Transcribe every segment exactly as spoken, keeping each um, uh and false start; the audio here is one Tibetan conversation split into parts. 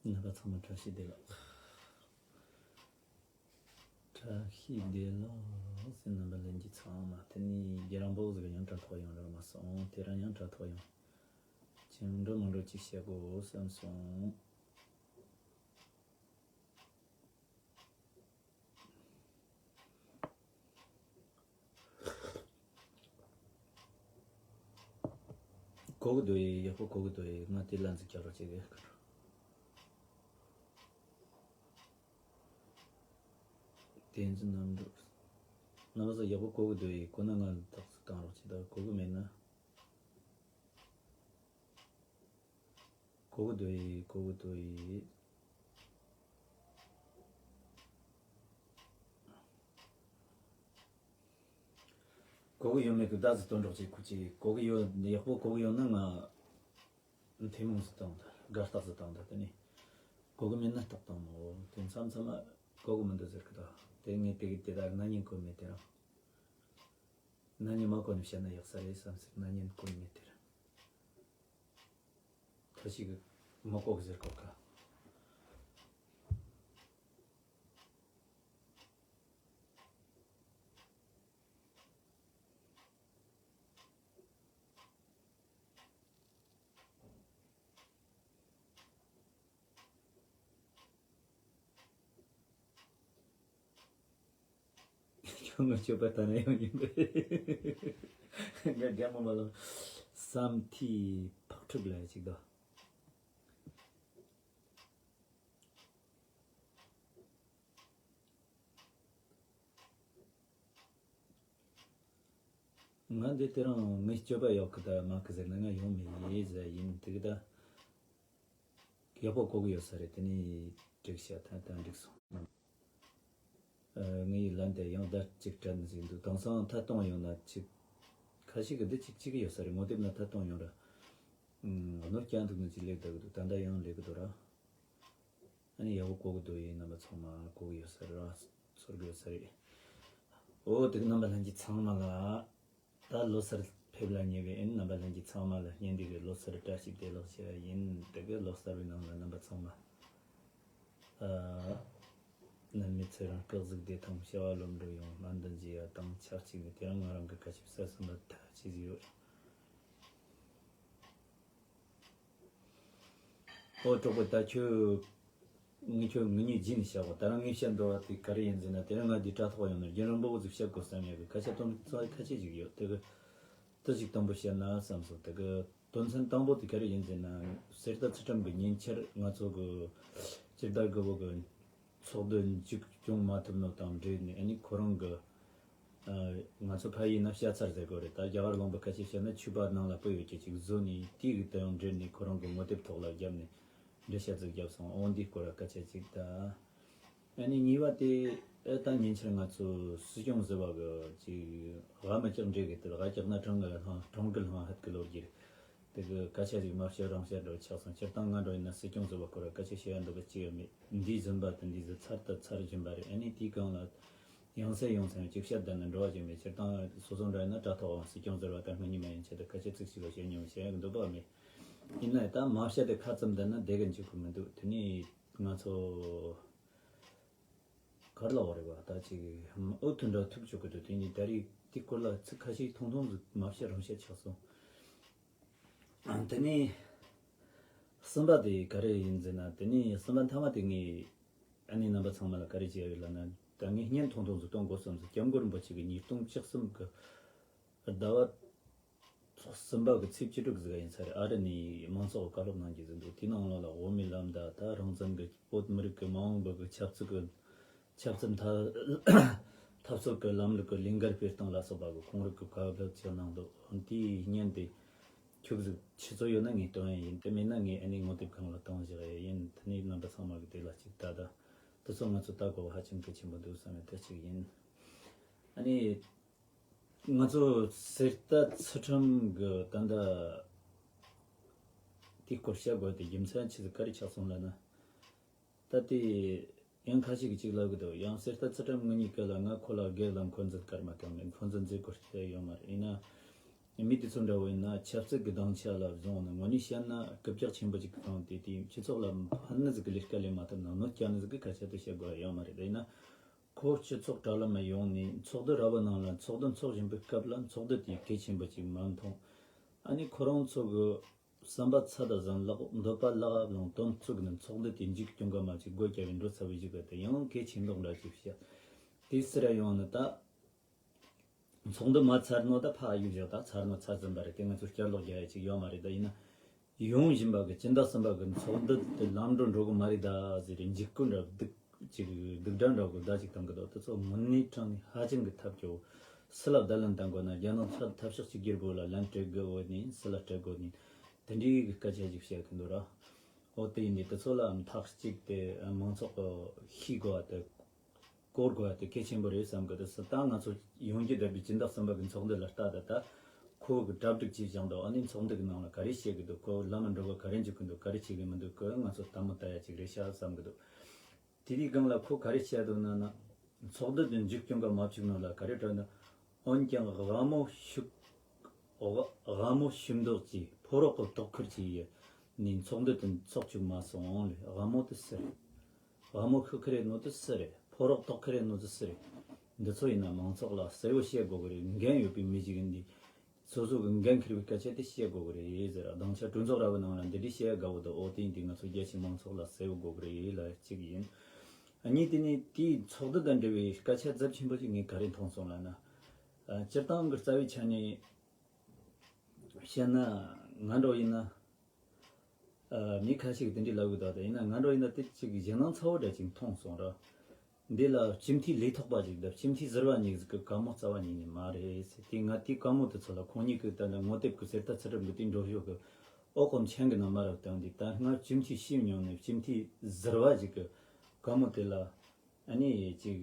རྣམ་པ་ཚང་མ་བཀྲ་ཤིས་བདེ་ལེགས། བཀྲ་ཤིས་བདེ་ལེགས་ཟེར། རྣམ་པ་ལྷན་རྒྱས་ཚང་མ། དེ་ནས་རྒྱལ་རོང་པོ་ཟིག་ཡང་དྲ་ཐོག་ཡོང་ར་མ་སོང་། དེ་རིང་ཡང་དྲ་ཐོག་ཡོང་། ཅིག་འགྲོ་མི་འགྲོ་ཅིག་བཤད་དགོས་བསམ་སོང་། གོ་གི་འདུག་ཡེ། ཡག་པོ་གོ་གི་འདུག་ཡེ། ང་དེ་ལ་འཛུགས་རྒྱག་རོགས་བྱེད་གི། བསྟན་འཛིན་རྣམ་གྲོལ། རྣམ་པ་ཚོ་ཡག་པོ་གོ་གི་འདུག་ཡེ། གོ་ན་ང་ལ་རྟགས་གཟིགས་བཏང་རོགས་བྱེད། ད་གོ་གི་མེད་ན། གོ་གི་འདུག་ཡེ། གོ་གི་འདུག་ཡེ། གོ་གི་ཡོད་མེད་ཀྱི་བརྡ་ཟིག་སྟོན་རོགས་བྱེད། ཁུ་ཅི་གོ་གི་ཡོད། ཡག་པོ་གོ་གི་ཡོད་ན་ང་ཐུན་མོང་ཟིག་བཏང་། ད་དགའ་རྟགས་ཟིག་བཏང་། ད་དེ་ནས་གོ་གི་མེད་ན་རྟགས་བཏང་མོ། དེ་མཚམས་མཚམས་མ་གོ་གི་མི་འདུག་ཟེར་གི། ད་དེ་ངས་དེ་གི་དེ་ད་ན་ནིང་གོ་མེད། དེ་རང་ན་ནིང་མ་གོ་ནས་བཤད་ན་ཡག་ས་རེད་བསམ་ཟེར། ན་ནིང་གོ་མེད། དེ་རང་ཁ་ཤས་ཀྱིས་མ་གོ་གི་ཟེར་གོ་ག། ཁྱོད་ངའི་སྤྱོད་པ་ལྟ་ན་ཡང་ཡིན་པས། ང་རྒན་མོ་མ་ལ་བསམ་མཐའི་ཕག་ཕྲུག་ལ་ཅིག་དང་། ང་འདི་དེ་རིང་ངའི་སྤྱོད་པ་ཡག་གི་ད་མ་གི་ཟེར་ན་ང་ཡོང་མེད་ཡེ་ཟེར་ཡིན། དེ་གི་ད་ཡག་པོ་གོ་གི་ཡོད་ས་རེད། དེ་ནས་འགྲིག་ཤག། ད་ད་འགྲིག་སོང་། ཨ། ངའི་ལན་དེ་ཡང་བརྡ་གཅིག་སྤྲད་ནི་ཟིག་འདུག། དེང་སང་མཐའ་གཏོང་ཡོང་ན་ཅིག་ཁ་ཤས་ཀྱིས་འདི་ཅིག་ཅིག་གི་ཡོད་ས་རེད། ངོ་དེབ་ན་མཐའ་གཏོང་ཡོང་ར། ཨ་ནོ་སྐྱ་འདུག་ནི་ཅིག་ལེགས་བསྡད་གི་འདུག། ད་ལྟ་ཡང་ལེགས་གི་འདུག་ར། ཨ་ནི་ཡག་པོ་གོ་གི་འདུག་ཡེ། རྣམ་པ་ཚང་མ་གོ་གི་ཡོད་ས་རེད་ར། ཚོར་གི་ཡོད་ས་རེད། འོ་དེ་གི་རྣམ་པ་ལྷན་རྒྱས་ཚང་མ་ལ། ད་ལོ་གསར་ཕེབས་ལ་ཉེ་བའི་ཨེ་རྣམ་པ་ལྷན་རྒྱས་ཚང་མ་ལ་སྙན་འདི་གི་ལོ་གསར་བཀྲ་ཤིས་བདེ་ལེགས་ཞུ་བ་ཡིན། དེ་གི་ལོ་གསར་བའི་ནང་ལ་རྣམ་པ་ཚང་མ། ཨ། ནད་མེད་ཚེ་རིང་སྐུ་གཟུགས་བདེ་ཐང་བྱ་བ་ལམ་འགྲོ་ཡོང་། སྨན་དང་མཇལ་ཡ་དང་ཆབས་ཅིག་ནས། དེ་རིང་ང་རང་གི་སྐད་ཆ་གསར་གསུམ་པ་ཐག་ཆོད་ཟིག་ཡོད། ཨོ་གྲོགས་པོ། ད་ཁྱོད་ངས་ཁྱོད་ངེད་གཉིས་རྗེས་ནས་བཤད་གོ། ད་རང་ངས་བཤད་འདོད་པ་དེ་ག་རེ་ཡིན་ཟེར་ན། དེ་རིང་ང་འདི་དྲ་ཐོག་ཡོང་ནས་རྒན་རིན་པོ་ཆེ་ཟིག་བཤད་དགོས་བསམ་ཡ་གི་སྐད་ཆ་དོན་ཚན་ཁ་ཤས་ཅིག་ཡོད། དེ་གི་དེ་ཞིག་དང་པོ་བཤད་ན་བསམ་སོང་། དེ་གི་དོན་ཚན་དང་པོ་དེ་ག་རེ་ཡིན་ཟེར་ན། གསེར་རྟ་ཚུལ་ཁྲིམས་ཀྱི་ཉེ་ཆར་ང་ཚོ་གི་སྤྱིར་བདག་གི་བོ་གི་ཚོགས་འདུ་མཇུག་སྐྱོང་མ་ཐུབ་ནོ་དང་འབྲེལ་ནས། ཨ་ནི་ཁོ་རང་གི། ཨ། ང་ཚོ་ཕ་ཡུལ་ན་བཤད་ཚར་ཟེར་གོ་རེད། ད་རྒྱ་གར་ལུང་པ་ཁ་ཤས་བཤད་ན་ཆུ་བ་ནང་ལ་སྤོས་ཡོད་ཀྱི་ཅིག་བཟོས་ནས། དེ་གི་དོན་ཡང་འབྲེལ་ནས་ཁོ་རང་གི་ངོ་དེབ་ཐོག་ལ་བརྒྱབ་ནས་འགྲེལ་བཤད་ཅིག་བརྒྱབ་སོང་། འོ་འདིའི་སྐོར་ལ་སྐད་ཆ་ཅིག་ད། ཨ་ནི་གཉིས་པ་དེ། ཨེ། ད་ཉེ་ཆར་ང་ཚོ་སྲིད་སྐྱོང་ཟུར་པ་གི་ཅིག་ཝ་མི་ལྕགས་འབྲས་གི་དེ་ལ་ཝ་ལྕགས་ན་གྲང་གི་ལྷང་གྲང་གི་ལྷང་ཧད་གི་ལོ་རྒྱུ་རེད། དེ་གི་སྐད་ཆ་ཞིག་མ་བཤད་རང་བཤད་འདྲ་ཆགས་སོང་། སྤྱིར་བཏང་ང་འདྲ་ཡིན་ན་སྲིད་སྐྱོང་ཟུར་པ་སྐོར་ལ་སྐད་ཆ་བཤད་ཡ་འདོད་པ་ཅི་ཡང་མེད། འདི་བཟོས་པ་དང་འདི་བཟོས་ཚར་ད་ཚར་བཞིན་པ་རེད། ཨ་ནི་དེའི་སྒང་ལ་ཡང་སེ་ཡང་སེ་ཅིག་བཤད་བསྡད་ན་འགྲོ་བ་ཅིག་མེད། སྤྱིར་བཏང་སོ་སོ་འདྲ་ཡིན་ན་དྲ་ཐོག་འོང་། སྲིད་སྐྱོང་ཟུར་པ་དང་སྔོན་ཉི་མ་ཡན་ཆད་དུ་སྐད་ཆ་ཚིག་གཅིག་ལ་བཤད་མྱོང་བཤད་ཡ་འདོད་པ་མེད། ཡིན་ན་ད་མ་བཤད་དེ་ཁ་ཙམ་བསྡད་ན་བསྡད་གི་འཇུག་གི་མི་འདུག། དེ་ནི་ང་ཚོ་ག་རེ་ལབ་དགོས་རེད་པ། ད་ཅིག་འུ་ཐུག་འདྲ་ཐུག་བཅུག་གི་འདུག། དེ་ནི་ད་རེས་དེའི་སྐོར་ལ་ཚིག་ཁ་ཤས་ཐུང་ཐུང་ཟིག་མ་བཤད་རང་བཤད་ཆགས་སོང་། དེ་ནས་གསུམ་པ་དེ་ག་རེ་ཡིན་ཟེར་ན། དེ་ནས་གསུམ་པ་མཐའ་མ་དེ་ངས་ཨ་ནི་རྣམ་པ་ཚང་མ་ལ་ག་རེ་བྱས་ཡོད་ལབ་ན། ད་ངས་བརྙན་ཐུང་ཐུང་ཟིག་སྟོན་དགོས་བསམ་སོང་། སྐྱབས་མགོན་རིན་པོ་ཆེ་གི་ཉིས་སྟོང་བཅུ་གསུམ་གི་ཟླ་བ་ཚོགས་གསུམ་པ་གི་ཚེས་བཅུ་དྲུག་ཟིག་ཡིན་ས་རེད། ཨ་རི་ནས་མང་ཚོགས་བཀའ་སློབ་གནང་རྒྱུ་ཟིག་འདུག། དེའི་ནང་ལོགས་ལ་འོས་མི་ལམ་ད་ད་རང་བཙན་གི་བོད་མི་རིགས་ཀྱི་མ་འོངས་པ་གི་ཆབ་སྲིད་ཀྱི་ཆབ་སྲིད་འཐབ་འཐབ་རྩོད་ཀྱི་ལམ་ལུགས་ཀྱི་ལས་འགུལ་སྤེལ་སྟངས་ལ་སོགས་པ་གི་ཁོང་རང་གི་བཀའ་སློབ་ཅིག་གནང་འདུག། དེའི་བརྙན་དེ་ཁྱོད་ཟིག་ཆུ་ཚོད་ཡོད་ན་ངས་སྟོན་ཡ་ཡིན། དེ་མེད་ན་ངས་ཨ་ནི་ངོ་དེབ་སྒང་ལ་གཏོང་བཞག་ཡ་ཡིན། དེ་ནས་རྣམ་པ་ཚང་མ་གི་དེ་ལ་ཅིག་ལྟ། ད་དེ་ཚོ་ང་ཚོ་ལྟ་དགོས་པ་ཧ་ཅང་གལ་ཆེན་པོ་འདུག་བསམ་ཡ་དེ་ཅིག་ཡིན། ཨ་ནི་ང་ཚོ་གསེར་རྟ་ཚུལ་ཁྲིམས་གི་ད་ལྟ་དེའི་སྐོར་བཤད་དགོས་དེ་རྒྱུ་མཚན་ཆི་ཟིག་ག་རེ་ཆགས་སོང་ལབ་ན། ད་དེ་ཡང་ཁ་ཤས་ཀྱིས་ཅིག་ལབ་གི་འདུག། ཡང་གསེར་རྟ་ཚུལ་ཁྲིམས་ངེད་གཉིས་ཀ་ལ་ང་ཁོ་ལ་སྒེར་ལ་འཁོན་འཛིན་སྐར་མ་བཏང་མེད། འཁོན་འཛིན་མཛད་དགོས་ཡ་ཡོད་མ་རེད། ཡིན་ན་ མི་དེ་ཚོ་འདྲ་བོ་ཡིན་ན་ཆབ་སྲིད་ཀྱི་སྡིངས་ཆ་ལ་བཟུང་ནས་དངོས་གནས་བཤད་ན་རྐུབ་བཀྱག་ཆེན་པོ་ཅིག་བཏང་སྟེ། དེ་སྤྱི་ཚོགས་ལ་ཕན་ནི་ཟིག་གི་ལས་ཀ་ལས་མ་ཐུབ་ན་གནོད་སྐྱེལ་ནི་ཟིག་གི་སྐད་ཆ་དེ་བཤད་དགོས་ཡ་ཡོད་མ་རེད། ད་ཡིན་ན་ཁོ་སྤྱི་ཚོགས་དྲ་ལམ་ཡོང་ནས་ཚོགས་འདུ་ར་བ་ནང་ལ་ཚོགས་འདུ་འཚོགས་བཞིན་པའི་སྐབས་ལ་ཚོགས་འདུ་དེ་གལ་ཆེན་པོ་ཅིག་མ་མཐོང་། ཨ་ནི་ཁོ་རང་ཚོ་གི་བསམ་པ་ཚད་དང་ཟིན་ལག་འདོད་པ་ལག་ལོང་དོན་བཙུགས་ནས་ཚོགས་འདུ་དེ་མཇུག་སྐྱོང་ག་མ་ཅིག་སྒོ་བརྒྱབ་པའི་འགྲོ་ཚར་བའི་གཞུག་ག་དེ་ཡང་གལ་ཆེན་མདོག་འདྲ་ཅིག་བཤད། དེ་སི་ར་ཡོང་ནི་ད། ཚོགས་འདུ་མ་ཚར་ནོ་ད་ཕ་ཡུལ་བཞག་ད་ཚར་ནོ་ཚར་ཟིན་པ་རེད། དེ་ང་ཚོ་བསྐྱར་ལོག་རྒྱག་ཡ་ཅིག་ཡོད་མ་རེད། ད་ཡིན་ན་ཡོང་བཞིན་པ་གི་སྦྱིན་བདག་གསུམ་པ་གི་ཚོགས་འདུ་དེ་ལམ་འགྲོ་འགྲོ་གི་མ་རེད་ད་ཟེར་རེ་འཇིགས་སྐུལ་འདྲ་སྡུག་ཅིག་སྡུག་སྒྲ་འདྲ་གི་བརྡ་ཅིག་བཏང་གི་འདུག་དེ་ཚོ་དངོས་གནས་དྲང་ནས་ཧ་ཅང་གི་ཐབས་སྐྱོ་བོ། སུ་ལ་བརྡ་ལན་བཏང་དགོས་ན་རྒྱ་ནག་ཚ་འཐབ་ཕྱོགས་གཅིག་གྱུར་པོ་ལ་ལན་སྤྲད་དགོས་ནི་སུ་ལ་སྤྲད་དགོས་ནི་དེ་འདྲའི་གི་སྐད་ཆ་ཅིག་བཤད་གི་འདུག་ར། འོ་དེ་ཡིན་ནི་དེ་ཚོ་ལ་ཐག་གཅིག་དེ་མང་ཚོགས་གི་ཤེས་དགོས་པ་དེ། སྐོར་དགོས་པ་དེ་གལ་ཆེན་པོ་རེད་བསམ་གི་འདུག་ད་ང་ཚོ་ཡོང་རྒྱུ་བསྡད་པའི་སྦྱིན་བདག་གསུམ་པ་གི་ཚོགས་འདུ་ལ་ལྟ་ད་ལྟ་ཁོ་གི་གྲ་སྒྲིག་བྱས་བཞག་འདུག་ཨ་ནི་ཚོགས་འདུ་གི་ནང་ལ་ག་རེ་བཤད་གི་འདུག་ཁོ་ལམ་འགྲོ་གི་ག་རེ་འཇུག་གི་འདུག་ག་རེ་བྱེད་གི་མི་འདུག་ཁོ་ང་ཚོ་ལྟད་མོ་ལྟ་ཡ་ཅིག་རེད་ཤག་བསམ་གི་འདུག་དེ་དུས་སྒང་ལ་ཁོ་ག་རེ་བཤད་འདུག་ན་ན། ཚོགས་འདུ་དེ་མཇུག་སྐྱོང་ག་མ་བཅུག་ནོ་ལ་ག་རེ་དྲན་ན། འོན་ཀྱང་དབང་མོ་ཤུགས་དབང་མོ་ཤུགས་འདོགས་ཀྱིས་ཕོ་རོག་གི་དོགས་ཁུར་གྱིས་ནི་ཚོགས་འདུ་དེ་ཚོགས་བཅུག་མ་སོང་ལེ། དབང་མོ་དེ་སུ་རེད། དབང་མོ་ཤུགས་ཁུར་རེད་ནོ་དེ་སུ་རེད། ཕོ་རོག་དོགས་ཁུར་རེད་ནོ་དེ་སུ་རེད། འདི་ཚོ་ཡིན་ན་མང་ཚོགས་ལ་གསལ་བོ་བཤད་དགོས་གི་རེད། འགན་ཡོད་པའི་མི་ཞིག་ཡིན་དུས་སོ་སོ་གི་འགན་འཁུར་བའི་སྐད་ཆ་དེ་བཤད་དགོས་གི་རེད་ཟེར། སྡིངས་ཆ་གྲོས་ཚོགས་ར་བའི་ནང་ལ་འདི་འདྲའི་བཤད་དགའ་བོ་འདུག་འོ་དེ་ཡིན་དུས་ང་ཚོ་རྒྱ་ཆེ་མང་ཚོགས་ལ་གསལ་བོ་དགོས་གི་རེད་ལ་གཅིག་ཡིན། གཉིས་དེ་ནི་དེའི་ཚོགས་འདུ་དང་འབྲེལ་བའི་སྐད་ཆ་ཚབས་ཆེན་པོ་ཅིག་ངས་ག་རེ་མཐོང་སོང་ལབ་ན། ཨ། སྤྱིར་བཏང་གི་རྩ་བའི་ཆ་ནས་བཤད་ན་ང་འདྲ་ཡིན་ན། ཨ། མི་ཁ་ཤས་ཀྱིས་དེ་འདྲའི་ལབ་གི་འདུག་ད་ཡིན་ན་ང་འདྲ་ཡིན་ན་དེ་ཅིག་ཞེད་སྣང་ཚ་བོ་འདྲ་ཅིག་མཐོང་སོང་ར། འདི་ལ་སྤྱི་འཐུས་ལས་ཐོག་པ་ཅིག་དང་སྤྱི་འཐུས་ཟུར་པ་གཉིས་ཀྱི་བཀའ་མོལ་རྩ་བ་ཉིད་ནས་མ་རེད་ཟེར། དེ་ང་དེའི་བཀའ་མོལ་དེ་ཚོ་ལ་ཁོང་གཉིས་ཀྱིས་ད་ནི་ངོ་དེབ་ཀྱི་གསེར་རྟ་ཚུལ་ཁྲིམས་ཀྱི་དེའི་འགྲོ་ཕྱོགས་ཀྱི་ཨོ་གོམ་ཆེན་གྱི་ནང་མ་རག་བཏང་དེ། ད་སྔར་སྤྱི་འཐུས་ཤེས་མྱོང་ནས་སྤྱི་འཐུས་ཟུར་པ་ཅིག་གི་བཀའ་མོལ་དེ་ལ་ཨ་ནི་ཅིག་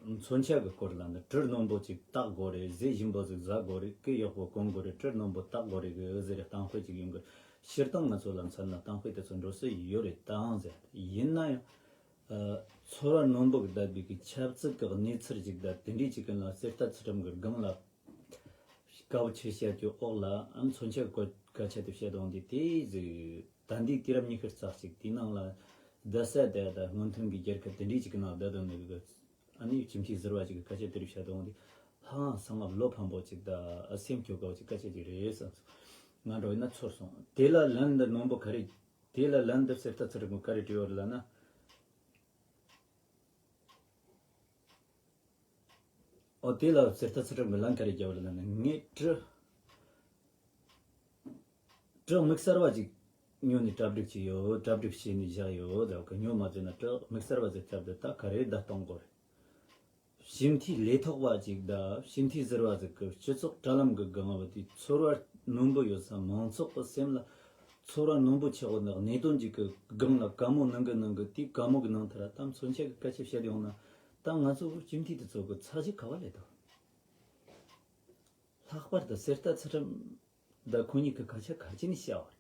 མཚོན་ཆ་གི་སྐོར་ལ་ནི་གྲི་རྣོན་པོ་ཅིག་བཏགས་དགོས་རེད། གཟི་ཞིམ་པོ་ཟིག་བཟའ་དགོས་རེད། སྐེ་ཡག་པོ་གོན་དགོས་རེད། གྲི་རྣོན་པོ་བཏགས་དགོས་རེད་གི་ཟེར་གཏམ་དཔེ་ཅིག་ཡོང་གི། སྤྱིར་བཏང་ང་ཚོ་ལ་མཚོན་ན་གཏམ་དཔེ་དེ་ཚོ་འགྲོ་སྲོལ་ཡོད་རེད་དང་ཟེར། ཡིན་ན་ཡང་། ཨ། ཚོར་བ་རྣོན་པོ་གི་བསྡད་པའི་གི་ཆབ་སྲིད་ཀྱི་གནས་ཚུལ་ཅིག་དང་དེ་འདྲའི་ཅིག་གི་ལ་གསེར་རྟ་ཚུལ་ཁྲིམས་ཀྱི་སྒང་ལ་དཀའ་བོ་ཆེ་བཤད་རྒྱུ་འོག་ལ་ཨ་མཚོན་ཆ་གི་སྐད་ཆ་དེ་བཤད་དང་དེ་དེ་ཟིག་ད་འདི་དུས་རབས་ཉི་ཤུ་རྩ་གཅིག་དེའི་ནང་ལ་རྡ་ས་དེ་དང་སྔོན་ཐོན་གྱི་རྒྱལ་ཁབ་དེ་འདྲའི་ཅིག་གི་ནང་བསྡད་དང་ནི་གི་ཨ་ནི་ཁྱིམ་མཚེས་ཟུར་པ་ཅིག་གི་སྐད་ཆ་དེ་རིགས་བཤད་དང་དེ་ཧ་ཧ་སང་ང་བློ་ཕམ་པོ་ཅིག་དང་སེམས་སྐྱོ་དགའ་བོ་ཅིག་སྐད་ཆ་ཅིག་རེད་བསམ་སོང་། ང་འདྲ་ཡིན་ན་ཚོར་སོང་། དེ་ལ་ལན་འདི་རྣོན་པོ་ག་རེ། དེ་ལ་ལན་འདི་གསེར་རྟ་ཚུལ་ཁྲིམས་ཀྱིས་ག་རེ་དྲིས་པ་རེད་ལབ་ན། ཨོ་དེ་ལ་གསེར་རྟ་ཚུལ་ཁྲིམས་ཀྱིས་ལན་ག་རེ་བརྒྱབ་པ་རེད་ལབ་ན། ངས་གྲི་གྲི་དམིགས་བསལ་བ་ཅིག་ཉོ་ནས་གྲ་སྒྲིག་བྱས་ཡོད། གྲ་སྒྲིག་བྱས་ནས་བཞག་ཡོད་ལབ་གི། ཉོ་མ་བྱས་ན་གྲི་དམིགས་བསལ་བ་ཟེར་ཚབ་དེ་ད་ག་རེ་བརྡ་གཏོང་དགོས་རེད། སྤྱི་འཐུས་ལས་ཐོག་པ་ཅིག་དང་སྤྱི་འཐུས་ཟུར་པ་ཟིག་གིས་སྤྱི་ཚོགས་དྲ་ལམ་གྱི་སྒང་བ་དེ་ཚོར་བ་རྣོན་པོ་ཡོད་ས། མང་ཚོགས་ཀྱི་སེམས་ལ་ཚོར་བ་རྣོན་པོ་ཆེ་བོ་འདུག་གནད་དོན་ཅིག་གི་སྒང་ལ་བཀའ་མོལ་གནང་གི་གནང་གི། དེའི་བཀའ་མོལ་གྱི་ནང་དེ་ར་ད་མཚོན་ཆ་གི་སྐད་ཆ་བཤད་ཡོང་ན་ད་ང་ཚོ་སྤྱི་འཐུས་དེ་ཚོ་གི་ཚད་གཞི་ག་བ་ལས་འདུག་ལྷག་པར་དུ་གསེར་རྟ་ཚུལ་ཁྲིམས་དང་ཁོང་གཉིས་ཀྱིས་སྐད་ཆ་ག་ཅི་ནས་བཤད་པ་རེད།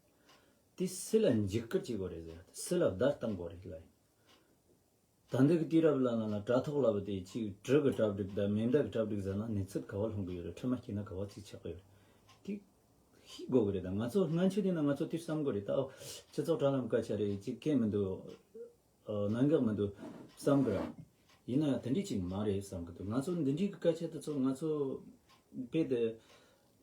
དེ་སུ་ལ་འཇིགས་སྐུལ་བྱེད་དགོས་རེད་ཟེར། སུ་ལ་བརྡ་གཏོང་དགོས་རེད་ལབ་ཡིན། ད་འདི་གི་དུས་རབས་ལ་ལ་ལ་དྲ་ཐོག་ལ་བུད་དེ་ཅིག་གྲི་གི་གྲ་སྒྲིག་དང་མེ་མདའ་གི་གྲ་སྒྲིག་ཟེར་ན་གནས་ཚུལ་ག་བ་ལྷུང་གི་ཡོད་རེད། ཁྲིམས་མ་བཤིག་ན་ག་བ་ཚིག་ཆགས་གི་ཡོད་རེད། དེ་ཤེས་དགོས་གི་རེད། ད་ང་ཚོ་སྔོན་ཆད་དེ་ན་ང་ཚོ་དེ་བསམ་གི་རེད། ད་ཨོ་སྤྱི་ཚོགས་དྲ་ལམ་སྐད་ཆ་རེད། ཅིག་གལ་མི་འདུག་ཨ། གནད་འགག་མི་འདུག་བསམ་གི་རེད། ཡིན་ན་ཡང་དེ་འདྲས་ཅིག་མ་རེད་བསམ་གི་འདུག་ང་ཚོ་འདི་འདྲས་ཀྱི་སྐད་ཆ་དེ་ཚོ་ང་ཚོ་དཔེ་དེ།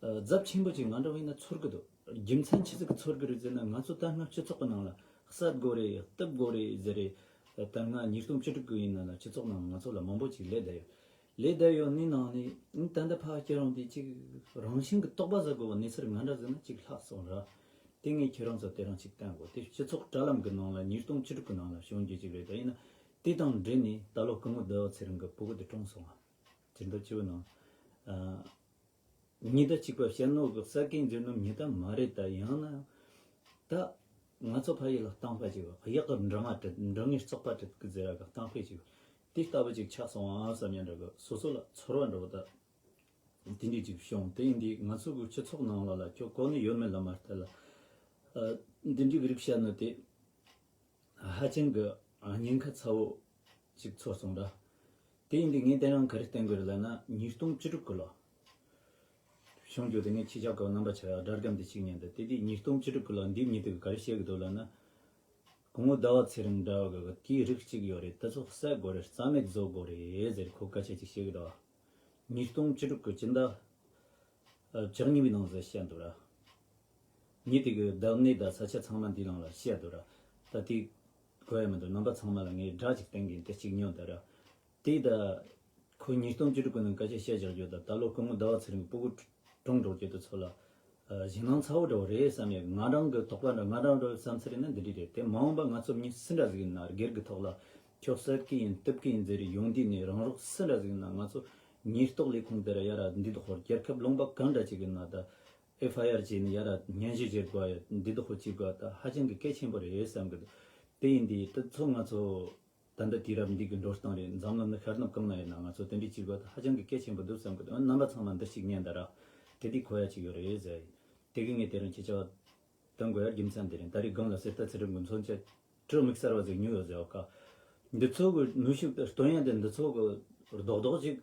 ཨ། རྫབ་ཆེན་པོ་ཅིག་ང་འདྲ་བ་ཡིན་ན་ཚོར་གི་འདུག་རྒྱུ་མཚན་ཆི་ཟིག་གི་ཚོར་གི་རེད་ཟེར་ན། ང་ཚོ་ད་སྔ་སྤྱི་ཚོགས་ཀྱི་ནང་ལ་གསོད་དགོས་རེད། གཏུབ་དགོས་རེད་ཟེར་རེད། ད་སྔ་ཉིས་སྟོང་བཅུ་དྲུག་གི་ཡིན་ན་ལ་སྤྱི་ཚོགས་ནང་ང་ཚོ་ལ་མང་པོ་ཅིག་ལས་བསྡད་ཡོད། ལས་བསྡད་ཡོད་ནི་ནང་ནས་ད་ལྟ་ཕར་ཁྱེད་རང་དེ་ཅིག་རང་བཞིན་གྱི་དོགས་པ་ཟ་དགོས་པ་གནས་ཚུལ་ང་འདྲ་ཟིག་ན་ཅིག་ལྷག་སོང་ར། དེ་ངས་ཁྱེད་རང་ཚོ་དེ་རང་ཅིག་བསྟན་དགོས། དེ་སྤྱི་ཚོགས་དྲ་ལམ་གྱི་ནང་ལ་ཉིས་སྟོང་བཅུ་དྲུག་གི་ནང་ལ་བྱུང་རྒྱུ་ཅིག་རེད། ད་ཡིན་ན་དེ་དང་འབྲེལ་ནས་ད་ལོ་སྐུ་ངོ་ཟླ་བ་ཚེ་རིང་གི་སྤུ་གུ་དེ་གྲོངས་སོང་བ། ཇི་འདྲ་བྱས་པ་ནང་། ཨ། ཉི་ཟླ་གཅིག་པ་བཤད་ནོ་གི་གསར་སྐད་འཛིན་ནོ་ཉི་ཟླ་མ་རེད། ད་ཡང་ན་ད་ང་ཚོ་ཕ་ཡུལ་ལ་གཏམ་དཔེ་ཅིག་གཡག་གི་འབྲི་ང་བྲིད་འབྲི་ངའི་རྩག་པ་བྲིད་གི་ཟེར་ར་གི་གཏམ་དཔེ་ཅིག་དེ་ལྟ་བུ་ཅིག་ཆགས་སོང་ཨ་བསམ་ཡ་འདྲ་གི་སོ་སོ་ལ་ཚོར་བ་འདྲ་བོ་ད་དེ་འདྲས་ཅིག་བྱུང་། དེ་ཡིན་དུས་ང་ཚོ་གི་སྤྱི་ཚོགས་ནང་ལ་ལ་ཁྱོད་གོ་ནི་ཡོད་མེད་ལ་མ་ལྟ་ལ། ཨ། འདི་འདྲས་གི་རིགས་བཤད་ནོ་དེ། ཧ་ཅང་གི་ཉེན་ཁ་ཚ་བོ་ཅིག་ཚོར་སོང་ར། དེ་ཡིན་དུས་ངས་དེ་རིང་ག་རེ་བསྟན་དགོས་རེད་ལབ་ན། ཉིས་སྟོང་བཅུ་དྲུག་གི་ལོ། ཆུང་རྒྱུ་དེ་ངས་ཁྱེད་ཅག་གི་རྣམ་པ་ཆ་ཡ་སྒྲ་སྒམ་དེ་གཅིག་ཉན་དུ་དེ་དུས་ཉིས་སྟོང་བཅུ་དྲུག་གི་ལོ་འདིའི་མྱི་དེ་གི་ག་རེ་བཤད་གི་འདུག་ལབ་ན། སྐུ་ངོ་ཟླ་བ་ཚེ་རིང་འདྲ་བ་གི་དེའི་རིགས་གཅིག་ཡོད་རེད། དེ་ཚོ་བསད་དགོས་རེད། རྩ་མེད་བཟོ་དགོས་རེད་ཟེར་ཁོ་སྐད་ཆ་ཅིག་བཤད་གི་འདུག་ཉིས་སྟོང་བཅུ་དྲུག་གི་སྤྱི་ཟླ་བཅུ་གཉིས་པའི་ནང་ཟེར་བཤད་འདུག་ར། མྱི་དེ་གི་བདག་གནས་དང་ས་ཆ་ཚང་མ་འདིའི་ནང་ལ་བཤད་འདུག་ར། ད་དེ་གོ་ཡ་མི་འདུག་རྣམ་པ་ཚང་མ་ལ་ངས་སྒྲ་ཅིག་བསྟན་གིན་དེ་གཅིག་ཉོན་དུ་ར། དེ་ད་ཁོ་ཉིས་སྟོང་བཅུ་དྲུག་གི་ནང་སྐད་ཆ་བཤད་བཞག་རྒྱུ་ད་ད་ལོ་སྐུ་ངོ་ཟླ་བ་ཚེ་རིང་གི་སྤུ་གུ་གྲོངས་འགྲོ་རྒྱུ་དེ་ཚོ་ལ་ཞེད་སྣང་ཚ་བོ་འདྲ་བོ་རེད་བསམ་ཡ། ང་རང་གི་དོགས་པ་འདྲ་ང་རང་འདྲ་བསམ་ཚུལ་ཡིན་ན་འདི་འདྲ་རེད། དེ་མ་འོངས་པ་ང་ཚོ་མྱི་སུ་འདྲ་ཟིག་ཡིན་ན་སྒེར་གི་ཐོག་ལ་ཁྱོད་བསད་གི་ཡིན་གཏུབ་གི་ཡིན་ཟེར་ཡོང་དུས་ནས་རང་རོགས་སུ་འདྲ་ཟིག་ཡིན་ན་ང་ཚོ་ཉེན་རྟོག་ལས་ཁུངས་དེ་ར་ཡ་ར་འདི་དག་ཧོར་རྒྱལ་ཁབ་ལུང་པ་གང་འདྲ་ཅིག་ཡིན་ན་ད་ཨེཕ་ཨའི་ཨར་བྱས་ནས་ཡ་ར་སྙན་ཞུ་བྱེད་དགོས་ཡ་འདི་དག་ཧོ་བྱེད་དགོས་ད་ཧ་ཅང་གི་གལ་ཆེན་པོ་རེད་བསམ་གི་འདུག་དེ་ཡིན་དུས་དེ་ཚོ་ང་ཚོ། ད་ལྟ་དུས་རབས་འདི་གི་འགྲོ་སྟངས་རེད། འཛམ་གླིང་ནི་ཤར་ནུབ་གང་ན་ཡོད་ན་ང་ཚོ་དེ་འདྲའི་བྱེད་དགོས་ད་ཧ་ཅང་གི་གལ་ཆེན་པོ་འདུག་བསམ་གི་འདུག་རྣམ་པ་ཚང་མ་འདི་གཅིག་ཉན་ད་ར། དེ་དུས་གོ་ཡ་ཅིག་ཡོད་རེད་ཟེར། དེ་གི་ངས་དེ་རིང་ཁྱེད་ཅག་དང་གོ་ཡ་རྒྱུ་མཚན་དེ་རིང་ད་རེས་སྒང་ལ་གསེར་རྟ་ཚེ་རིང་གི་མཚོན་ཆ་དྲི་དམིགས་གསར་བ་ཟིག་ཉོས་ཡོད་ཟེར་བ་ཀ་འདི་ཚོ་གི་ནུས་ཤུགས་དེ་སྟོན་ཡ་དེ་འདི་ཚོ་གི་རྡོག་རྡོག་ཅིག་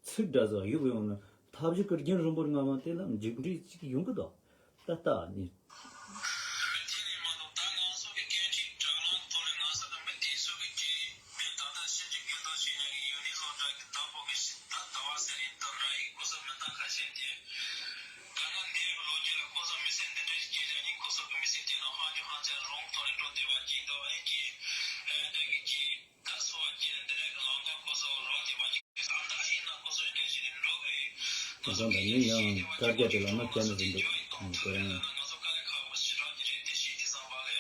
ཚིག་འདྲ་ཟིག་གཡུག་ཡོང་ན་ཐབས་ཇུས་ཀྱི་རྒྱུན་རིང་པོར་ང་མ་དེ་ལ་མཇུག་འབྲས་ཅིག་ཡོང་གི་འདུག་ད་ལྟ་ནི། དེ་ནས་མ་གཏོགས་ད་ང་ཚོ་གི་སྐད་ཆའི་དྲ་ལམ་ཐོག་ནས་ང་ཚོ་གི་མི་དེ་ཚོ་གི་རྗེས་མི་ད་ལྟ་ཕྱི་གི་འགྱུར་ལྡོག་བྱེད་མཁན་གི་ཡུལ་མི་སློབ་གྲྭ་གི་བདག་པོ་གི་ད་ཟླ་བ་ཟེར་ཡིན་སྟབས་ར་ཡི་སྐུ་གཟུགས་མི་ད་ཁ་ཤས་ཀྱི་ད་ང་འདས་པའི་ལོ་རྒྱུས་ལ་ཁོ་ཚོ་མི་ཚེ་འདི་འདྲའི་སྐྱེལ་བྱ་ནི་ཁོ་ཚོ་གི་མི་ཚེ་དེ་ནང་ཧང་ཅི་ཧང་ཅི་རོང་ཐོག་ནས་འགྲོ་བདེ་བ་སྐྱིད་འདུག་ཨེ་ཀྱི་ཨེ་འདྲ་གི་ཀྱི། ད་འཚོ་བ་སྐྱེལ་འདི་འདྲ་གི་ལམ་ཁ་ཁོ་ཚོ་རག་བྱེད་པ་ཅིག་ད་ལྟ་ཡིན་ན་ཁོ་ཚོ་འདྲ་ཞིག་རིགས་འགྲོ་གི་རེད། ཁོ་ཚོ་འདི་ནི་ཡང་དྲ་རྒྱ་དེ་ལ་མི་སྐྱ་ནི་ཟིན་འདུག་ཁོ་རང་ཡང་ང་ཚོ་དཀའ་ལས་ཁག་པོ་ཞིག་རག་གི་རེད་དེ་ཤེས་ཀྱི་བསམ་པ་ལས།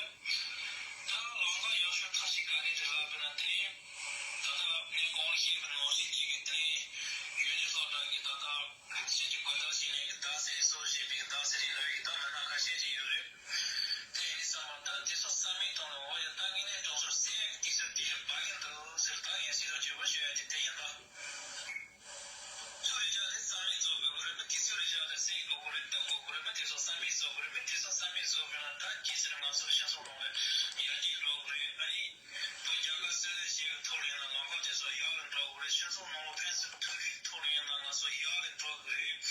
ད་ལམ་ཁ་ཡག་ཤོས་ཐབས་ཤེས་ག་རེ་རེད་ལབ་པ་ན་དེ་རིང་ད་ལྟ་ངས་གོང་ལ་བཤད་པའི་ནང་བཞིན་ཅིག་གི་དེ་རིང་ཡུལ་ནི་སློབ་གྲྭ་གི་ད་ལྟ་ཕྱི་གི་བཀོད་གཏོང་བྱེད་མཁན་གི་ཟླ་ཟེར་སོ་བྱེད་པའི་ཟླ་ཟེར་ཡིན་ལབ་ཡིན་ད་མི་སྣ་ཁ་ཤས་ཅིག་ཡོད་རེད། དེ་ཡིན་ཙང་མ་ད་དེ་ཚོ་བསམ་མེད་གཏོང་ལ་འོ་ཡ་ད་དངོས་གནས་གྲོང་ཚོར་སེ་ཡ་གི་དུས་ཚོད་དེ་རེད་པ་ཡིན་འདུག་ཟེར་ད་ངས་སྲིད་དོན་བརྗོད་པ་ཞུ་ཡ་དེ་དེ་ཡིན་ད། ཚུར་རེ་བཞག་ལས་བསམ་མེད་བཟོ་དགོས་ཀྱི་རེད་མི་དེ་ཚུར་རེ་བཞག་ལས་སེ་དགོས་ཀྱི་རེད་མི་ལྟ་དགོས་ཀྱི་རེད་མི་དེ་ཚོ་བསམ་མེད་བཟོ་དགོས་རེད་མི་དེ་ཚོ་བསམ་མེད་བཟོ་དགོས་ན་ད་ཅི་ཟེར་ང་ཚོར་ཤ་ཚོགས་ནང་ལ་ཡར་རྒྱས་འགྲོ་དགོས་རེད་ཨ་ནི། བོད་རྒྱ་གར་སྲིད་བློན་ཞིག་གི་ཐོག་ལ་ཡིན་ན་ལམ་ཁ་དེ་ཚོ་ཡག་ལ་འགྲོ་དགོས་རེད། སྤྱི་ཚོགས་ནང་ལ་ཕན་ཚུན་མཐུན་སྒྲིལ་གྱི་ཐོག་ལ་ཡིན་ན་ང་ཚོ་ཡག་ལ་འགྲོ་དགོས་རེད།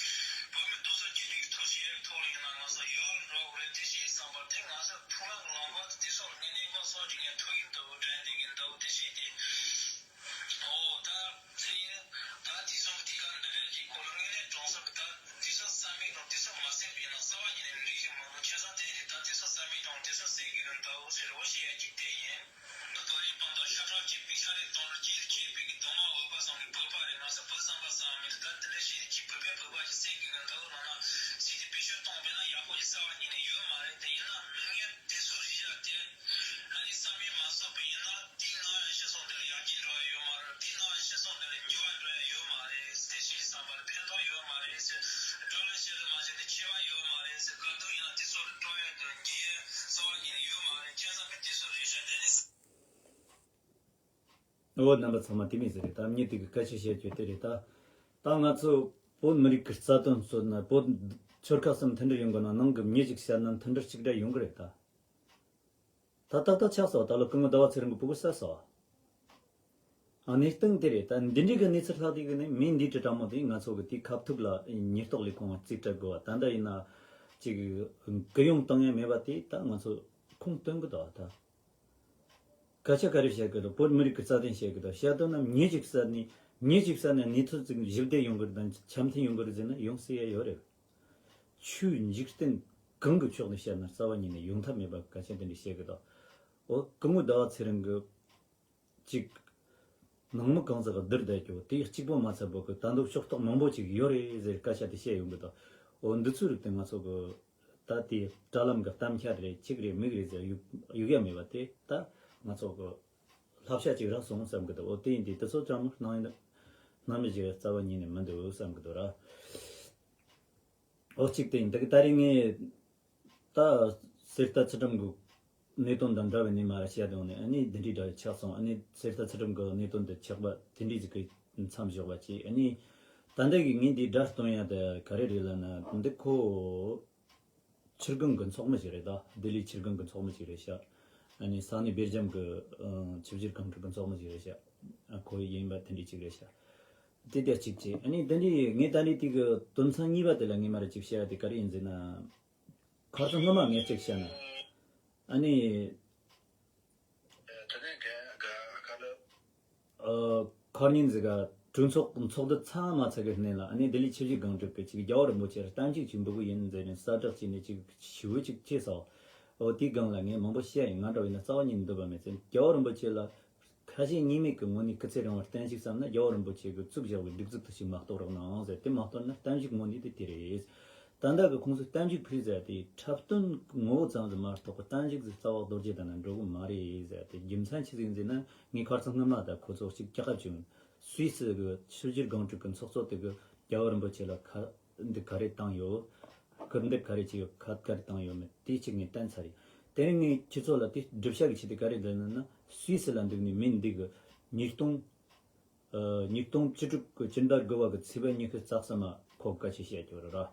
བོད་མི་སྡུག་སྲན་གཅིག་སྒྲིལ་གྱི་ཐོག་ཞིག་ཡག་གི་ཐོག་ལ་ཡིན་ན་ང་ཚོ་ཡག་ལ་འགྲོ་དགོས་རེད། དེ་ཞིག་བསམ་པ་དེ་ང་ཚོ་ཐུགས་ལ་ལམ་ཁ་དེ་ཚོ་ལ་ངས་གནས་སྐབས་སོགས་ཀྱི་ངས་ཐུགས་ཡིད་འདུག་དྲན་དེ་གི་འདུག་དེ་ཞིག་དེ། ཨོ་ད་དེ་ཡིན་ད་དེ་ཚོ་གི་དེ་ག་འདི་འདྲ་གི་ཁོ་ལ་དངོས་གནས་གྲོང་གསེབ་གི་ད་དེ་ཚོ་བསམ་མེད་དང་དེ་ཚོ་མ་བསད་པ་ཡིན་ན་རྩ་བ་ཉིད་ནས་འགྲིག་གི་མི་འདུག་ཁྱེད་ཚོ་དེ་རེད་ད་དེ་ཚོ་བསམ་མེད་དང་དེ་ཚོ་བསད་དགོས་ཀྱི་འདུག་ཟེར་རོ་ཞེས་ཡ་གཅིག་དེ་ཡིན། ད་བོད་རིགས་སྤུན་ཟླ་ཤ་ཁྲག་གཅིག་པའི་ཤ་རིགས་དང་རུ་སྐྱེས་སྐྱེས་པའི་གི་གདོང་མ་འོས་པ་སང་གི་བོད་པ་རེད། ང་ཚོ་བོད་བསམ་པ་བསམ་མེད་ད་དེ་འདྲ་ཞིག་རེད་ཀྱི་བོད་པའི་བོད་པ་ཞིག་བསད་དགོས་ཀྱི་འདུག་ལབ་ན་ཞིག་དེ་བེད་སྤྱོད་གཏོང་བས་ན་ཡག་པོ་ཞིག་རྩ་བ་ཉིད་ནས་ཡོད་མ་རེད། དེ་ཡིན་ན་མི་ངན་དེ་ཚོ་རིགས་ཡ་དེ་ཨ་ནི་བསམ་མེད་མ་བཟོད་པ་ཡིན་ན། དེའི་ནང་ཡང་སྤྱི་ཚོགས་འདི་ལ་ཡར་རྒྱས་འགྲོ་ཡ་ཡོད་མ་རེད། དེའི་ནང་ཡང་སྤྱི་ཚོགས་འདི་ལ་འགྱུར་བ་འགྲོ་ཡ་ཡོད་མ་རེད། དེ་ཞིག་བསམ་པ་ལ་ཕན་ཐོགས་ཡོད་མ་རེད་ཟེར། སྒྲོལ་ལ་ཤེས་རིག་མ་བྱས་ཏེ་ཆེ་བ་ཡོད་མ་རེད་ཟེར། ག་དུས་ཡང་དེ་ཚོ་ལ་སྤྲོ་ཡ་དང་འགྱིད་ཡ་རྩ་བ་ཉིད་ནས་ཡོད་མ་རེད། ཁྱེད་ཚོ་གི་དེ་ཚོ་རེ་ཞིག་དེ་ནི། འོ་རྣམ་པ་ཚང་མ་དེ་མིན་ཟེར་རེད། ད་མྱི་དེ་གི་སྐད་ཆ་བཤད་རྒྱུ་དེ་རེད་ད། ད་ང་ཚོ་བོད་མི་རིགས་ཀྱི་རྩ་དོན་རྩོད་ན་བོད་ཆོལ་ཁ་གསུམ་མཐུན་སྒྲིལ་ཡོང་དགོས་ན་ནང་གི་མྱི་ཞིག་བཤད་ན་མཐུན་སྒྲིལ་གཅིག་སྒྲིལ་ཡོང་གི་རེད་ད། ད་ཏག་ཏག་ཆགས་སོང་། ད་ལོ་སྐུ་ངོ་ཟླ་བ་ཚེ་རིང་གི་སྤུ་གུ་བསད་སོང་། ཨ་ནི་སྟེང་དེ་རེད་ད། འདི་འདྲའི་གི་གནས་ཚུལ་ལྷག་དུས་གི་ནི་མི་འདི་དྲི་དྲ་མོ་དེ་ང་ཚོ་གི་དེ་ཁ་ཐུག་ལ་ཉེན་རྟོག་ལས་ཁུངས་རྩིས་སྤྲད་དགོས་པ། ད་ལྟ་ཡིན་ན་ཅིག་གུ་ཡངས་བཏང་ཡ་མེད་པ་དེ་ད་ང་ཚོ་ཁུངས་སྟོན་གི་འདུག་ད། སྐད་ཆ་ག་རེ་བཤད་གི་འདུག་བོད་མི་རིགས་ཀྱི་རྩ་དོན་བཤད་གི་འདུག་བཤད་དོན་ནམ་མྱི་ཅིག་བསད་ནས་མྱི་ཅིག་བསད་ནས་གནས་ཚུལ་ཅིག་ཞིབ་བརྡད་ཡོང་གི་རེད་དང་འཆམ་མཐུན་ཡོང་གི་རེད་ཟེར་ན་ཡོང་སྲིད་ཡ་ཡོད་རེད། ཆོས་འཇིག་རྟེན་གང་གི་ཕྱོགས་ནས་བཤད་ན་རྩ་བ་ཉིད་ནས་ཡོང་ཐབས་མེད་པ་སྐད་ཆ་འདི་འདྲ་བཤད་གི་འདུག་འོ་སྐུ་ངོ་ཟླ་བ་ཚེ་རིང་གི་ཅིག་ནང་མི་གང་ཟག་གི་བསྡུར་བསྡད་རྒྱུ་དེ་གཅིག་པོ་མ་ཚད་པོ་གི་ད་འདུག་ཕྱོགས་གཏོགས་མང་པོ་ཅིག་ཡོད་རེད་ཟེར་སྐད་ཆ་དེ་བཤད་ཡོང་གི་འདུག་འོ་འདི་ཚོའི་རིགས་དེ་ང་ཚོ་གི་ད་དེ་དྲ་ལམ་གི་གཏམ་འཆལ་རེད་ཅིག་རེད་མིག་རེད་ཟེར་གཡུག་གཡུག་ཡ་མེད་པ་དེ་ད་ང་ཚོ་གི་བསླབ་བྱ་ཅིག་རག་སོང་བསམ་གི་འདུག་འོ་དེ་ཡིན་དུས་དེ་ཚོ་ཅང་མི་སྣང་ཡིན་སྣང་མི་ཞིག་རྩ་བ་ཉིད་ནས་མི་འདུག་བསམ་གི་འདུག་ར། འོ་གཅིག་དེ་ཡིན་འདུག་ད་རེས་ངས་ད་གསེར་རྟ་ཚུལ་ཁྲིམས་གི་གནད་དོན་དང་འདྲ་བའི་ནས་མར་བཤད་དོན་ནས་ཨ་ནི་འདི་འདྲའི་འདྲ་བའི་ཆགས་སོང་། ཨ་ནི་གསེར་རྟ་ཚུལ་ཁྲིམས་གི་གནད་དོན་དེ་ཆགས་པ་དེ་འདྲའི་ཟིག་གི་མཚམས་འཇོག་པ་བྱས། ཨ་ནི་ད་འདི་གི་ངས་འདི་སྒྲ་སྟོན་ཡ་དེ་ག་རེ་རེད་ལབ་ན་འདི་ཁོ། ཕྱིར་དགོན་གྱི་ཚོགས་མི་ཞིག་རེད་ད། ལྡི་ལིའི་ཕྱིར་དགོན་གྱི་ཚོགས་མི་ཞིག་རེད་ཤག་ཨ་ནི་ས་གནས་སྦེལ་ཇམ་གྱི་ཨ་ཆིབས་བསྒྱུར་ཁང་ཁྲོད་ཀྱི་ཚོགས་མི་ཞིག་རེད་ཤག་ཨ་ཁོ་ཡིན་པ་དེ་འདྲའི་ཅིག་རེད་ཤག་དེ་དེ་གཅིག་བྱས། ཨ་ནི་དེ་འདྲའི་ངས་ད་ནི་དེ་གི་དོན་ཚན་གཉིས་པ་དེ་ལ་ངས་མར་གཅིག་བཤད་ཡ་དེ་ག་རེ་ཡིན་ཟེར་ན། ཁ་སང་སྔོན་མ་ངས་གཅིག་བཤད་ན། ཨ་ནི། དེ་ནས་ག་ག་ག་ལ། ཨ། ཁ་ཉིན་ཟིག་ག་གྲོས་ཚོགས་ཚོགས་འདུ་ཚང་མ་ཚར་གི་སྔོན་ལ། ཨ་ནི་ལྡི་ལི་ཆུ་བཞི་སྒང་དྲུག་གི་ཅིག་རྒྱལ་བ་རིན་པོ་ཆེར་གཏམ་བཤད་ཅིག་འབུལ་གི་ཡིན་ཟེར་ནས་གསལ་བསྒྲགས་བྱས་ནས་ཅིག་ཞུ་བ་ཅིག་བྱས་སོང་། འོ་དེའི་སྒང་ལ་ངས་མང་པོ་བཤད་ཡིན། ང་འདྲ་བ་ཡིན་ན་རྩ་བ་ཉིད་ནས་འདོད་པ་མེད་ཟེར། རྒྱལ་བ་རིན་པོ་ཆེ་ལ་ཁ་ཞེ་གཉིས་མེད་ཀྱི་ངོས་ནས་སྐུ་ཚེ་རིང་བར་བརྟན་བཞུགས་བསམ་ན། རྒྱལ་བ་རིན་པོ་ཆེ་གིས་བཙུགས་བཞག་པའི་སྒྲིག་འཛུགས་དེ་ཞིག་མ་གཏོགས་རོགས་གནང་ཟེར། དེ་མ་གཏོགས་ན་གཏམ་བཤད་ངོས་ནས་དེ་དེ་རེད། ད་ལྟ་གི་ཁོང་ཚོས་གཏམ་བཤད་ཕུལ་ཟེར་དེ་འཁྲབ་སྟོན་ངོ་བོ་ཙམ་ཟིག་མ་གཏོགས་གཏམ་བཤད་ཟིག་རྩ་བ་རྡོ་རྗེ་ལྟ་ན་འགྲོ་གི་མ་རེད་ཟེར་དེ། རྒྱུ་མཚན་ཆི་ཟིག་ཡིན་ཟེར་ན། ངས་ཁ་སང་སྔོན་མ་ད་ཁོ་ཚོ་ཅིག་སྐྱག་ཁ་བྱུང་། སུད་སི་གི་ཆུ་བཞི་སྒང་དྲུག་གི་ཚོགས་གཙོ་དེ་གིས་རྒྱལ་བ་རིན་པོ་ཆེ་ལ་ཁ་འདི་ག་རེ་བཏང་ཡོད། སྐུར་འདེབས་ག་རེ་བྱས་ཡོད། ཁ་ག་རེ་བཏང་ཡོད་མེད་དེ་ཅིག་ངས་བསྟན་ཚར་རེད། དེ་རིང་ངས་ཁྱེད་ཚོ་ལ་དེ་སྒྲུབ་བྱ་གི་ཆེད་དུ་ག་རེ་འདོན་ན་ན། སུད་སི་ལ་འདུག་ནས་མི་འདི་གིས་ཉིས་སྟོང་ཨ། ཉིས་སྟོང་བཅུ་དྲུག་གི་སྤྱི་ཟླ་དགུ་པ་གི་ཚེས་པ་ཉི་ཤུ་རྩ་གསུམ་མ་ཁོ་སྐད་ཆ་བཤད་རྒྱུ་རེད་ར།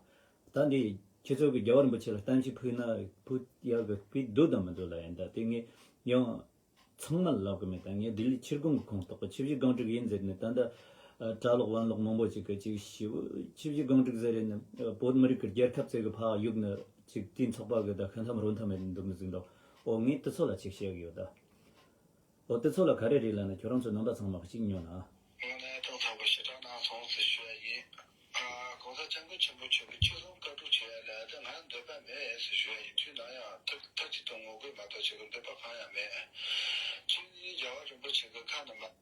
ད་འདི་ཁྱེད་ཚོ་གི་རྒྱལ་བ་རིན་པོ་ཆེ་ལ་གཏམ་བཤད་ཕུལ་ན་ཕུལ་ཡག་གི་དཔེ་འདུག་དང་མི་འདུག་ལབ་ཡིན། ད་དེ་ངས་ཡང་ཚང་མ་ལ་ལབ་གི་མེད། ད་ངས་ལྡི་ལི་ཆུ་སྒང་གི་ཁོངས་གཏོགས་གི་ཆུ་བཞི་སྒང་དྲུག་ཡིན་ཟེར་ནས། ད་ད་གྲྭ་ལོག་དབང་ལོག་མང་པོ་ཅིག་གིས་ཅིག་ཞིབ་ཆུ་བཞི་སྒང་དྲུག་ཟེར་རེད་ནས། བོད་མི་རིགས་ཀྱི་རྒྱལ་ཁབ་ཟེར་གི་ཕར་གཡུགས་ནས་ཅིག་དེ་ཚོགས་པ་གི་ད་ཤི་འཐམ་རོ་འཐམ་མེད་འདུག་མི་ཟིག་འདུག་འོ་ངས་དེ་ཚོ་ལ་ཅིག་བཤད་གི་ཡོད་ད། འོ་དེ་ཚོ་ལ་ག་རེ་རེད་ལབ་ན། ཁྱོད་རང་ཚོ་རྣམ་པ་ཚང་མ་གཅིག་ཉོན་ཨ། དངོས་གནས་ཐོག་མཐའ་བར་ཞེ་དྲག་གནང་སོང་ཟེར་ཞུ་ཡ་ཡིན། ཨ། གོང་ས་སྐྱབས་མགོན་ཆེན་པོ་མཆོག་གིས་ཆོས་སྲུང་བཀའ་སྒྲུབ་བྱེད་ཡ་ལ་ད་ང་འདོད་པ་མེད་ཟེར་ཞུ་ཡ་ཡིན། དུས་ནམ་ཡང་ཐུགས་ཐུགས་གཅིག་ཏུ་ངོ་རྒོལ་མ་གཏོགས་བྱེད་དགོས་འདོད་པ་གང་ཡང་མེད། གཅིག་ནི་རྒྱལ་བ་རིན་པོ་ཆེ་གི་ཁ་ནས་མ།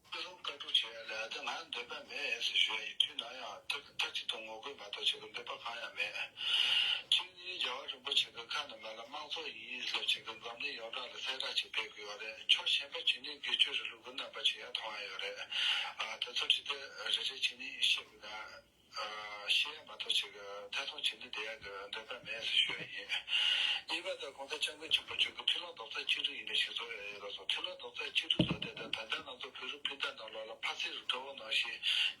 ཁྱོད་རང་བཀའ་སྒྲུབ་བྱེད་ཡ་ལ་ད་ང་འདོད་པ་མེད་ཟེར་ཞུ་ཡ་ཡིན། དུས་ནམ་ཡང་ཐུགས་ཐུགས་གཅིག་ཏུ་ངོ་རྒོལ་མ་གཏོགས་བྱེད་དགོས་འདོད་པ་གང་ཡང་མེད། གཅིག་ནི་རྒྱལ་བ་རིན་པོ་ཆེ་གི་ཁ་ནས་མ་ལ་དམངས་གཙོ་ཡིན་ལབ་བྱེད་གི་འཛམ་གླིང་ཡོངས་གྲགས་ལ་གསལ་བསྒྲགས་ཅིག་སྤེལ་དགོས་ཡོད་རེད། ཕྱོགས་གཞན་པ་ཅིག་ནས་སྒེར་གཅོད་རིང་ལུགས་ཀྱི་རྣམ་པ་ཅིག་ཡང་མཐོང་ཡ་ཡོད་རེད། ཨ། དེ་ཚོ་ཅིག་དེ་རེ་རེ་བྱས་ནས་བཤད་དགོས་ན། ཨ། བཤད་ཡ་མ་གཏོགས་ཅིག་ཐེ་ཚོམ་བྱས་ནས་བསྡད་ཡ་གི་འདོད་པ་མེད་ཟེར་ཞུ་ཡ་ཡིན། གཉིས་པ་དེ་གོང་ས་སྐྱབས་མགོན་ཆེན་པོ་མཆོག་གིས་མཐུན་ལམ་རྡོག་རྩ་གཅིག་སྒྲིལ་ཡིན་ནའི་ཞིག་བཟོ་ཡ་ཡོད་ལ་སོང་། མཐུན་ལམ་རྡོག་རྩ་གཅིག་སྒྲིལ་བཟོ་དེ་དང་ད་ལྟ་ང་ཚོ་བོད་རིགས་སྤུན་ཟླ་ནང་ལོགས་ལ་ཕ་སྲིད་རུ་འགྲོ་བ་ནང་བཞིན་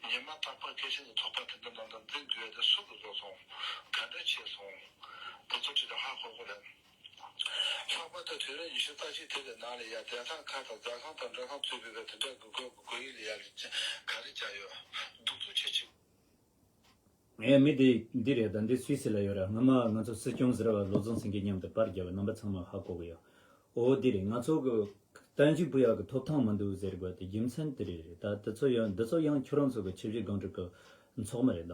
ཉི་མ་རྟག་པར་སྐད་ཆ་ནས་ཚོགས་པ་དེ་འདྲ་ནང་ལ་འཛིན་དགོས་ཡ་དེ་སུ་གིས་བཟོས་སོང་། ག་འདྲ་བྱས་སོང་། དེ་ཚོ་ཅིག་ད་ཧ་གོ་དགོས་ལ། ལྷག་པར་དུ་དུས་རབས་ཉི་ཤུ་རྩ་གཅིག་དེ་གི་ནང་ལ་ཡ་གདན་ས་ཁག་དང་ཟ་ཁང་དང་མགྲོན་ཁང་བཙུགས་པའི་དེ་འདྲ་དགོས་དགོས་དགོས་ཡིན་ལ་ཡ་ལ་ག་རེ་བྱ་ཡོད། གདུག་རྩུབ་ཆེ་ཆེ། ངའི་མི་དེ་འདི་རེད། ད་འདི་སུད་སི་ལ་ཡོད་ར། སྔོན་མ་ང་ཚོ་སྲིད་སྐྱོང་ཟུར་པ་བློ་བཟང་སེང་གེ་མཉམ་དུ་པར་བརྒྱབ་པ་རྣམ་པ་ཚང་མ་ཧ་གོ་གི་ཡོད། འོ་འདི་རེད། ང་ཚོ་གི་གཏན་འཇུག་ཕུལ་ཡག་གི་ཐོབ་ཐང་མི་འདུག་ཟེར་དགོས་དེ་རྒྱུ་མཚན་དེ་རེད། རེད། ད་དེ་ཚོ་ཡང་འདི་ཚོ་ཡང་ཁྱོད་རང་ཚོ་གི་ཆུ་བཞི་སྒང་དྲུག་གི་ཚོགས་མི་རེད་ད།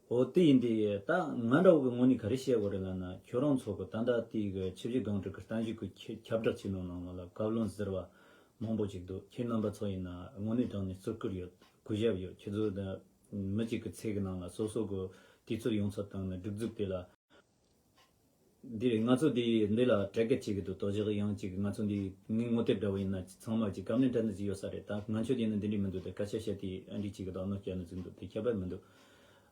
འོ་དེ་ཡིན་དེ་ད་ང་འདྲ་བོ་གི་ངོས་ནས་ག་རེ་བཤད་དགོས་རེད་ལབ་ན། ཁྱོད་རང་ཚོ་གི་ད་ལྟ་དེ་གི་ཆུ་བཞི་སྒང་དྲུག་གི་གཏན་འཇུག་གི་ཁྱབ་བསྒྲགས་བྱེད་ནོ་ནང་ལ་བཀའ་བློན་ཟུར་པ་མང་པོ་ཅིག་འདུག་ཁྱེད་རྣམ་པ་ཚོ་ཡིན་ན་དངོས་གནས་དྲང་གནས་བརྩི་བཀུར་ཡོད། གུས་ཞབས་ཡོད། ཁྱེད་ཚོ་ད་མི་གཅིག་གི་ཚེ་གི་ནང་ལ་སོ་སོ་གི་དུས་ཚོད་ཡོངས་ཚོད་བཏང་ནས་སྒྲིག་འཛུགས་དེ་ལ། འདི་རེད། ང་ཚོ་འདི་འདི་ལ་དྲན་སྐུལ་བྱེད་ཀྱི་འདུག་དོ་ཞག་ཡང་ཅིག་ང་ཚོ་འདི་ངའི་ངོ་དེབ་འདྲ་བོ་ཡིན་ན་ཚང་མ་ཅིག་བཀའ་མོལ་འདྲ་འདྲ་ཅིག་ཡོད་ས་རེད། ད་ང་ཚོ་འདི་ནི་འདི་འདྲ་མི་འདུག་དེ་སྐད་ཆ་བཤད་དེ་ཨ་འདྲ་ཅིག་གི་ད་གནོད་སྐྱེལ་ནི་ཟིག་འདུག་དེ་ཁྱད་པར་མི་འདུག་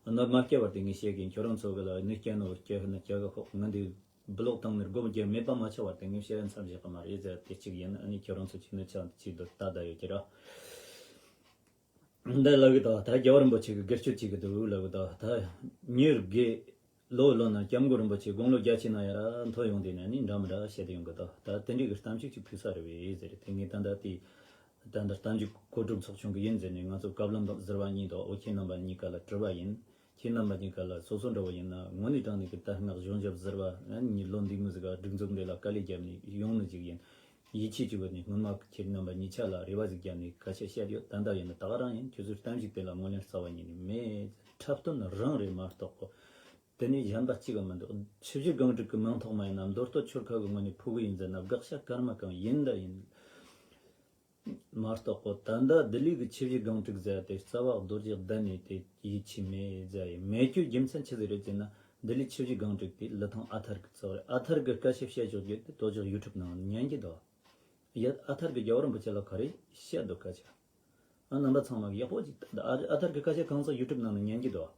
གནོད་མ་སྐྱེལ་བར་དེ་ངས་བཤད་གིན། ཁྱོད་རང་ཚོ་གི་ལ་གནོད་སྐྱེལ་ནོ་སྐྱེལ་ནི་སྐྱེལ་གི་ཤོག་ང་འདི་བི་ལོག་བཏང་ནས་སྒོ་རྒྱབ་མེད་པ་མ་ཆགས་བར་དེ་ངས་བཤད་ཡ་མཚམས་བཞག་གི་མ་རེད་ཟེར། དེ་གཅིག་ཡིན། ཨ་ནི་ཁྱོད་རང་ཚོ་ཅིག་གནོད་ཆགས་ཅིག་འདུག་ད་ད་ཡོད་ཀྱི་ར། འདི་ལབ་གི་འདུག་ད་རྒྱལ་བ་རིན་པོ་ཆེ་གི་སྒེར་གཅོད་བྱེད་གི་འདུག་ལབ་གི་འདུག་ད་མྱི་རབས་བརྒྱད་ལོ་ལོ་ན་སྐྱབས་མགོན་རིན་པོ་ཆེ་དགུང་ལོ་བརྒྱད་ཅུ་ན་ཡར་མཐོ་ཡོང་དུས་ན་ནི་འདྲ་མི་འདྲ་བཤད་དེ་ཡོང་གི་འདུག་ད་དེ་འདྲའི་གི་གཏམ་ཅིག་ཅིག་ཕུལ་ས་རེད་བས་ཟེར། དེ་ངས་ད་ལྟ་དེ་ད་ལྟ་གཏམ་རྒྱུད་གོ་སྒྲིག་ཚོགས་ཆུང་གི་ཡིན་ཟེར་ནས། ང་ཚོ་བཀའ་བློན་ཟུར་པ་གཉིས་དང་འོ་ཁྱེད་རྣམ་པ་གཉིས་ཀ་ལ་དྲི་བ་ཡིན། ཁྱེད་རྣམ་པ་གཉིས་ཀ་ལ་སོ་སོ་འདྲ་བོ་ཡིན་ན་དངོས་གནས་དྲང་གནས་ཀྱི་ད་སྔགས་གཞུང་ཞབས་ཟུར་པ་ནི་ལོ་འདི་མོ་ཟིག་ག་སྒྲིག་འཛུགས་འདི་ལ་དཀའ་ལས་བརྒྱབ་ནས་ཡོང་ནི་ཅིག་ཡིན། ཡིད་ཆེས་ཅིག་བོ་ནས་སྔོན་མ་ཁྱེད་རྣམ་པ་གཉིས་ཆ་ལ་རེ་བ་ཟིག་བརྒྱབ་ནས་སྐད་ཆ་བཤད་ཡོད། ད་ལྟ་ཡིན་ན་ད་ག་རང་ཡིན། ཁྱོད་ཚོའི་གཏམ་ཞིག་དེ་ལ་ངོས་ལེན་རྩ་བ་ཉིད་ནས་མེད། འཁྲབ་སྟོན་རང་རེད་མ་གཏོགས་གོ། དེ་ནས་གཞན་པ་གཅིག་ག་མི་འདུག་ཆུ་བཞི་སྒང་དྲུག་གི་མིང་ཐོག་མ་ཡིན་ན་མདོ་སྟོད་ཆོལ་ཁ་གི་ངོས་ནས་ཕུལ་གི་ཡིན་ཟེར་ན་དགག་བྱ་སྐར་མ་གང་ཡིན་ད་ཡིན། མ་གཏོགས་གོ། ད་ལྟ་ལྡི་ལི་གི་ཆུ་བཞི་སྒང་དྲུག་ཟེར་དེ་རྩ་བ་རྡོ་རྗེ་གདན་ནས་དེ་ཡིད་ཆེས་མེད་ཟེར་ཡིན། མེད་རྒྱུ་རྒྱུ་མཚན་ཆི་ཟིག་རེད་ཟེར་ན། ལྡི་ལི་ཆུ་བཞི་སྒང་དྲུག་དེ་ལི་ཐང་ཨ་ཐར་གི་རྩ་བ་རེད། ཨ་ཐར་གི་སྐད་ཆ་བཤད་ཆོག་རྒྱུ་དེ་དོ་ཅོག་ཡུ་ཊུབ་ནང་ཉན་གྱི་འདུག་ཡ། ཨ་ཐར་གི་རྒྱལ་བ་རིན་པོ་ཆེ་ལ་ག་རེ་བཤད་འདུག་སྐད་ཆ། ཨ། རྣམ་པ་ཚང་མ་གི་ཡག་པོ་ཅིག་ད་ཨ་ཨ་ཐར་གི་སྐད་ཆ་གང་ཟག་ཡུ་ཊུབ་ནང་ནས་ཉན་གྱི་འདུག་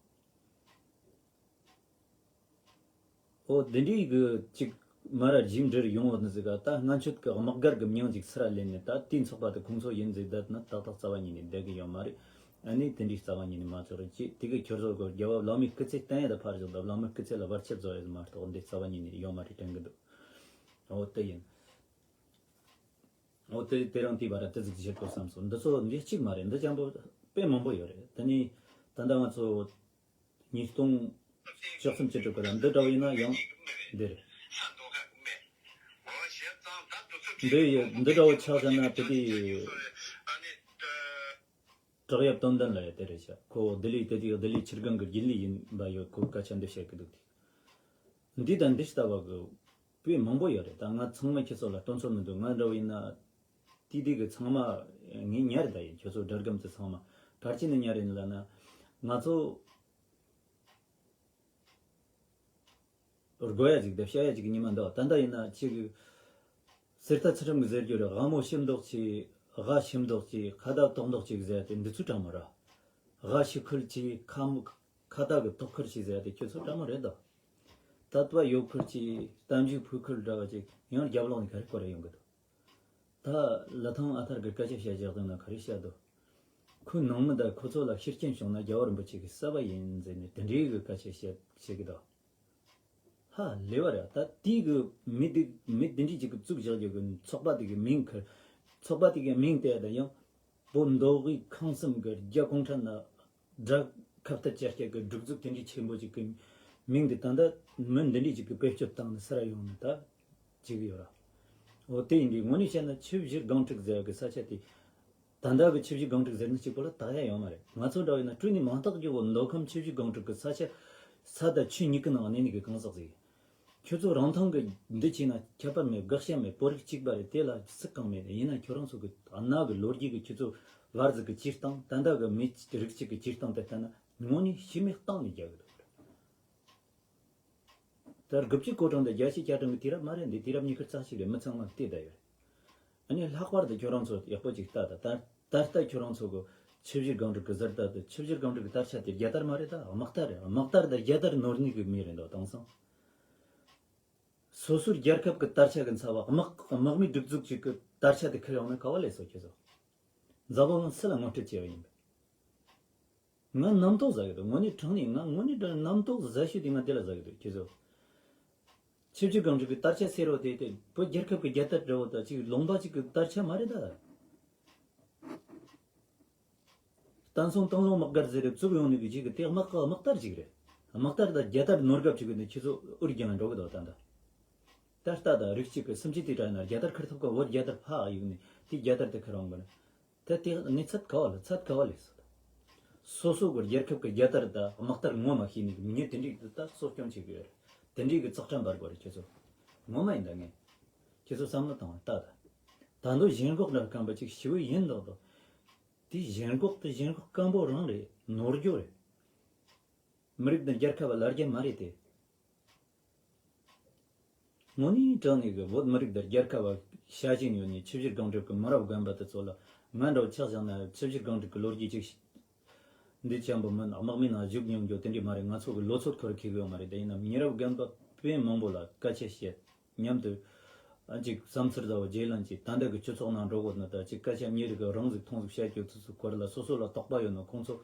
འོ་དེ་འདྲའི་གི་ཅིག་མ་ར་ཇིང་འབྲེལ་ཡོང་བ་ནི་ཟིག་ག་ད་སྔ་ཆད་གི་དམག་སྒར་གི་མྱིང་ཅིག་སི་ར་ལེན་ནས་ད་དེའི་ཚོགས་པ་དེ་ཁོང་ཚོ་ཡིན་ཟིག་ད་ན་ཏག་ཏག་རྩ་བ་ཉིད་ནས་བསྡད་གི་ཡོད་མ་རེད། ཨ་ནི་དེ་འདྲའི་རྩ་བ་ཉིད་ནས་མ་ཚོར་ཅིག་དེ་གི་ཁྱོད་ཚོ་གི་རྒྱལ་བ་བླ་མའི་སྐུ་ཚེ་བརྟན་ཡ་ད་ཕར་བཞག་ད་བླ་མའི་སྐུ་ཚེ་ལ་བར་ཆད་བཟོ་ཡ་མ་གཏོགས་འདི་རྩ་བ་ཉིད་ནས་ཡོད་མ་རེད་དྲན་གི་འདུག་འོ་དེ་ཡིན། འོ་དེ་དེ་རིང་དེའི་བར་དེ་ཟིག་བཤད་དགོས་བསམ་སོང་། འདི་ཚོ་འདི་གཅིག་མ་རེད། འདི་ཅན་པོ་དཔེ་མང་པོ་ཡོད་རེད། དེ་ནས་ད་ལྟ་ང་ཚོ་ཉིས་སྟོང་བཅུ་གསུམ་བཅུ་དྲུག་གི་ལ་འདི་འདྲ་བོ་ཡིན་ན་ཡང་འདི་རེད། འདི་ཡི་འདི་འདྲ་བོ་ཆགས་བཞག་ན་དེ་དུས་བྲག་གཡབ་དོན་ལྡན་ལ་ཡ་དེ་རེད་ཤག་ཁོ་ལྡི་ལི་དེ་དུས་ལྡི་ལི་ཆི་སྒང་གི་རྒྱུན་ལས་ཡིན་པ་ཡོད། ཁོ་སྐད་ཆ་འདི་བཤད་གི་འདུག་དེ། འདི་དང་འདི་ལྟ་བ་གི་དཔེ་མང་པོ་ཡོད་རེད། ད་ང་ཚང་མ་ཁྱེད་ཚོ་ལ་སྟོན་ཚོད་མི་འདུག་ང་འདྲ་བོ་ཡིན་ན་དེ་དུས་གི་ཚང་མ་ངས་ཉར་ད་ཡིན། ཁྱེད་ཚོ་སྒྲ་སྒམ་དེ་ཚང་མ་ག་རེ་བྱས་ནས་ཉར་ཡིན་ལབ་ན། ང་ཚོ་དགོས་ཡ་ཅིག་དང་བཤད་ཡ་ཅིག་གི་ཉི་མ་འདུག་ད་ལྟ་ཡིན་ན་ཅིག་གསེར་རྟ་ཚུལ་ཁྲིམས་གི་ཟེར་རྒྱུ་རེད། སྒ་མོ་ཞིམ་མདོག་ཅིག་སྒ་ཞིམ་མདོག་ཅིག་ཁ་བརྡ་ཏོག་མདོག་ཅིག་ཟེར་ཡ་དེ་འདི་ཚོ་དྲང་མོ་ར། སྒ་ཞིག་ཁུལ་གྱི་ཁ་མོ་ཁ་བརྡ་གི་ཐོག་ཁུལ་ཞིག་ཟེར་ཡ་དེ་ཁྱོད་ཚོ་དྲང་མོ་རེད་དོ། དད་པ་ཡོད་ཁུལ་གྱི་གཏམ་བཞུགས་ཕུལ་ཁུལ་འདྲ་བ་ཅིག་ཡང་རྒྱབ་ལོགས་ནས་ག་རེ་སྐོར་ར་ཡོང་གི་འདུག་ད་ལི་ཐང་ཨ་ཐར་གི་སྐད་ཆ་བཤད་བཞག་དོན་ན་ག་རེ་བཤད་འདུག་ཁོའི་ནང་མི་དང་ཁོ་ཚོ་ལ་ཤེས་རྐྱེན་བྱུང་ན་རྒྱལ་བ་རིན་པོ་ཆེ་གི་བསུ་བ་ཡིན་ཟེར་ནས་དེ་འདྲའི་གི་སྐད་ཆ་བཤད་བཤད་གི་འདུག་ཧ་ལས་བ་རེད། ད་དེའི་གི་མི་དེ་མི་དེ་འདྲའི་ཅིག་གི་བཙུགས་བཞག་རྒྱུ་གི་ཚོགས་པ་དེ་གི་མིང་ཁུར། ཚོགས་པ་དེ་གི་མིང་དེ་དང་ཡང་བོད་མདོ་དབུས་ཁམས་གསུམ་གི་རྒྱ་གུང་ཁྲན་ན་དགྲ་ཁ་གཏད་བཅག་སྐྱག་གི་སྒྲིག་འཛུགས་དེ་འདྲའི་ཆེན་པོ་ཅིག་གི་མིང་དེ་ད་ལྟ་མི་འདི་འདྲའི་ཅིག་གི་བེད་སྤྱོད་བཏང་ནས་སེ་ར་ཡོང་ནས་ད་བྱེད་གི་ཡོད་ར། འོ་དེ་ཡིན་དུས་དངོས་གནས་བཤད་ན་ཆུ་བཞི་སྒང་དྲུག་ཟེར་གི་ས་ཆ་དེ། ད་ལྟ་གི་ཆུ་བཞི་སྒང་དྲུག་ཟེར་ན་གཅིག་པོ་ལ་བཏགས་ཡ་ཡོད་མ་རེད། ང་ཚོ་འདྲ་བས་ན་སྤྲོས་ནས་མང་དག་གི་འོ་མདོ་ཁམས་ཆུ་བཞི་སྒང་དྲུག་གི་ས་ཆ་ས་དང་ཆུ་གཉིས་ཀྱི་ནང་གནས་ནས་གི་གང་ཟག་ཟིག་ཁྱོད་ཚོ་རང་ཐང་གི་འདི་བྱས་ན་ཁྱད་པར་མེད། དགག་བྱ་མེད། བོད་རིགས་གཅིག་པ་རེད། དེ་ལ་སུ་གང་མེད། ཡིན་ན་ཁྱོད་རང་ཚོ་གི་གནའ་གི་ལོ་རྒྱུས་གི་ཁྱོད་ཚོ་བར་ཟིག་གི་སྤྱིར་བཏང་ད་ལྟ་གི་མི་རིགས་གཅིག་གི་སྤྱིར་བཏང་དེ་ལྟ་ན་དངོས་གནས་ཤི་མེད་གཏིང་ནས་རྒྱག་གི་འདུག་ད་དགུ་བཅུ་གོ་གྲངས་དང་བརྒྱད་ཅུ་གྱ་གྲངས་ཀྱི་དུས་རབས་མ་རེད་འདི། དུས་རབས་ཉི་ཤུ་རྩ་གཅིག་རེད། མི་ཚང་མ་བལྟས་བསྡད་ཡོད་རེད། ཨ་ནི་ལྷག་པར་དུ་ཁྱོད་རང་ཚོ་ཡག་པོ་ཅིག་ལྟ་དང་། ད་ད་ལྟ་ཁྱོད་རང་ཚོ་གི་ཆུ་བཞི་སྒང་དྲུག་གི་ཟུར་ལྟ་དང་། ཆུ་བཞི་སྒང་དྲུག་གི་དར་ཆ་དེ་རྒྱལ་དར་མ་རེད། ད་དམག་དར་རེད། དམག་དར་དང་རྒྱལ་དར་ནོར་ནི་གི་མི་རེད་འདུག་དེང་སང་སོ་སོའི་རྒྱལ་ཁབ་ཀྱི་དར་ཆ་གི་ཚབ་བ་དམག་དམག་མི་སྒྲིག་འཛུགས་ཅིག་གི་དར་ཆ་དེ་ཁུར་ཡོང་ན་ག་བ་ལས་སོ་ཁྱེད་ཚོ། འཛམ་བུ་གླིང་སུ་ལ་ངོ་སྤྲོད་བྱས་པ་ཡིན་པས། ང་རྣམ་རྟོག་ཟ་གི་འདུག་དངོས་གནས་དྲང་གནས་ང་དངོས་གནས་དྲང་རྣམ་རྟོག་ཟ་ཤོས་དེ་ང་དེ་ལ་ཟ་གི་འདུག་ཁྱེད་ཚོ། ཆུ་བཞི་སྒང་དྲུག་གི་དར་ཆ་སེར་བོ་དེ་དེ་བོད་རྒྱལ་ཁབ་ཀྱི་རྒྱལ་དར་འདྲ་བོ་དང་གཅིག་ལུང་པ་གཅིག་གི་དར་ཆ་མ་རེད་ད། བསྟན་སྲུང་སྟག་ལུང་དམག་སྒར་ཟེར་རེ་བཙུགས་ཡོང་ནི་གི་གཅིག་གི་དེ་དམག་གི་དམག་དར་ཅིག་རེད། དམག་དར་དང་རྒྱལ་དར་ནོར་སྐབས་ཅིག་གི་ནི་ཁྱེད་ཚོ་ཨུར་རྒྱང་འགྲོ་གི་འདུག་ད་ད། ད་ལྟ་ད་རིགས་གཅིག་གི་སུམ་ཅུ་དེ་དྲག་ན་རྒྱལ་དར་ཁུར་ཐུབ་གི། བོད་རྒྱལ་དར་ཕ་ཨ་ཡུག་ནི་དེ་རྒྱལ་དར་དེ་ཁུར་འོང་གི་ནི། ད་དེ་གནས་ཚད་ག་བ་ལ་ཚད་ག་བ་ལས་སོ། སོ་སོ་གི་རྒྱལ་ཁབ་ཀྱི་རྒྱལ་དར་དང་དམག་དར་ངོ་མ་ཤེས་ནི་མི་དེ་འདྲའི་དུ་ད་གསོ་སྐྱོང་བྱེད་དགོས་རེད། དེ་འདྲའི་གི་ཙག་ཁྲ་འབར་དགོས་རེད་ཁྱེད་ཚོ། ངོ་མ་ཡིན་ད་ངས། ཁྱེད་ཚོ་བསམ་བློ་བཏང་བ་ལྟ་ད། ད་འདོད་གཞན་འགོག་འདྲ་སྐམ་པ་ཅིག་ཞི་བའི་ཡིན་མདོག་མདོག་དེ་གཞན་འགོག་དེ་གཞན་འགོག་སྐམ་པོ་རང་རེད། ནོར་འགྱོ་རེད། མི་རིགས་དང་རྒྱལ་ཁབ་ལ་རྒྱ་མ་རེད་དེ། དངོས་གནས་དྲང་གནས་ཀྱི་བོད་མི་རིགས་དང་རྒྱལ་ཁབ་བ་ཤ་ཞེན་ཡོད་ནས་ཆུ་བཞི་སྒང་དྲུག་གི་མི་རབས་རྒན་པ་དེ་ཚོ་ལ་ང་འདྲ་བོ་ཆགས་བཞག་ན་ཆུ་བཞི་སྒང་དྲུག་གི་ལོ་རྒྱུས་ཅིག་འདི་ཅན་པོ་མིན། དམག་མི་ནང་བཞུགས་མྱོང་རྒྱུ་དེ་འདྲས་མ་རེད། ང་ཚོ་གི་ལོ་ཚོད་ཁོར་ཁེགས་ཡོད་མ་རེད། དེ་ཡིན་ན་མི་རབས་རྒན་པ་དཔེ་མང་པོ་ལ་སྐད་ཆ་བཤད་མཉམ་དུ་ཨ་ཅིག་བསམ་ཚུལ་ཟ་བ་བརྗེ་ལན་ཅིག་ད་ལྟ་གི་སྤྱི་ཚོགས་ནང་འགྲོ་དགོས་ན་ད་ཅིག་སྐད་ཆ་མྱི་རིགས་གི་རང་ཟིག་མཐོང་ཟིག་བཤད་རྒྱུ་དེ་ཚོ་སྐོར་ལ་སོ་སོ་ལ་དོགས་པ་ཡོད་ན་ཁོང་ཚོ་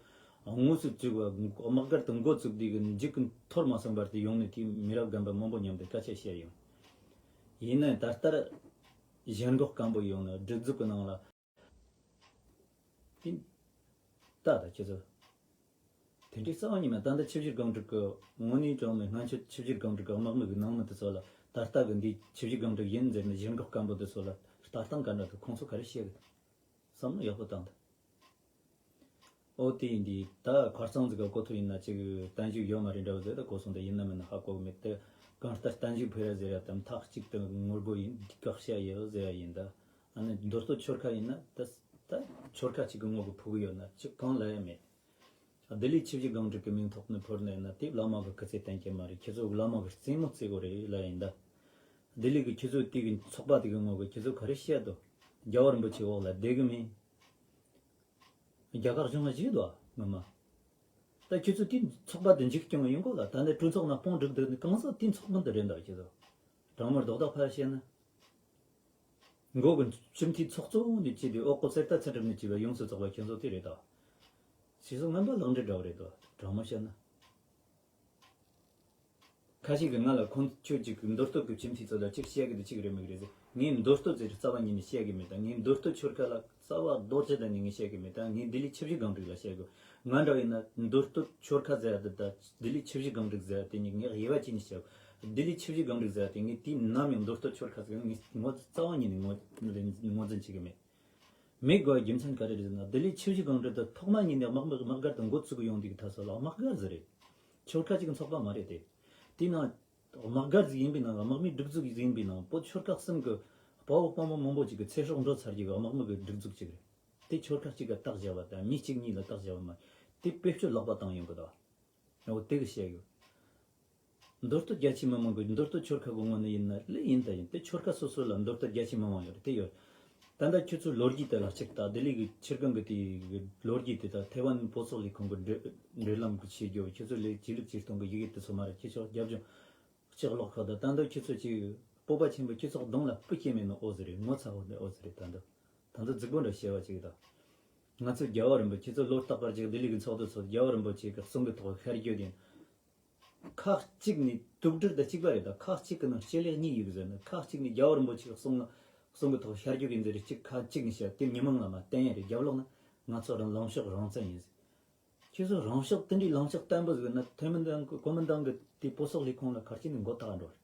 དངོས་སུ་བཙུགས་པ་དམག་སྒར་དུ་འགོ་བཙུགས་དུས་གི་མཇུག་གི་འཐོར་མ་སོང་བར་དུ་ཡོང་ནས་དེའི་མི་རབས་རྒན་པ་མང་པོ་མཉམ་དུ་སྐད་ཆ་བཤད་ཡོང་། ཡིན་ནའི་ད་ལྟར་གཞན་འགོག་སྐམ་པོ་ཡོང་ན་སྒྲིག་འཛུགས་ཀྱི་ནང་ལ་དེ་ལྟ་ད་ཁྱེད་ཚོ་དེ་འདྲའི་རྩ་བ་ཉིད་མ་ད་ལྟ་ཆུ་བཞི་སྒང་དྲུག་གི་དངོས་གནས་དྲང་ནས་སྔོན་ཆད་ཆུ་བཞི་སྒང་དྲུག་གི་དམག་མི་གི་ནང་མི་དེ་ཚོ་ལ་ད་ལྟ་གི་འདི་ཆུ་བཞི་སྒང་དྲུག་ཡིན་ཟེར་ནས་གཞན་འགོག་སྐམ་པོ་དེ་ཚོ་ལ་ལྟ་སྟངས་ག་འདྲ་འདུག་ཁོང་ཚོ་ག་རེ་བཤད་གི་འདུག་བསམ་བློ་ཡག་པོ་བཏང་དང་། ཨོ་དེ་ཡིན་དུས་ད་ཁ་རྩང་ཟིག་ག་གོ་ཐུབ་ཡིན་ན་ཅིག་བརྟན་བཞུགས་ཡོད་མ་རེད་འདྲ་བོ་ཟེར་ད་གོ་སོང་། ད་ཡིན་ན་མིན་ན་ཧ་གོ་གི་མེད་དེ། གང་ལྟར་བརྟན་བཞུགས་ཕུལ་ར་ཟེར་ཡ་དང་མཐའ་གཅིག་ཏུ་ངོ་རྒོལ་ཡིན་དགག་བྱ་ཡོད་ཟེར་ཡ་ཡིན་ད། ཨ་ནི་མདོ་སྟོད་ཆོལ་ཁ་ཡིན་ན་ད་ད་ཆོལ་ཁ་གཅིག་གི་ངོ་གི་ཕུག་གི་ཡོད་ན་ཅིག་གང་ལ་ཡ་མེད། ལྡི་ལི་ཆུ་བཞི་སྒང་དྲུག་གི་མིང་ཐོག་ནས་ཕུལ་ནས་ན་དེ་བླ་མ་གི་སྐུ་ཚེ་བརྟན་གྱི་མ་རེད། ཁྱེད་ཚོ་བླ་མ་གི་རྩེད་མོ་རྩེ་དགོས་རེད་ལ་ཡིན་ད། ལྡི་ལི་གི་ཁྱེད་ཚོ་དེ་གི་ཚོགས་པ་དེ་གི་ངོ་གི་ཁྱེད་ཚོ་ག་རེ་བཤད་དོ། རྒྱལ་བ་རིན་པོ་ཆེ་འོག་ལ་བསྡད་གི་མིན། རྒྱ་གར་གཞུང་ལ་བཞེས་དོ་ངོ་མ། ད་ཁྱེད་ཚོ་དེ་ཚོགས་པ་དེ་འཇིག་སྐྱོང་ཡིན་གོ་ལ། ད་ནི་གྲོས་ཚོགས་ནང་དཔུང་སྒྲིག་འདུག་ནི་གང་ཟག་དེ་ཚོགས་མི་འདི་རེད་འདུག་ཁྱེད་ཚོ། དྲང་མོར་རྡོག་རྡོག་ཕར་བཤད་ན། མགོ་གི་སྤྱི་འཐུས་ཚོགས་གཙོ་བོ་ནས་བྱས་ཏེ་འོག་གི་གསེར་རྟ་ཚུལ་ཁྲིམས་ནས་བྱས་པ་ཡོངས་སུ་རྫོགས་པ་ཁྱེད་ཚོ་དེ་རེད་དོ། ཞེས་སོགས་ངན་པ་ལག་འབྲེལ་འདྲ་བོ་རེད་དོ། དྲང་མོ་བཤད་ན། ཁ་ཤས་ཀྱིས་ང་ལ་ཁོང་ཁྱོད་ཅིག་མདོ་སྟོད་ཀྱི་ཁྱིམ་མཚེས་ཚོ་ལ་ཅིག་བཤད་གི་འདུག་ཅིག་རེད་མི་རེད་ཟེར། ངས་མདོ་སྟོད་ཟེར་རྩ་བ་ཉིད་ནས་བཤད་གི་མེད། ད་ངས་མདོ་སྟོད་ཆོལ་ཁ་ལ་རྩ་བ་རྡོག་རྩ་གཏན་ནས་ངས་བཤད་གི་མེད། ད་ངས་ལྡི་ལི་ཆུ་བཞི་སྒང་དྲུག་ལ་བཤད་གི། ང་འདྲ་ཡིན་ན་མདོ་སྟོད་ཆོལ་ཁ་ཟེར་ཡ་དེ་ད་ལྡི་ལི་ཆུ་བཞི་སྒང་དྲུག་ཟེར་ཡ་དེ་གཉིས་ངས་དབྱེ་བ་ཕྱེ་ནས་བཤད་གི། ལྡི་ལི་ཆུ་བཞི་སྒང་དྲུག་ཟེར་ཡ་དེ་ངས་དུས་ནམ་ཡང་མདོ་སྟོད་ཆོལ་ཁ་ཟེར་ངས་དེ་ངོ་རྩ་བ་ཉིད་ནས་ངོས་ངོས་འཛིན་བྱེད་གི་མེད། མི་དགོས་རྒྱུ་མཚན་ག་རེ་རེད་ཟེར་ན། ལྡི་ལི་ཆུ་བཞི་སྒང་དྲུག་དེ་ཐོག་མ་ཉིད་ནས་དམག་མི་དམག་སྒར་དུ་འགོ་ཚུགས་ཡོང་དུས་ཀྱི་ཐད་སོ་ལ་དམག་སྒར་ཟེར་རེད། ཆོལ་ཁ་གཅིག་གི་ཚོགས་པ་མ་རེད་དེ། དེའི་ནང་དམག་སྒར་ཟིག་ཡིན་པའི་ནང་དམག་མིའི་སྒྲིག་འཛུགས་ཟིག་ཡིན་པའི་ནང་བོད་ཆོལ་ཁ་གསུམ་གི་དཔའ་བོ་དཔའ་མོ་མང་པོ་ཅིག་གི་ཚེ་སྲོག་འགྲོ་ཚར་རྒྱུ་གི་དམག་མི་གི་སྒྲིག་འཛུགས་ཅིག་རེད། དེ་ཆོལ་ཁ་གཅིག་གི་རྟགས་བཞག་པ་དང་མི་གཅིག་གཉིས་ལ་རྟགས་བཞག་པ་མ་རེད། དེ་བེད་སྤྱོད་ལོག་པ་བཏང་ཡོང་གི་འདུག་འོ་དེ་གི་བཤད་ཡོད། མདོ་སྟོད་རྒྱ་ཆེ་མི་མང་གི་མདོ་སྟོད་ཆོལ་ཁ་གི་ངོས་ནས་ཡིན་ན་ལེ་ཡིན་ད་ཡིན། དེ་ཆོལ་ཁ་སོ་སོ་ལ་མདོ་སྟོད་རྒྱ་ཆེ་མི་མང་ཡོད་རེད་དེ་ཡོད། ད་ལྟ་ཁྱོད་ཚོའི་ལོ་རྒྱུས་དེ་ལ་གཅིག་ལྟ། ལྡི་ལི་གི་ཆུ་སྒང་གི་དེ་གི་ལོ་རྒྱུས་དེ་དང་ཐེ་ཝན་བོད་སོག་ལས་ཁུངས་གི་འབྲེལ་འབྲེལ་ལམ་གི་བྱེད་རྒྱུ། ཁྱོད་ཚོ་ལས་ཆོས་ལུགས་ཆེ་གཏོང་གི་ཡི་གེ་དེ་ཚོ་མ་རེད། ཁྱེད་ཚོ་རྒྱབ་ལྗོངས་ལྕགས་ལོག་ཁག་དང་ད་ལྟ་ཁྱོད་ཚོ་ཅིག་སྤོབས་པ་ཆེན་པོ་ཁྱོད་ཚོ་གདོང་ལ་སྤུ་སྐྱེས་མེད་ནོ་ཨོ་ཟེར་རེད། ངོ་ཚ་བོ་ནི་ཨོ་ཟེར་རེད། ད་ལྟ་ད་ལྟ་རྫིག་པོ་འདྲ་བཤད་པ་ཅིག་དང་། ང་ཚོ་རྒྱལ་བ་རིན་པོ་ཆེ་ཚོ་ལོ་རྟག་པར་ཅིག་ལྡི་ལི་གི་ཚོགས་འདུ་ཚོགས། རྒྱལ་བ་རིན་པོ་ཆེ་གི་གསུང་གི་ཐོག་ཤར་རྒྱུ་དེ། ཁག་གཅིག་ནས་དུག་སྦྲུལ་དང་གཅིག་པ་རེད། ད་ཁག་གཅིག་གི་ནང་སྤྱི་ལེ་གཉིས་ཡོད་ཟེར་ན། ཁག་གཅིག་ནས་རྒྱལ་བ་རིན་པོ་ཆེ་གི་གསུང་ལ་གསུང་གི་ཐོག་ཤར་རྒྱུ་གི་འདི་རེད། གཅིག་ཁག་གཅིག་ནས་བཤད་དེ་མི་མང་ལ་མ་བསྟན་ཡ་རེད། རྒྱབ་ལོག་ན་ང་ཚོ་རང་ལངས་ཕྱོགས་རང་བཙན་ཡིན་ཟེར། ཁྱེད་ཚོ་རང་ཕྱོགས་དེ་འདྲའི་ལངས་ཕྱོགས་བརྟན་པོ་ཟིག་ན་ཐེ་མི་དང་གི་གོ་མི་དང་གི་དེ་བོད་སོག་ལས་ཁུངས་ལ་ག་རེ་བྱས་ནས་མགོ་བཏགས་འགྲོ་རེད།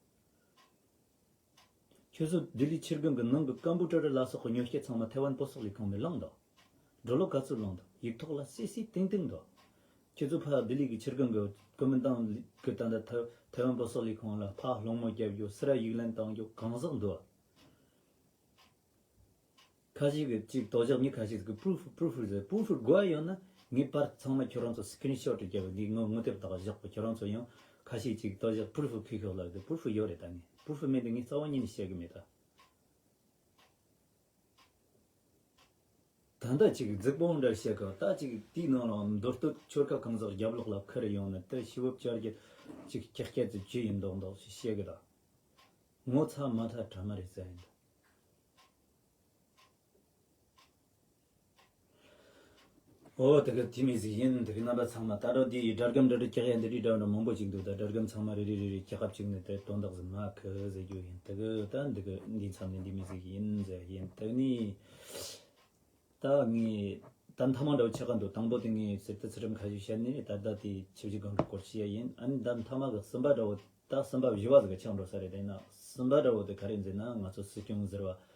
ཁྱོད་ཚོ་ལྡི་ལི་ཆུ་སྒང་གི་ནང་གི་ཀམ་པུ་ཊར་ལ་སོགས་ཀྱི་ཉོ་སྐྱེ་ཚང་མ་ཐེ་ཝན་བོད་སོག་ལས་ཁུངས་ནས་བླངས་འདུག་འགྲོ་ལོ་ག་ཚོད་བླངས་འདུག་ཡིག་ཐོག་ལ་སི་སི་ཏིང་ཏིང་འདུག་ཁྱེད་ཚོ་ཕ་ལྡི་ལི་གི་ཆུ་སྒང་གི་གོ་མི་དང་གི་ད་ལྟ་ཐེ་ཐེ་ཝན་བོད་སོག་ལས་ཁུངས་ལ་ཕ་སློང་མོ་རྒྱབ་རྒྱུ་སི་ར་ཡིག་ལན་བཏང་རྒྱུ་གང་ཟག་འདུག་ཁ་ཤས་ཀྱིས་ཅིག་དོ་ཞག་མི་ཁ་ཤས་ཀྱིས་proof proof ཟེར། proof དགོས་ཡོད་ན་ངས་པར་ཚང་མ་ཁྱོད་རང་ཚོ་screenshot བརྒྱབ་འདི་ངོ་ངོ་དེབ་དག་བཞག་པ། ཁྱོད་རང་ཚོ་ཡང་ཁ་ཤས་ཅིག་དོ་ཞག་proof ཁྱེར་ཤོག་ལབ་འདི་proof ཡོད་རེད། ད་ངས་proof མེད་འདི་ངས་རྩ་བ་ཉིད་ནས་བཤད་གི་མེད་ད། ད་ལྟ་ཅིག་རྫིག་པོ་འདྲ་བཤད་གི། ད་ཅིག་དེའི་ནང་ལ་མདོ་སྟོད་ཆོལ་ཁ་གང་ཟག་རྒྱབ་ལོགས་ལ་ཁུར་ཡོང་ནས་དེ་ཤི་བོ་བཅར་རྒྱུ་ཅིག་ཀྱག་ཀྱག་ཙི་ཅི་ཡིན་མདོག་མདོག་ཞིག་བཤད་གི་ད། ངོ་ཚ་མ་ཚ་དྲ་མ་རེད་ཟེར་ཡིན་ད། ཨོ་དེ་གི་དེ་མི་ཟིག་ཡིན། དེ་གི་རྣམ་པ་ཚང་མ་ད་རོ་དེ་ཡི་སྒྲ་སྒམ་འདྲ་འདྲ་ཀྱག་ཡ་འདི་རི་འདྲ་འདྲ་མང་པོ་ཅིག་འདུག་ད་སྒྲ་སྒམ་ཚང་མ་རེ་རེ་རེ་རེ་ཀྱག་ཁབ་ཅིག་ནི་དེ་དོན་དག་ཟིག་མ་ཁི་ཟེར་རྒྱུ་ཡིན། དེ་གི་ད་འདི་གི་འདི་མཚམས་ནས་འདི་མི་ཟིག་ཡིན་ཟེར་ཡིན། དེ་ནི་ད་ངས་ད་མཐའ་མ་འདྲ་བོ་ཆགས་ཀ་འདུག་དང་པོ་དེ་ངས་ཟེར་དུ་ཚུལ་ཁྲིམས་ཁ་ཤས་བཤད་ནས་ད་ལྟ་དེ་ཆུ་བཞི་སྒང་གི་སྐོར་བཤད་ཡ་ཡིན། ཨ་ནི་ད་མཐའ་མ་གི་གསུམ་པ་འདྲ་བོ། ད་གསུམ་པ་བཞི་བ་ཟིག་གི་ཆགས་འགྲོ་ས་རེད། དེ་ན་གསུམ་པ་འདྲ་བོ་དེ་ག་རེ་ཟེར་ན་ང་ཚོ་སྲིད་སྐྱོང་ཟུར་པ་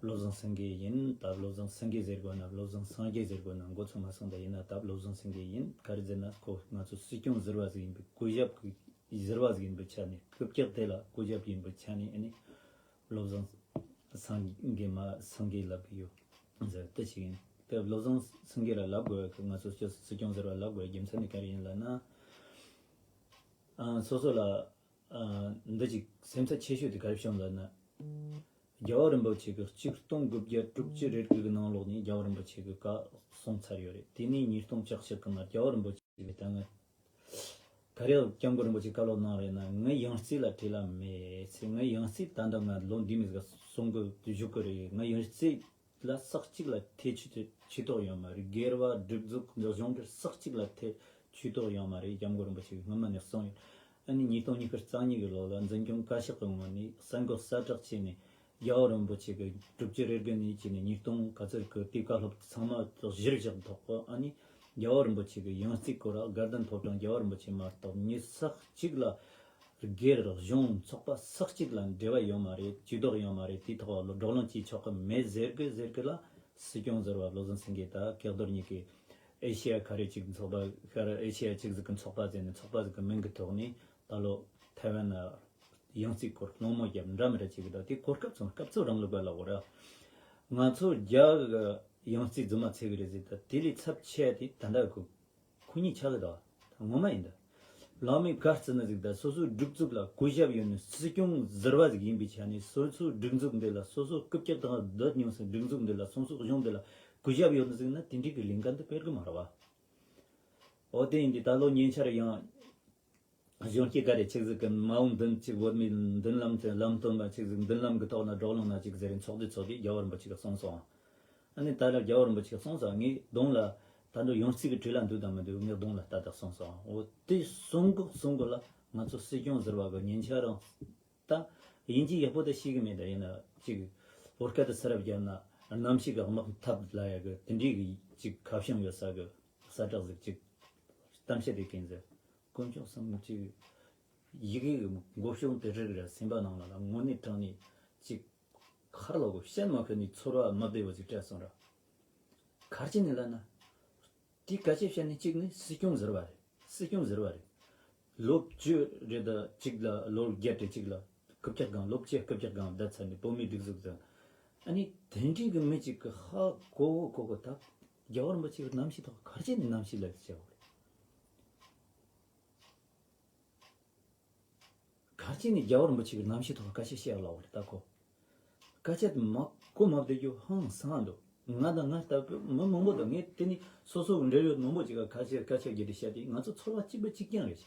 བློ་བཟང་སེང་གེ་ཡིན། ད་བློ་བཟང་སེང་གེ་ཟེར་དགོས་ན་བློ་བཟང་སངས་རྒྱས་ཟེར་དགོས་ན་མགོ་ཚོད་མ་སོང་། ད་ཡིན་ན་ད་བློ་བཟང་སེང་གེ་ཡིན། ག་རེ་ཟེར་ན་ཁོ་ང་ཚོ་སྲིད་སྐྱོང་ཟུར་པ་ཟིག་ཡིན་པའི་སྐུ་ཞབས་ཀྱི་ཟུར་པ་ཟིག་ཡིན་པའི་ཆ་ནས་སྐུ་སྐྱག་དེ་ལ་སྐུ་ཞབས་ཡིན་པའི་ཆ་ནས་ཨ་ནི་བློ་བཟང་སངས་རྒྱས་མ་སངས་རྒྱས་ལབ་གི་ཡོད་ཟེར་དེ་ཞིག་ཡིན། དེ་བློ་བཟང་སེང་གེ་ལ་ལབ་དགོས་གི། ང་ཚོ་སྲིད་སྐྱོང་ཟུར་པ་ལབ་དགོས་རྒྱུ་མཚན་ནི་ག་རེ་ཡིན་ལབ་ན། ཨ་སོ་སོ་ལ་ཨ་འདི་ཅིག་སེམས་འཚབ་ཆེ་ཤོས་དེ་ག་རེ་བྱུང་ལབ་ན། རྒྱལ་བ་རིན་པོ་ཆེ་གི་ཆིག་སྟོང་དགུ་བརྒྱ་དྲུག་ཅུ་རེ་དགུ་གི་ནང་ལོགས་ནས་རྒྱལ་བ་རིན་པོ་ཆེ་གི་བཀའ་གསུངས་ཚར་ཡོད་རེད། དེ་ནས་ཉིས་སྟོང་བཅུ་གཅིག་གི་ནང་རྒྱལ་བ་རིན་པོ་ཆེ་གི་ད་ང་ག་རེ་སྐྱབས་མགོན་རིན་པོ་ཆེ་བཀའ་སློབ་གནང་རེད་ན། ངའི་ཡང་རྩིས་ལ་བྲེལ་བ་མེད་ཚེ། ངའི་ཡང་རྩིས་ད་ལྟ་ང་ལོ་འདི་མི་ཟིག་ག་སོང་གི་བཞུགས་གི་རེད། ངའི་ཡང་རྩིས་ལ་ས་གཅིག་ལ་ཐེ་ཆུ་ཆུ་ཐོག་ཡོད་མ་རེད། སྒེར་བ་སྒྲིག་འཛུགས་འདི་གཞུང་འབྲེལ་ས་གཅིག་ལ་ཐེ་ཆུ་ཐོག་ཡོད་མ་རེད། སྐྱབས་མགོན་རིན་པོ་ཆེ་གིས་སྔོན་མ་ནས་གསུངས་ཡོད། ཨ་ནི་ཉིས་སྟོང་ཉི་ཤུ་རྩ་གཉིས་ཀྱི་ལོ་ལ་འཛིན་སྐྱོང་བཀའ་ཤག་གི་ངོས་ནས་གསར་འགོད་གསལ་བསྒྲགས་བྱས་ནས་རྒྱལ་བ་རིན་པོ་ཆེ་གི་དྲུག་ཅུ་རེ་དགུ་ནས་བྱས་ནས་ཉིས་སྟོང་ག་ཚོད་ཀྱི་དེའི་བཀའ་སློབ་ཚང་མ་གཞིར་བཞག་ཐོག་གི་ཨ་ནི་རྒྱལ་བ་རིན་པོ་ཆེ་གི་ཡང་རྩིས་སྐོར་དགའ་ལྡན་ཕོ་བྲང་རྒྱལ་བ་རིན་པོ་ཆེ་མ་གཏོགས་མི་ས་གཅིག་ལ་སྒེར་གཞུང་ཚོགས་པ་ས་གཅིག་ལ་འབྲེལ་བ་ཡོད་མ་རེད། ཇུས་གཏོགས་ཡོད་མ་རེད། དེའི་ཐོག་ལ་བགྲོ་གླེང་བྱེད་ཆོག་གི་མེད་ཟེར་གི་ཟེར་གི་ལ་སྲིད་སྐྱོང་ཟུར་པ་བློ་བཟང་སེང་གེ་དང་ཀེག་རྡོར་གཉིས་ཀྱིས་ཨེ་ཤི་ཡ་ག་རེ་གཅིག་ཚོགས་པ་ཤར་ཨེ་ཤི་ཡ་གཅིག་ཟིག་གི་ཚོགས་པ་ཟེར་ནས་ཚོགས་པ་ཟིག་གི་མིང་གི་ཐོག་ནས་ད་ལོ་ཐའེ་ཝན་ན་ཡང་རྩིས་སྐོར་སློང་མོ་རྒྱབ་འདྲ་མི་འདྲ་བྱེད་གི་འདུག་དེ་གོ་སྐབས་སོང་སྐབས་ཚོད་རིང་ལུགས་པ་ལ་འོ་ར་ང་ཚོ་རྒྱ་གི་ཡང་རྩིས་རྫུན་མ་ཚད་གི་རེད་ཟེར། ད་དེ་ལས་ཚབས་ཆེ་དེ་ད་ལྟ་གི་ཁོ་གཉིས་ཆགས་ཀྱི་འདུག་ངོ་མ་ཡིན་ད། ལག་མེད་ག་རྩི་ན་ཟིག་ད་སོ་སོའི་སྒྲིག་འཛུགས་ལ་གུས་ཞབས་ཡོད་ནི་སྲིད་སྐྱོང་ཟུར་པ་ཟིག་ཡིན་པའི་ཆ་ནས་སོ་སོའི་སྒྲིག་འཛུགས་འདི་ལ་སོ་སོ་རྐུབ་བཀྱག་དང་སྡོད་མྱོང་སའི་སྒྲིག་འཛུགས་འདི་ལ་སོ་སོའི་གཞུང་འདི་ལ་གུས་ཞབས་ཡོད་ནི་ཟིག་ན་དེ་འདྲའི་གི་ལས་འགན་འདི་སྤེལ་གི་མ་རེད་བ། འོ་དེ་ཡིན་དུས་ད་ལོ་ཉེ་ཆར་ཡང་གཞོན་སྐྱེས་ག་རེ་ཅིག་ཟིག་གི་མ་འོངས་མདུན་ཅིག་བོད་མིའི་མདུན་ལམ་དེ་ལམ་སྟོན་པ་ཅིག་ཟིག་མདུན་ལམ་གི་ཐོག་ན་བགྲོ་གླེང་ན་ཅིག་ཟེར་ཚོགས་འདུ་ཚོགས་དུས་རྒྱལ་བ་རིན་པོ་ཆེ་གིས་གསུངས་སོང་། ཨ་ནི་ད་ལ་རྒྱལ་བ་རིན་པོ་ཆེ་གསུངས་སོང་། ངའི་གདོང་ལ་ད་འདྲ་ཡང་རྩིས་ཀྱི་བྲེལ་བ་འདུག་དང་མི་འདུག་ངའི་གདོང་ལ་ལྟ་དང་གསུངས་སོང་། འོ་དེ་གསུང་གི་གསུང་གི་ལ་ ང་ཚོ་སྲིད་སྐྱོང་ཟེར་བ་གི་ཉིན་ཆ་རང་ད་དབྱིན་ཇི་ཡག་པོ་ད་ཤེས་གི་མེད། ད་ཡིན་ན་ཅིག་བོད་སྐད་དུ་ས་རབ་བརྒྱབ་ན་གནམ་གཤིས་གི་དམག་འཐབ་ལ་ཡ་གི་དེ་འདྲའི་གི་ཅིག་ཁ་བྱང་ཡོད་ས་གི་གསལ་བསྒྲགས་ཟིག་ཅིག་གཏམ་བཤད་དེ་གིན་ཟེར། དཀོན་མཆོག་གསུམ་ཅིག་ཡི་གེ་གི་མགོ་གཞུང་དེ་རིགས་ར་སེམས་པ་ནང་ལ་ལ་དངོས་གནས་དྲང་ནས་ཅིག་ཁར་ལོ་གི་བཤད་མ་ཁུ་ནས་ཚོར་བ་མི་བདེ་བ་ཅིག་སྤྲད་སོང་ར། ཁར་ཅི་ནས་ལ་ན། དེ་སྐད་ཆ་བཤད་ནས་གཅིག་ནི་སྲིད་སྐྱོང་ཟེར་བ་རེད། སྲིད་སྐྱོང་ཟེར་བ་རེད། ལོ་བཅུ་རེད་ད་གཅིག་ལ་ལོ་བརྒྱད་རེད་གཅིག་ལ་རྐུབ་བཀྱག་སྒང་ལོ་བཅུ་རྐུབ་བཀྱག་སྒང་བསྡད་ཚར་ནས་བོད་མིའི་སྒྲིག་འཛུགས་དང་། ཨ་ནི་དེ་འདྲའི་གི་མི་གཅིག་གི་ཧ་གོ་གོ་གོ་གོ་ད་རྒྱལ་བ་རིན་པོ་ཆེ་གི་རྣམ་ཤེས་ཐོག་གར་ཅི་ནས་རྣམ་ཤེས་ལ་བྱས་བ་རེད། གར་ཅི་ནས་རྒྱལ་བ་རིན་པོ་ཆེ་གི་རྣམ་ཤེས་ཐོག་སྐད་ཆ་བཤད་ལ་བ་རེད་ད་ཁོ། སྐད་ཆ་དེ་མ་གོ་མ་བདེ་རྒྱུ་ཧང་སང་འདུག་ང་དང་ང་ལྟ་བུ་མི་མང་པོ་དང་ངས་དེ་ནི་སོ་སོ་འབྲེལ་ཡོད་མང་པོ་ཅིག་ག་ཁ་ཤས་སྐད་ཆ་བརྒྱུད་དེ་བཤད་དེ་ང་ཚོ་ཚོར་བ་གཅིག་པ་གཅིག་རྐྱང་རེད།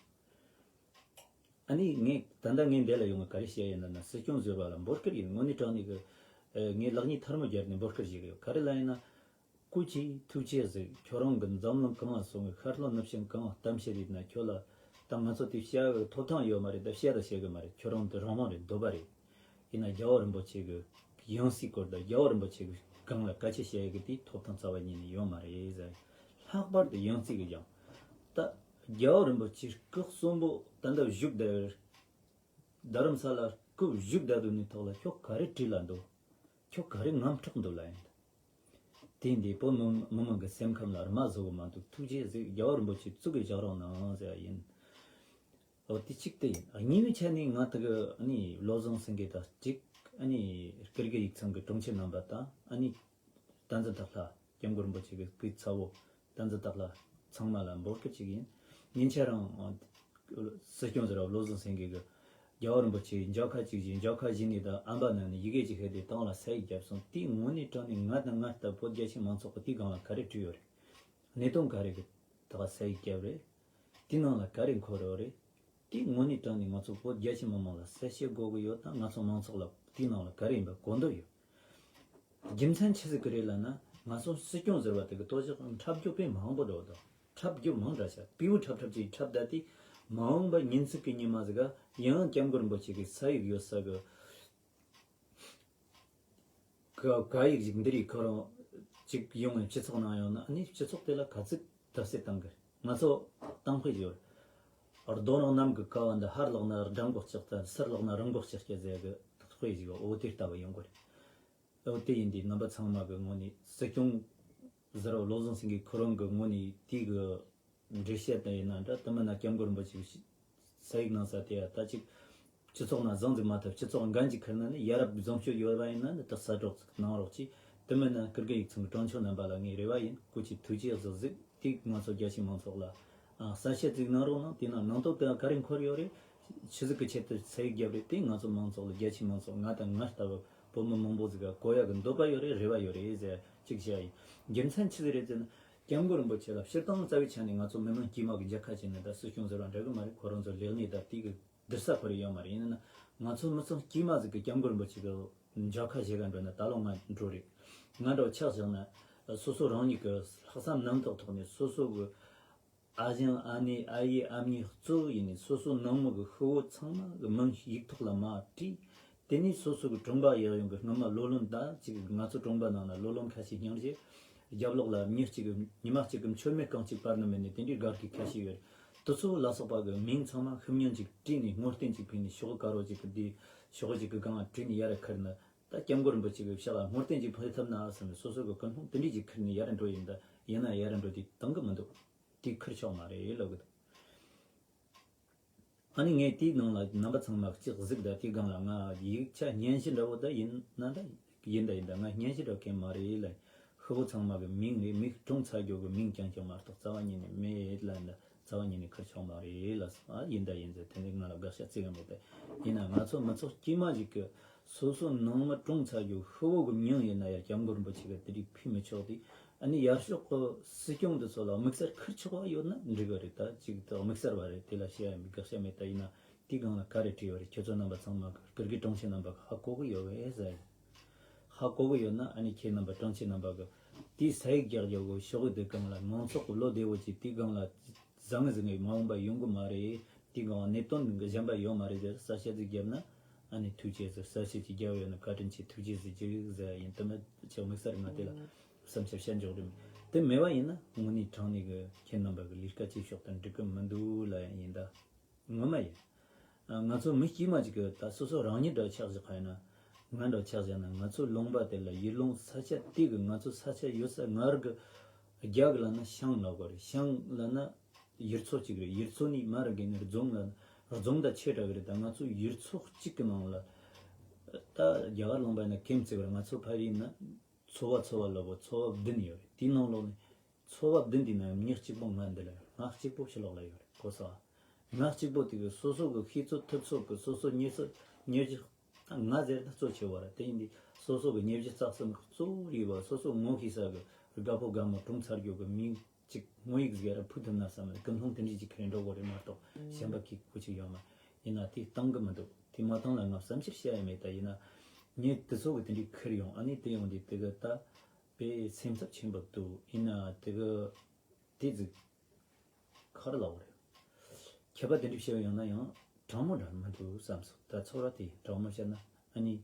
ཨ་ནི་ངས་ད་ལྟ་ངས་འདི་ལ་ཡོང་བ་ག་རེ་བཤད་ཡིན་ན་ན་སྲིད་སྐྱོང་ཟེར་བ་ལ་འབོད་སྐུལ་ཡིན། དངོས་གནས་དྲང་གནས་གི་ངས་ལག་གཉིས་ཐལ་མོ་སྦྱར་ནས་འབོད་སྐུལ་བྱེད་གི་ཡོད། ག་རེ་ལ་ཡིན་ན། སྐུ་མཁྱེན་ཐུགས་རྗེ་གཟིགས། ཁྱོད་རང་གི་འཛམ་གླིང་གང་ལ་སོང་གི་ཤར་ལྷོ་ནུབ་བྱང་གང་ལ་གཏམ་བཤད་ཡིན་ན་ཁྱོད་ལ་ད་ང་ཚོ་དེ་བཤད་གི་ཐོབ་ཐང་ཡོད་མ་རེད། ད་བཤད་ད་བཤད་གི་མ་རེད། ཁྱོད་རང་དེ་རང་དབང་རེད། འདོད་པ་རེད། ཡིན་ན་རྒྱལ་བ་རིན་པོ་ཆེ་གི་ཡང་སྲིད་སྐོར་དང་རྒྱལ་བ་རིན་པོ་ཆེ་གི་སྒང་ལ་སྐད་ཆ་བཤད་གི་དེ་ཐོབ་ཐང་རྩ་བ་ཉིད་ནས་ཡོད་མ་རེད་ཟེར། ལྷག་པར་དུ་ཡང་སྲིད་གི་ཀྱང་ད་རྒྱལ་བ་རིན་པོ་ཆེ་སྐུ་གསོན་པོ་ད་ལྟ་བཞུགས་བསྡད། རྡ་རམ་ས་ལ་སྐུ་བཞུགས་བསྡད་དུས་ནས་ཐོག་ལ་ཁྱོད་ག་རེ་བྲིས་ལ་འདུག་ཁྱོད་ག་རེ་ངམ་ཁྲག་འདུག་ལ་ཡིན། དེ་འདི་བོད་མི་མི་མང་གི་སེམས་ཁམས་ལ་རྨ་བཟོ་གི་མ་འདུག་ཐུགས་རྗེ་གཟིགས། རྒྱལ་བ་རིན་པོ་ཆེ་གཙུག་གི་ཞབས་རོགས་གནང་ཟེར་བ་ཡིན། འོ་དེ་གཅིག་དེ་ཡིན། གཉིས་པའི་ཆ་ནས་ང་དག་གི་ཨ་ནི་བློ་བཟང་སེང་གེ་དང་གཅིག་ཨ་ནི་སྐུ་སྒེར་ཡིག་ཚང་གི་དྲུང་ཆེ་རྣམ་པ་དང་ཨ་ནི། བསྟན་འཛིན་སྟག་ལྷ། སྐྱབས་མགོན་རིན་པོ་ཆེ་གི་སྐུའི་ཚ་བོ། བསྟན་འཛིན་སྟག་ལྷ། ཚང་མ་ལ་འབོད་སྐུལ་ཅིག་ཡིན། ཉིན་ཆ་རང་། སྲིད་སྐྱོང་ཟེར་བ་བློ་བཟང་སེང་གེ་གི། རྒྱལ་བ་རིན་པོ་ཆེའི་མཇལ་ཁ་ཅིག་བཞེས། མཇལ་ཁ་བཞེས་ནས་ད་ཨམ་བ་ནང་ནས་ཡི་གེ་ཅིག་ཕུལ་ཏེ་ཏང་ལ་ས་ཡིག་བརྒྱབ་སོང་། དེའི་དངོས་གནས་དྲང་ནས་ང་དང་ང་ལྟ་བུ་བོད་རྒྱ་ཆེ་མང་ཚོགས་ཀྱི་དེའི་སྒང་ལ་ག་རེ་བྲིས་ཡོད་རེད། གནད་དོན་ག་རེ་གི་ད་ག་ས་ཡིག་བརྒྱབ་རེད། དེའི་ནང་ལ་ག་རེ་འཁོད་ཡོད་རེད། དེ་དངོས་གནས་དྲང་ནས་ང་ཚོ་བོད་རྒྱ་ཆེ་མི་མང་ལ་གསལ་བཤད་དགོས་ཀྱི་ཡོད་དང་། ང་ཚོ་མང་ཚོགས་ལ་དེའི་ནང་ལ་ག་རེ་ཡིན་པ་གོ་འདོད་ཡོད། རྒྱུ་མཚན་ཆི་ཟིག་གི་རེད་ལབ་ན། ང་ཚོ་སྲིད་སྐྱོང་ཟེར་བ་དེ་གི་ལྟོ་ཆག་འཁྲབ་རྒྱུ་དཔེ་མང་པོ་འགྲོ་དང་། འཁྲབ་རྒྱུ་མང་དྲགས་ཤག་པིའུ་འཁྲབ་འཁྲབ་ཅིག་འཁྲབ་བསྡད་དེ། མ་འོངས་པ་ཉིན་ཚིག་གི་ཉི་མ་ཟིག་ག་ཡང་སྐྱབས་མགོན་རིན་པོ་ཆེ་གི་ས་ཡིག་ཡོད་ས་གི་ག་ག་ཡིག་ཅིག་འདི་རིགས་ཁོ་རང་ཅིག་ཡོང་ནས་སྤྱི་ཚོགས་ནང་ཡོང་ན། ཨ་ནི་སྤྱི་ཚོགས་དེ་ལ་ག་ཚོད་བརྡབ་གསིག་བཏང་གི། ང་ཚོ་གཏམ་དཔེ་ཞིག་ཡོད། རྡོ་རིང་གནམ་གྱི་ཀ་བ་འདི། ཧར་ལོག་ན་སྦྲང་གོག་ལྕགས་ཏེ། ཚུར་ལོག་ན་རོང་གོག་ལྕགས་ཀྱི་ཟེར་གི་དཔེ་ཞིག་ཡོད། འོ་དེ་ལྟ་བུ་ཡོང་གི་རེད། འོ་དེ་ཡིན་དུས་རྣམ་པ་ཚང་མ་གི་ངོས་ནས། སྲིད་སྐྱོང་ཟེར་བ་བློ་བཟང་སེང་གེ་ཁོ་རང་གི་ངོས་ནས་དེ་གི་འགྲེལ་བཤད་དེ་ཡིན་ན་འདྲ། དེ་མིན་ན་སྐྱབས་མགོན་རིན་པོ་ཆེ་གི་ས་ཡིག་གནང་ས་དེ་ད་ཅིག་སྤྱི་ཚོགས་ནང་བཟང་ཟིག་མ་ཐུབ། སྤྱི་ཚོགས་འགན་ཅིག་ཁུར་ན་ནི་ཡ་རབས་བཟང་སྤྱོད་ཡོད་པ་ཡིན་ན་ནི་དེ་གསལ་སྒྲོག་ཅིག་གནང་རོགས་གྱིས། དེ་མིན་ན་སྐུ་སྒེར་ཡིག་ཚང་གི་དྲུང་ཆེ་རྣམ་པ་ལ་ངའི་རེ་བ་ཡིན། སྐུ་མཁྱེན་ཐུགས་རྗེ་གཟིགས་གཟིགས། དེ་ང་ཚོ་རྒྱ་ཆེའི་མང་ཚོགས་ལ་ཨ་གསལ་བཤད་ཅིག་གནང་རོགས་གནང་། དེ་ནང་ནང་དོན་དེ་ག་རེ་འཁོད་ཡོད་རེད། ཆི་ཟིག་གི་ཆེད་དུ་ས་ཡིག་བརྒྱབ་རེད། དེ་ང་ཚོ་མང་ཚོགས་ལ། རྒྱ་ཆེའི་མང་ཚོགས། ང་དང་ང་ལྟ་བུ་བོད་མི་མང་པོ་ཟིག་ག་གོ་ཡག་གི་འདོད་པ་ཡོད་རེད། རེ་བ་ཡོད་རེད་ཟེར་ཅིག་བཤད་ཡིན། རྒྱུ་མཚན་ཆི་ཟིག་རེད་ཟེར་ན། སྐྱབས་མགོན་རིན་པོ་ཆེ་ལ་སྤྱིར་བཏང་རྩ་བའི་ཆ་ནས་ང་ཚོ་མི་མང་དཀྱུས་མ་གི་མཇལ་ཁ་བྱས་ནས་ད་སྲིད་སྐྱོང་ཟེར་བ་འདྲ་གི་མ་རེད། ཁོ་རང་ཚོ་ལས་གནས་ད་དེ་གི་བསྡུར་ས་ཁོ་རང་ཡོད་མ་རེད། ཡིན་ན་ང་ཚོ་མི་ཚང་དཀྱུས་མ་ཟིག་གི་སྐྱབས་མགོན་རིན་པོ་ཆེ་གི་མཇལ་ཁ་བྱེད་ག་འགྲོ་ན་ད་ལོ་ང་འགྲོ་རེད། ང་འདྲ་བོ་ཆ་བཞག་ན་སོ་སོ་རང་ཉིད་ཀྱི་ལྷག་བསམ་རྣམ་དག་ཐོག་ནས་སོ་སོ་གི་ཨ་ཞང་ཨ་ནེ་ཨ་ཡེ་ཨ་མྱེས་གཙོ་བོ་ཡིན་ནས་སོ་སོ་ནང་མི་གི་ཤི་བོ་ཚང་མ་གི་མིང་ཡིག་ཐོག་ལ་མར་བྲིས། དེ་ནས་སོ་སོ་གི་གྲོང་པ་ཡག་ཡོང་གི་སྔོན་མ་ལོ་ལོན་ད་ཅིག་ང་ཚོ་གྲོང་པ་ནང་ལ་ལོ་ལོན་ཁ་ཤས་སྙིང་རྗེ། རྒྱབ་ལོགས་ལ་མྱི་གཅིག་གི་ཉི་མ་གཅིག་གི་མཆོད་མེ་རྐང་གཅིག་སྤར་ནི་མེད་ནས་དེ་འདྲའི་དགའ་སྐྱིད་ཁ་ཤས་ཡོད། དེ་ཚོ་ལ་སོགས་པ་གི་མིང་ཚང་མ་ཤུབས་ཉན་ཅིག་བྲིས་ནས་སྔོ་རྟེན་ཅིག་ཕུལ་ནས་ཤོག་དཀར་པོ་ཅིག་གི་དེ་ཤོག་ཅིག་གི་སྒང་ལ་བྲིས་ནས་ཡར་ཁུར་ནི། ད་སྐྱབས་མགོན་རིན་པོ་ཆེ་གི་ཕྱག་ལ་སྔོ་རྟེན་ཅིག་ཕུལ་ཐུབ་ན་བསམ་ནས་སོ་སོ་གི་ཀུན་སློང་དེ་འདྲས་ཅིག་ཁུར་ནས་ཡར་འགྲོ་ཡིན། ད་ཡིན་ན་ཡར་འགྲོ་དེ་བཏང་གི་མི་འདུག་དེ་ཁུར་ཆོག་མ་རེད་ལབ་གི་འདུག་ཨ་ནི་ངས་དེའི་ནང་ལ་རྣམ་པ་ཚང་མ་གཅིག་གཟིགས། ད་དེའི་སྒང་ལ་ང་ཡིག་ཆ་སྙན་ཞུ་འདྲ་བོ་ད་ཡིན་ན་ད་ཡིན། ད་ཡིན། ད་ང་སྙན་ཞུ་འདྲ་མཁན་མ་རེད་ལ། ཤི་བོ་ཚང་མ་གི་མིང་རེད། མིང་གྲོངས་ཚར་རྒྱུ་གི་མིང་རྐྱང་རྐྱང་མ་གཏོགས་རྩ་བ་ཉིད་ནས་མེད་ལ། ད་རྩ་བ་ཉིད་ནས་ཁུར་ཆོག་མ་རེད་ལ་སོང་། ཨ་ཡིན་ད་ཡིན་ཟེར། དེ་འདྲའི་ང་ལ་དགག་བྱ་བརྩི་གི་མེད་དེ། ཡིན་ན་ང་ཚོ་མི་ཚོགས་དཀྱུས་མ་ཞིག་གི་སོ་སོ་ནང་མི་གྲོངས་ཚར་རྒྱུ་ཤི་བོ་གི་མིང་ཡིན་ན་ཡང་སྐྱབས་མགོན་རིན་པོ་ཆེ་གི་དེ་འདྲའི་ཕུལ་མི་ཆོག་དེ། ཨ་ནི་ཡར་ཕྱོགས་གི་སྲིད་སྐྱོང་འདི་ཚོ་ལ་དམིགས་བསལ་ཁུར་ཆོག་པ་ཡོད་ན་འགྲིག་གི་རེད། ད་ཅིག་ད་དམིགས་བསལ་བ་རེད། དེ་ལ་བཤད་ཡ་མེད། དགག་བྱ་མེད། ད་ཡིན་ན་དེའི་སྒང་ལ་ག་རེ་བྲིས་ཡོད་རེད། ཁྱོད་ཚོ་རྣམ་པ་ཚང་མ་གི་སྐུ་སྒེར་དྲུང་ཆེ་རྣམ་པ་གི་ཧ་གོ་གི་ཡོད་པས་ཟེར། ཧ་གོ་གི་ཡོད་ན་ཨ་ནི་ཁྱེད་རྣམ་པ་དྲུང་ཆེ་རྣམ་པ་གི་དེའི་ས་ཡིག་རྒྱག་རྒྱག་གི་ཤོག་གི་དེ་སྒང་ལ་མང་ཚོགས་གི་བློ་བདེ་བོ་ཅིག་དེའི་སྒང་ལ་བཟང་ངེ་བཟང་ངེ་མ་འོངས་པ་ཡོང་གི་མ་རེད། དེའི་སྒང་གནད་དོན་གཞན་པ་ཡོད་མ་རེད་ཟེར། གསལ་བཤད་ཅིག་བརྒྱབ་ན་ཨ་ནི་ཐུགས་རྗེ་ཆེ་ཟེར། གསལ་བཤད་ཅིག་བརྒྱབ་ཡོད་ན་བཀའ་དྲིན་ཆེ། ཐུགས་རྗེ་ཆེ་ཟེར་ཡིན། དེ་མིན་ཅིག་དམིགས་བསལ་ང་དེ་ལ་བསམ་འཆར་བཤད་འཇོག་རྒྱུ་མེད། དེ་མེད་པ་ཡིན་ན་དངོས་གནས་དྲང་གནས་ཀྱི་ཁྱེད་རྣམ་པ་གི་ལས་ཀ་བྱེད་ཕྱོགས་དང་འགྲིག་གི་མི་འདུག་ལབ་ཡ་ཡིན་ད། ངོ་མ་ཡིན། ང་ཚོ་མི་དཀྱུས་མ་ཅིག་གི་ད་སོ་སོ་རང་ཉིད་འདྲ་ཆགས་བཞག་པ་ཡིན་ན། ང་འདྲ་ཆགས་བཞག་ན་ང་ཚོ་ལུང་པ་དེ་ལ་ཡུལ་ལུང་ས་ཆ་དེ་གི་ང་ཚོ་ས་ཆ་ཡོད་ས། ང་རང་གི་རྒྱ་གི་ལབ་ན་ཤང་ལབ་དགོས་རེད། ཤང་ལབ་ན་ཡུལ་ཚོ་གཅིག་རེད། ཡུལ་ཚོ་ནས་མར་བརྒལ་ནས་རྫོང་ལབ་ན་རྫོང་ད་ཆེ་དྲགས་རེད། ད་ང་ཚོ་ཡུལ་ཚོ་གཅིག་གི་ནང་ལ་ད་རྒྱ་གར་ལུང་པ་ཡིན་ན་ཀེམ་བརྩི་བར་ང་ཚོ་ཕ་རི་ཡིན་ན། ཚོ་བ་ཚོ་བ་ལ་བོ་ཚོ་བ་བདུན་ཡོད་རེད། དེའི་ནང་ལོགས་ནས་ཚོ་བ་བདུན་དེའི་ནང་མི་གཅིག་པོ་ང་འདི་ལ་ཡོད། ང་གཅིག་པོ་ཕྱི་ལོགས་ལ་ཡོད་རེད། གོ་སོང་ང་། ང་གཅིག་པོ་དེ་གི་སོ་སོ་གི་ཤེས་ཚོད་ཐོས་ཚོད་གི་སོ་སོ་ཉེར་ཚོད་ཉེར་གཅིག་ད་ང་ཟེར་ད་གཙོ་ཆེ་བ་རེད། དེ་ཡིན་དུས་སོ་སོ་གི་ཉེར་བཞི་རྩ་གསུམ་གི་གཙོ་བོ་རེད་བ། སོ་སོ་ངོ་ཤེས་ས་གི་རྒད་པོ་རྒད་མོ་གྲོངས་ཚར་རྒྱུ་གི་མིང་གཅིག་ངོ་ཡིག་ཟིག་ར་ཕུལ་ཐུབ་ན་བསམ་ནས་ཀུན་སློང་དེ་འདྲ་ཅིག་ཁྱེར་འགྲོ་དགོས་རེད་མ་གཏོགས། གཞན་པ་གི་གོ་ཆེ་ཡོད་མ་ཡིན་ན་དེ་བཏང་གི་མི་འདུག་དེ་མ་བཏང་ལ་ང་བསམ་འཆར་བཤད་ཡ་མེད། ད་ཡིན་ན་ངས་དེ་ཚོ་གི་དེ་འདྲའི་ཁུར་ཡོང་། ཨ་ནི་དེ་ཡོང་དུས་དེ་གི་ད་དཔེ་སེམས་འཚབ་ཆེན་པོ་འདུག་ཡིན་ན་དེ་གི་དེ་ཟིག་ཁར་ལའོ་རེད། ཁྱད་པར་དེ་འདྲ་བཤད་ཡོང་ན་ཡང་དྲང་མོ་འདྲ་མི་འདུག་བསམ་སོང་། ད་ཚོར་བ་དེ་དྲང་མོ་བཤད་ན་ཨ་ནི་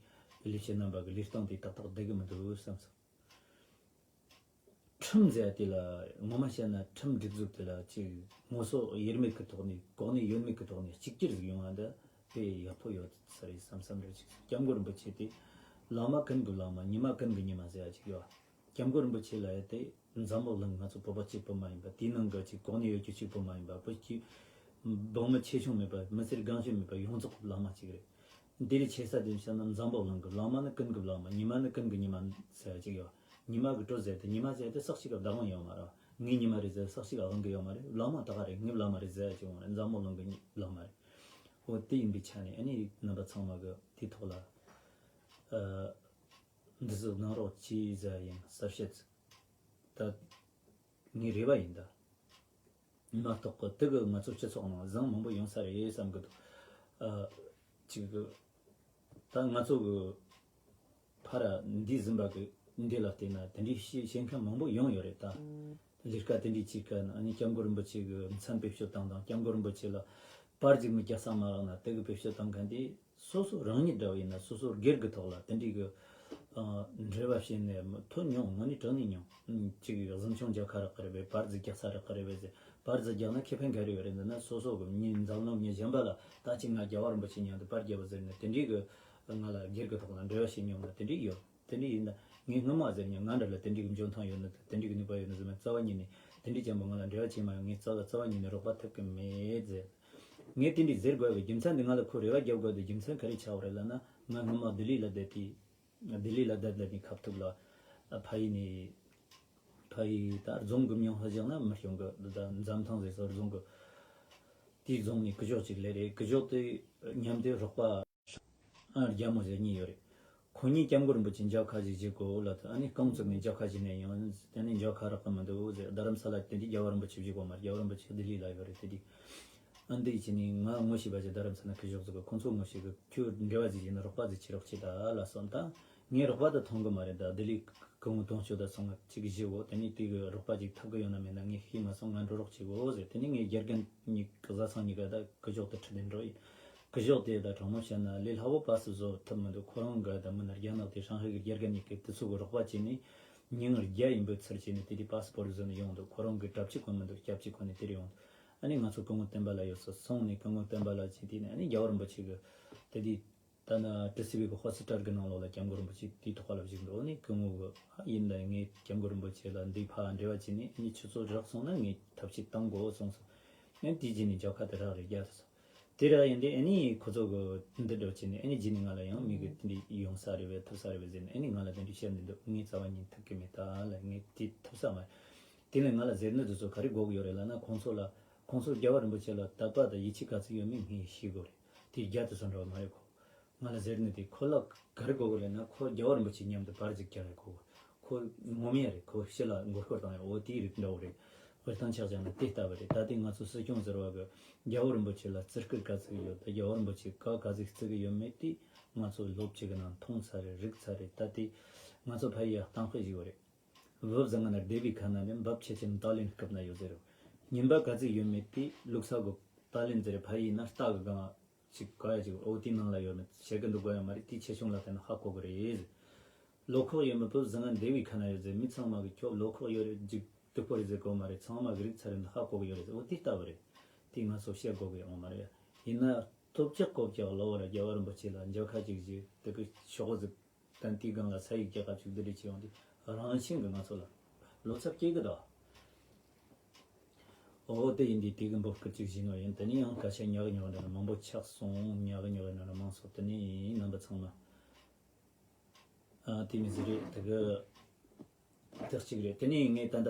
ལས་བྱེད་རྣམ་པ་གི་ལས་སྟངས་དེ་ཏག་ཏག་བསྡད་གི་མི་འདུག་བསམ་སོང་། ཁྲིམས་ཟེར་དེ་ལ་ངོ་མ་བཤད་ན་ཁྲིམས་སྒྲིག་འཛུགས་དེ་ལ་ཅིག་ངོ་སོ་ཡོད་མེད་ཀྱི་ཐོག་ནས་གོ་གནས་ཡོད་མེད་ཀྱི་ཐོག་ནས་གཅིག་གྱུར་ཟིག་ཡོང་བ་འདི་དཔེ་ཡག་པོ་ཡོད་ས་རེད་བསམ་བསམ་རེ་ཅིག་སྐྱབས་མགོན་རིན་པོ་ཆེ་དེ་བླ་མ་ཀུན་གྱི་བླ་མ། ཉི་མ་ཀུན་གྱི་ཉི་མ་ཟེར་ཡ་ཅིག་ཡོད། སྐྱབས་མགོན་རིན་པོ་ཆེ་ལ་ཡ་དེ་འཛམ་བུ་གླིང་ང་ཚོ་བོད་པ་གཅིག་པུ་མ་ཡིན་པ། དེའི་ནང་གི་ཅིག་གོ་གནས་ཡོད་རྒྱུ་གཅིག་པུ་མ་ཡིན་པ། བོད་ཀྱི་འབངས་མི་ཆེ་ཆུང་མེད་པ། མི་སེར་རྒན་གཞོན་མེད་པ། ཡོངས་རྫོགས་བླ་མ་གཅིག་རེད། འདི་ལས་ཆེ་ས་དེ་བཤད་ན་འཛམ་བུ་གླིང་གི་བླ་མ་ནི་ཀུན་གྱི་བླ་མ། ཉི་མ་ནི་ཀུན་གྱི་ཉི་མ་ཟེར་ཡ་ཅིག་ཡོད། ཉི་མ་གི་གྲོགས་ཟེར་དེ། ཉི་མ་ཟེར་དེ་ས་གཅིག་ག་བདག་དབང་ཡོད་མ་རེད། ངའི་ཉི་མ་རེད་ཟེར་ས་གཅིག་ག་དབང་གི་ཡོད་མ་རེད། བླ་མ་ད་ག་རེད། ངའི་བླ་མ་རེད་ཟེར་ཡ་ཅིག་ཡོད་མ་རེད། འཛམ་བུ་གླིང་གི་བླ་མ་རེད། འོ་དེ་ཡིན་པའི་ཆ་ནས་ཨ་ནི་རྣམ་པ་ཚང་མ་གི་དེའི་ཐོག་ལ་ཨ་འདི་ཟིག་གནང་རོགས་གྱིས་ཟེར་ཡ་ཡིན། གསལ་བཤད་ད་ངའི་རེ་བ་ཡིན་ད། མ་གཏོགས་གི་དེ་གི་ང་ཚོ་སྤྱི་ཚོགས་ནང་བཟང་མང་པོ་ཡོང་ས་རེད་བསམ་གི་འདུག་ཨ་ཅིག་གི་ད་ང་ཚོ་གི་ཕར་འདི་ཟིན་པ་གི་འདི་ལ་བལྟས་ན་དེ་འདྲའི་བཤད་བཤད་མཁན་མང་པོ་ཡོང་ཡོད་རེད་ད། ལས་ཀ་དེ་འདྲའི་བྱེད་མཁན་ཨ་ནི་སྐྱབས་མགོན་རིན་པོ་ཆེ་གི་མཚན་བེད་སྤྱོད་བཏང་དང་། སྐྱབས་མགོན་རིན་པོ་ཆེ་ལ་པར་ཅིག་མི་རྒྱག་ས་མ་ལག་ན་དེ་གི་བེད་སྤྱོད་བཏང་མཁན་དེ། སོ་སོ་རང་ཉིད་འདྲ་བ་ཡིན་ན་སོ་སོ་སྒེར་གྱི་ཐོག་ལ་དེ་འདྲའི་གི་ཨ་འབྲེལ་བ་བྱས་ནས་མི་ཐོན་མྱོང་། དངོས་གནས་དྲང་གནས་མྱོང་། ཅིག་གཟིམ་ཆུང་རྒྱག་ཁ་རག་གི་རེད་པས། པར་ཟིག་རྒྱག་ས་རག་གི་རེད་པས་ཟེར། པར་ཟིག་རྒྱག་ན་ཁེ་ཕན་ག་རེ་ཡོད་རེད། འདི་ན་སོ་སོ་གི་མྱི་འཛམ་གླིང་མྱི་གཞན་པ་ལ་ད་ཅིག་ང་རྒྱལ་བ་རིན་པོ་ཆེ་མཉམ་དུ་པར་རྒྱབ་པ་ཟེར་ནས་དེ་འདྲའི་གི་ང་ལ་སྒེར་གྱི་ཐོག་ལ་འབྲེལ་བ་བྱས་མྱོང་ན་དེ་འདྲའི་ཡོད། དེ་འདྲའི་ཡིན་ན་ངས་སྔོན་མ་ཟེར་མྱོང་། ང་འདྲ་ལ་དེ་འདྲའི་གི་འཇོན་ཐང་ཡོད་ནི་དེ་འདྲའི་གི་ནུས་པ་ཡོད་ནི་ཟེར་མ། རྩ་བ་ཉིད་ནས་དེ་འདྲའི་ཅན་པོ་ང་ལ་འབྲེལ་བ་བྱས་མ་ཡོང་། ངས་རྩ་བ་རྩ་བ་ཉིད་ནས་རོགས་པ་ཐུབ་གི་མེད་ཟེར། ངས་དེ་འདྲའི་ཟེར་དགོས་པའི་རྒྱུ་མཚན་འདི། ང་ལ་ཁོ་རེ་བ་རྒྱབ་དགོས་པའི་རྒྱུ་མཚན་ག་རེ་ཆགས་པ་རེད་ལབ་ན། ང་སྔོན་མ་ལྡི་ལི་ལ་བསྡད་དུས། ལྡི་ལི་ལ་བསྡད་བསྡད་ནས་ཁ་ཐུག་ལ་ཕ་ཡུལ་ནས་ཕ་ཡུལ་ད་རྫོང་གི་མྱིང་ཧ་ཅང་ན་མི་སྐྱོང་གི། ད་འཛམ་ཐང་ཟེར་ས་རྫོང་གི་དེའི་རྫོང་ནས་སྐུ་ཞབས་ཅིག་སླེབས་རེད། སྐུ་ཞབས་དེ་མཉམ་དུ་རོགས་པ་ཨ་རྒྱ་མོ་ཟེར་གཉིས་ཡོད་རེད། ཁོ་གཉིས་སྐྱབས་མགོན་རིན་པོ་ཆེ་མཇལ་ཁ་ཞིག་བྱེད་དགོས་ལབ་དུས། ཨ་ནི་རྐང་བཙུགས་ནས་མཇལ་ཁ་བྱེད་ནས་ཡོང་། དེ་ནས་མཇལ་ཁ་རག་གི་མི་འདུག་ཟེར། རྡ་རམ་ས་ལ་དེ་དུས་རྒྱལ་བ་རིན་པོ་ཆེ་བཞུགས་ཡོད་མ་རེད། རྒྱལ་བ་རིན་པོ་ཆེ་ལྡི་ལི་ལ་ཡོད་རེད། དེ་དུས་ཨ་འདི་བྱས་ནས་ང་ངོ་ཤེས་པ་ཅིག་རྡ་རམ་ས་ལ་སྐུ་ཞབས་ཟིག་གི། ཁོང་ཚོ་ངོ་ཤེས་གི། ཁྱོད་འབྲེལ་བ་ཟིག་བྱས་ན་རོགས་པ་ཟིག་བྱེད་རོགས་བྱེད་ད་ལབ་སོང་། ད་ངས་རོགས་པ་དེ་མཐོང་གི་མ་རེད། ད་ལྡི་ལི་སྐུ་ངོ་དོན་གཅོད་ད་སོང་ང་ཅིག་བཞི་བོ། དེ་ནས་དེ་གི་རོགས་པ་ཅིག་ཐུབ་གི་ཡོད་ན་མེད་ན་ངས་ཤེས་མ་སོང་། ང་འགྲོ་རོགས་བྱེད་དགོས་ཟེར། དེ་ནས་ངས་དགེ་རྒན་གཉིས་ཀྱི་བཟའ་ཚང་གཉིས་ཀ་ད་སྐུ་ཞབས་དེ་ཁྲིད་དེ་འགྲོ་ཡིན། སྐུ་ཞབས་དེ་ད་དྲང་མོ་བཤད་ན་ལས་སླ་བོ་པ་སུ་བཟོ་ཐུབ་མི་འདུག་ཁོ་རང་གི་ད་མི་སྣ་རྒྱ་ནག་དེ་ཧྲང་ཧའེ་གི་དགེ་རྒན་གཉིས་ཀྱིས་དེ་ཚོ་གི་རོགས་པ་བྱས་ནས་ཉིན་བརྒྱ་ཡིན་པའི་ཚུལ་བྱས་ནས་དེ་དུས་པ་སི་པོར་བཟོས་ནས་ཡོང་འདུག་ཁོ་རང་གི་གྲབས་ཅིག་གོ་མི་འདུག་སྐྱབས་ཅིག་གོ་ནས་དེར་ཡོང་འདུག་ཨ་ནི་ང་ཚོ་སྐུ་ངོ་བསྟན་པ་ལགས་ཡོད་ས་སོང་ནས། སྐུ་ངོ་བསྟན་པ་ལགས་ཀྱིས་དེ་ནས་ཨ་ནི་རྒྱལ་བ་རིན་པོ་ཆེ་གི་དེ་དུས་ད་ན་ཏི་སི་བི་གི་ཧོ་སི་ཊལ་གི་ནང་ལོགས་ལ་སྐྱབས་མགོན་རིན་པོ་ཆེ་དེའི་ཐོག་ལ་བཞུགས་འདུག་ཨ་ནི་སྐུ་ངོ་གི་ཨ་ཡིན་ད་ངས་སྐྱབས་མགོན་རིན་པོ་ཆེ་ལ་འདི་ཕར་འབྲེལ་བ་བྱས་ནས་ཨ་ནི་ཆུ་ཚོད་རག་སོང་ན་ངས་ཐབས་ཤེས་བཏང་དགོས་གསུངས་སོང་། ཨ་ནི་དེ་རྗེས་ནས་མཇལ་ཁ་དེ་རག་རེད། རྒྱ་དེ་སོང་། དེ་ར་ཡིན་དེ་ཨ་ནི་ཁོ་ཚོ་གི་འདི་འདྲ་བྱས་ནས་ཨ་ནི་རྗེས་ནས་ང་ལ་ཡང་མི་གི་དེ་འདྲ་ཡོང་ས་རེད་པས། ཐུབ་ས་རེད་པས་ཟེར་ནས་ཨ་ནི་ང་ལ་དེ་འདྲ་བཤད་ནས་འདུག་ངས་རྩ་བ་ཉིད་ཐུབ་ཀྱི་མེད་ད་ལ། ངས་དེ་ཐུབ་ས་མ་རེད། དེ་ནས་ང་ལ་ཟེར་ནི་འདི་ཚོ་ག་རེ་དགོས་ཀྱི་ཡོད་རེད་ལབ་ན། ཁོང་ཚོ་ལ་ཁོང་ཚོ་རྒྱལ་བ་རིན་པོ་ཆེ་ལ་དད་པ་དང་ཡིད་ཆེས་ག་ཚོད་ཡོད་མེད་ངས་ཤེས་དགོས་རེད། དེ་རྒྱ་དེ་ཚོ་འདྲ་བ་མ་རེད། ཁོ་ང་ལ་ཟེར་ནི་དེ་ཁོ་ལ་ག་རེ་དགོས་ཀྱི་རེད་ན། ཁོ་རྒྱལ་བ་རིན་པོ་ཆེ་མཉམ་དུ་པར་ཅིག་རྒྱག་ཡ་དགོས། ཁོ་ངོམ་ཡ་རེད། ཁོ་ཕྱི་ལ་མགོ་སྐོར་བཏང་ཡ་འོ་དེའི་རིགས་འདྲ་བོ་རེད། དཔེར་བཏང་ཆ་བཞག་ན་དེ་ལྟ་བུ་རེད། ད་ལྟའི་ང་ཚོ་སྲིད་སྐྱོང་ཟེར་བ་གི་རྒྱལ་བ་རིན་པོ་ཆེ་ལ་བརྩི་བཀུར་ག་ཚོད་ཡོད། ད་རྒྱལ་བ་རིན་པོ་ཆེ་བཀའ་ག་ཚོད་བརྩི་གི་ཡོད་མེད་དེ་ང་ཚོ་ལོ་གཅིག་གི་ནང་མཐོང་ཚར་རེད། རིག་ཚར་རེད། ད་ལྟའི་ང་ཚོ་ཕ་ཡི་གཏམ་དཔེ་ཞིག་ཡོད་རེད། བུ་བཟང་ང་ན་སྡེ་བའི་ཁ་ན་ནི་འབབ་ཆེ་ཆེན་ཏཱ་ལིན་སྐབས་ན་ཡོད་ཟེར་རོ། ཉིན་པ་ག་ཚོད་ཡོད་མེད་དེ་ལུག་ས་གི་ ཏཱ་ལན་ཟེར་ཕ་ཡིས་ན་རྟ་གི་སྒང་ཅིག་ག་ཡ་ཅིག་འོ་དེའི་ནང་ལ་ཡོད་མེད་བྱེད་ཀྱི་འདུག་ག་ཡོད་མ་རེད། དེའི་ཆེ་ཆུང་ལ་བལྟས་ན་ཧ་གོ་གི་རེད། ལོ་ཁོག་ཡོད་མེད་པོ་ཟི་ང་འདས་པའི་ཁ་ན་ཡོད་ཟེར། མི་ཚང་མ་གི་ཁྱོད་ལོ་ཁོག་ཡོད་རེད་ཅིག་སྡུག་པོ་རེད་ཟེར་གོ་མ་རེད། ཚང་མ་གི་རིག་ཚར་རེད་འདི་ཧ་གོ་གི་ཡོད་རེད་ཟེར། འོ་དེ་ལྟ་བུ་རེད། དེ་ང་ཚོ་བཤད་དགོས་གི་ཡོད་མ་རེད། ཡིན་ན་ཐོབ་ཅག་གོ་ཅག་ལོ་བར་རྒྱལ་བ་རིན་པོ་ཆེ་ལ་མཇལ་ཁ་ཅིག་བཞེས་དེ་གི་ཤོག་གོ་ཟིག་ད་དེའི་སྒང་ལ་ས་ཡིག་རྒྱག་ག་བཅུག་འདི་རེད་ཅེས་ཡོང་དུས་རང་བཞིན་གྱིས་ང་ཚོ་ལ་བློ་འཚབ་སྐྱེ་གི་འདུག་འོ་དེ་ཡིན་དུས་དེ་གི་འབོད་སྐུལ་ཅིག་བྱས་ནོ་ཡིན། དེ་ནས་ཡང་སྐད་ཆ་ཉག་ཉོག་འདྲ་ན་མང་པོ་ཆགས་སོང་། ཉག་ཉོག་འདྲ་ན་མང་སོང་། དེ་ནས་རྣམ་པ་ཚང་མ་ཨ་དེ་མི་ཟེར་རེད། དེ་གི་དེ་གཅིག་རེད། དེ་ནས་ངས་ད་ལྟ་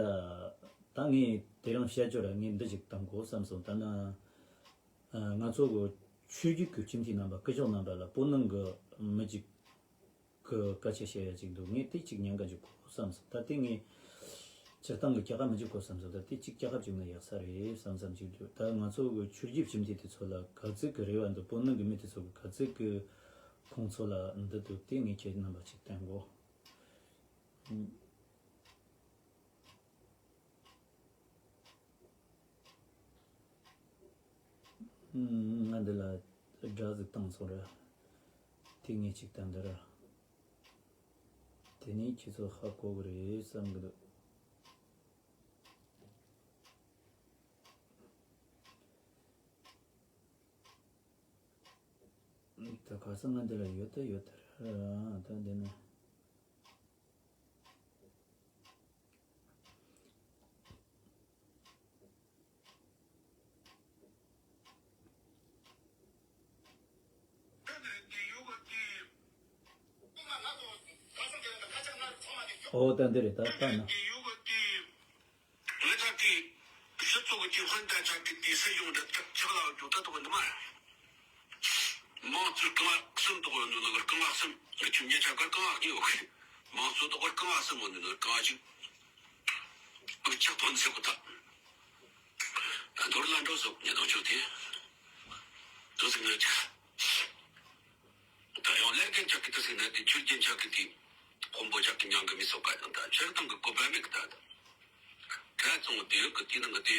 ད་ངས་དེ་རིང་བཤད་རྒྱུ་ར་ངས་འདི་ཞིག་བཏང་དགོས་བསམ་སོང་། ད་ན་ཨ་ང་ཚོ་གི་ཆོས་བརྒྱུད་ཀྱི་སྤྱི་འཐུས་རྣམ་པ་སྐུ་ཞབས་རྣམ་པ་ལ་བོད་ནང་གི་མི་གཅིག་གི་སྐད་ཆ་བཤད་ཡ་ཅིག་འདུག་ངས་དེ་གཅིག་ཉན་ག་འཇུག་དགོས་བསམ་སོང་། ད་དེ་ངས་སྤྱིར་བཏང་གི་སྐྱག་ཁ་མི་འཇུག་དགོས་བསམ་སོང་། ད་དེ་གཅིག་སྐྱག་ཁ་བཅུག་ན་ཡག་ས་རེད་བསམ་བསམ་ཅིག་འདུག་ད་ང་ཚོ་གི་ཆོས་བརྒྱུད་སྤྱི་འཐུས་དེ་ཚོ་ལ་ག་ཚོད་གི་རེ་བ་འདུག་བོད་ནང་གི་མི་དེ་ཚོ་གི་ག་ཚོད་གི་ཁོང་ཚོ་ལ་འདི་འདུག་དེ་ངས་ཁྱེད་རྣམ་པ་ཅིག་བསྟན་དགོས། ང་འདི་ལ་སྒྲ་ཟིག་བཏང་སོང་ར། དེ་ངས་ཅིག་བཏང་འདི་ར། དེ་ནས་ཁྱེད་ཚོ་ཧ་གོ་གི་རེད་བསམ་གི་འདུག་ད་ག་ས་ང་འདི་ལ་ཡོད་ད་ཡོད་ད་ར་ད་འདི་ན། ཨོ་ད་འདི་རེད་ད་ལྟ་ན། ང་ཅག་གི་སྤྱི་ཚོགས་ཀྱི་དེ་ཧོན་ད་ཅག་གི་དེ་སྲིད་གཞུང་འདི་ཆག་ལ་འཇུག་ད་དོག་འདི་མ། མང་གཙོའི་རྐང་བ་གསུམ་དོག་ཡོད་འདུག་ནོ་རྐང་བ་གསུམ་ང་ཆུ་ཉེ་ཆ་གར་རྐང་བ་གཉིས་ཡོད་གི། མང་གཙོ་དོག་རྐང་བ་གསུམ་ཡོད་འདུག་ནོ་རྐང་བ་གཅིག་ཨུ་ཆག་ཐོན་ཟེར་གོ་ད། ད་མདོར་ལ་འགྲོ་སོགས་ཉེ་དང་ཆོག་དེ། འདུག་ཟེར་ངས་ཆ། ད་ཡང་ལས་རྒན་ཅག་གི་དེ་ཟིག་ན་དེ་ཆོས་རྒྱན་ཅག་གི་དེ་དཔོན་པོ་ཅག་གི་མྱང་གི་མི་སོགས་ཀ་ཡང་ད་ཆོས་དང་གི་གོ་བ་མེད་གི་ད། ག་ཚོང་དེ་ཡོད་གི་དེ་ནང་གི་དེ་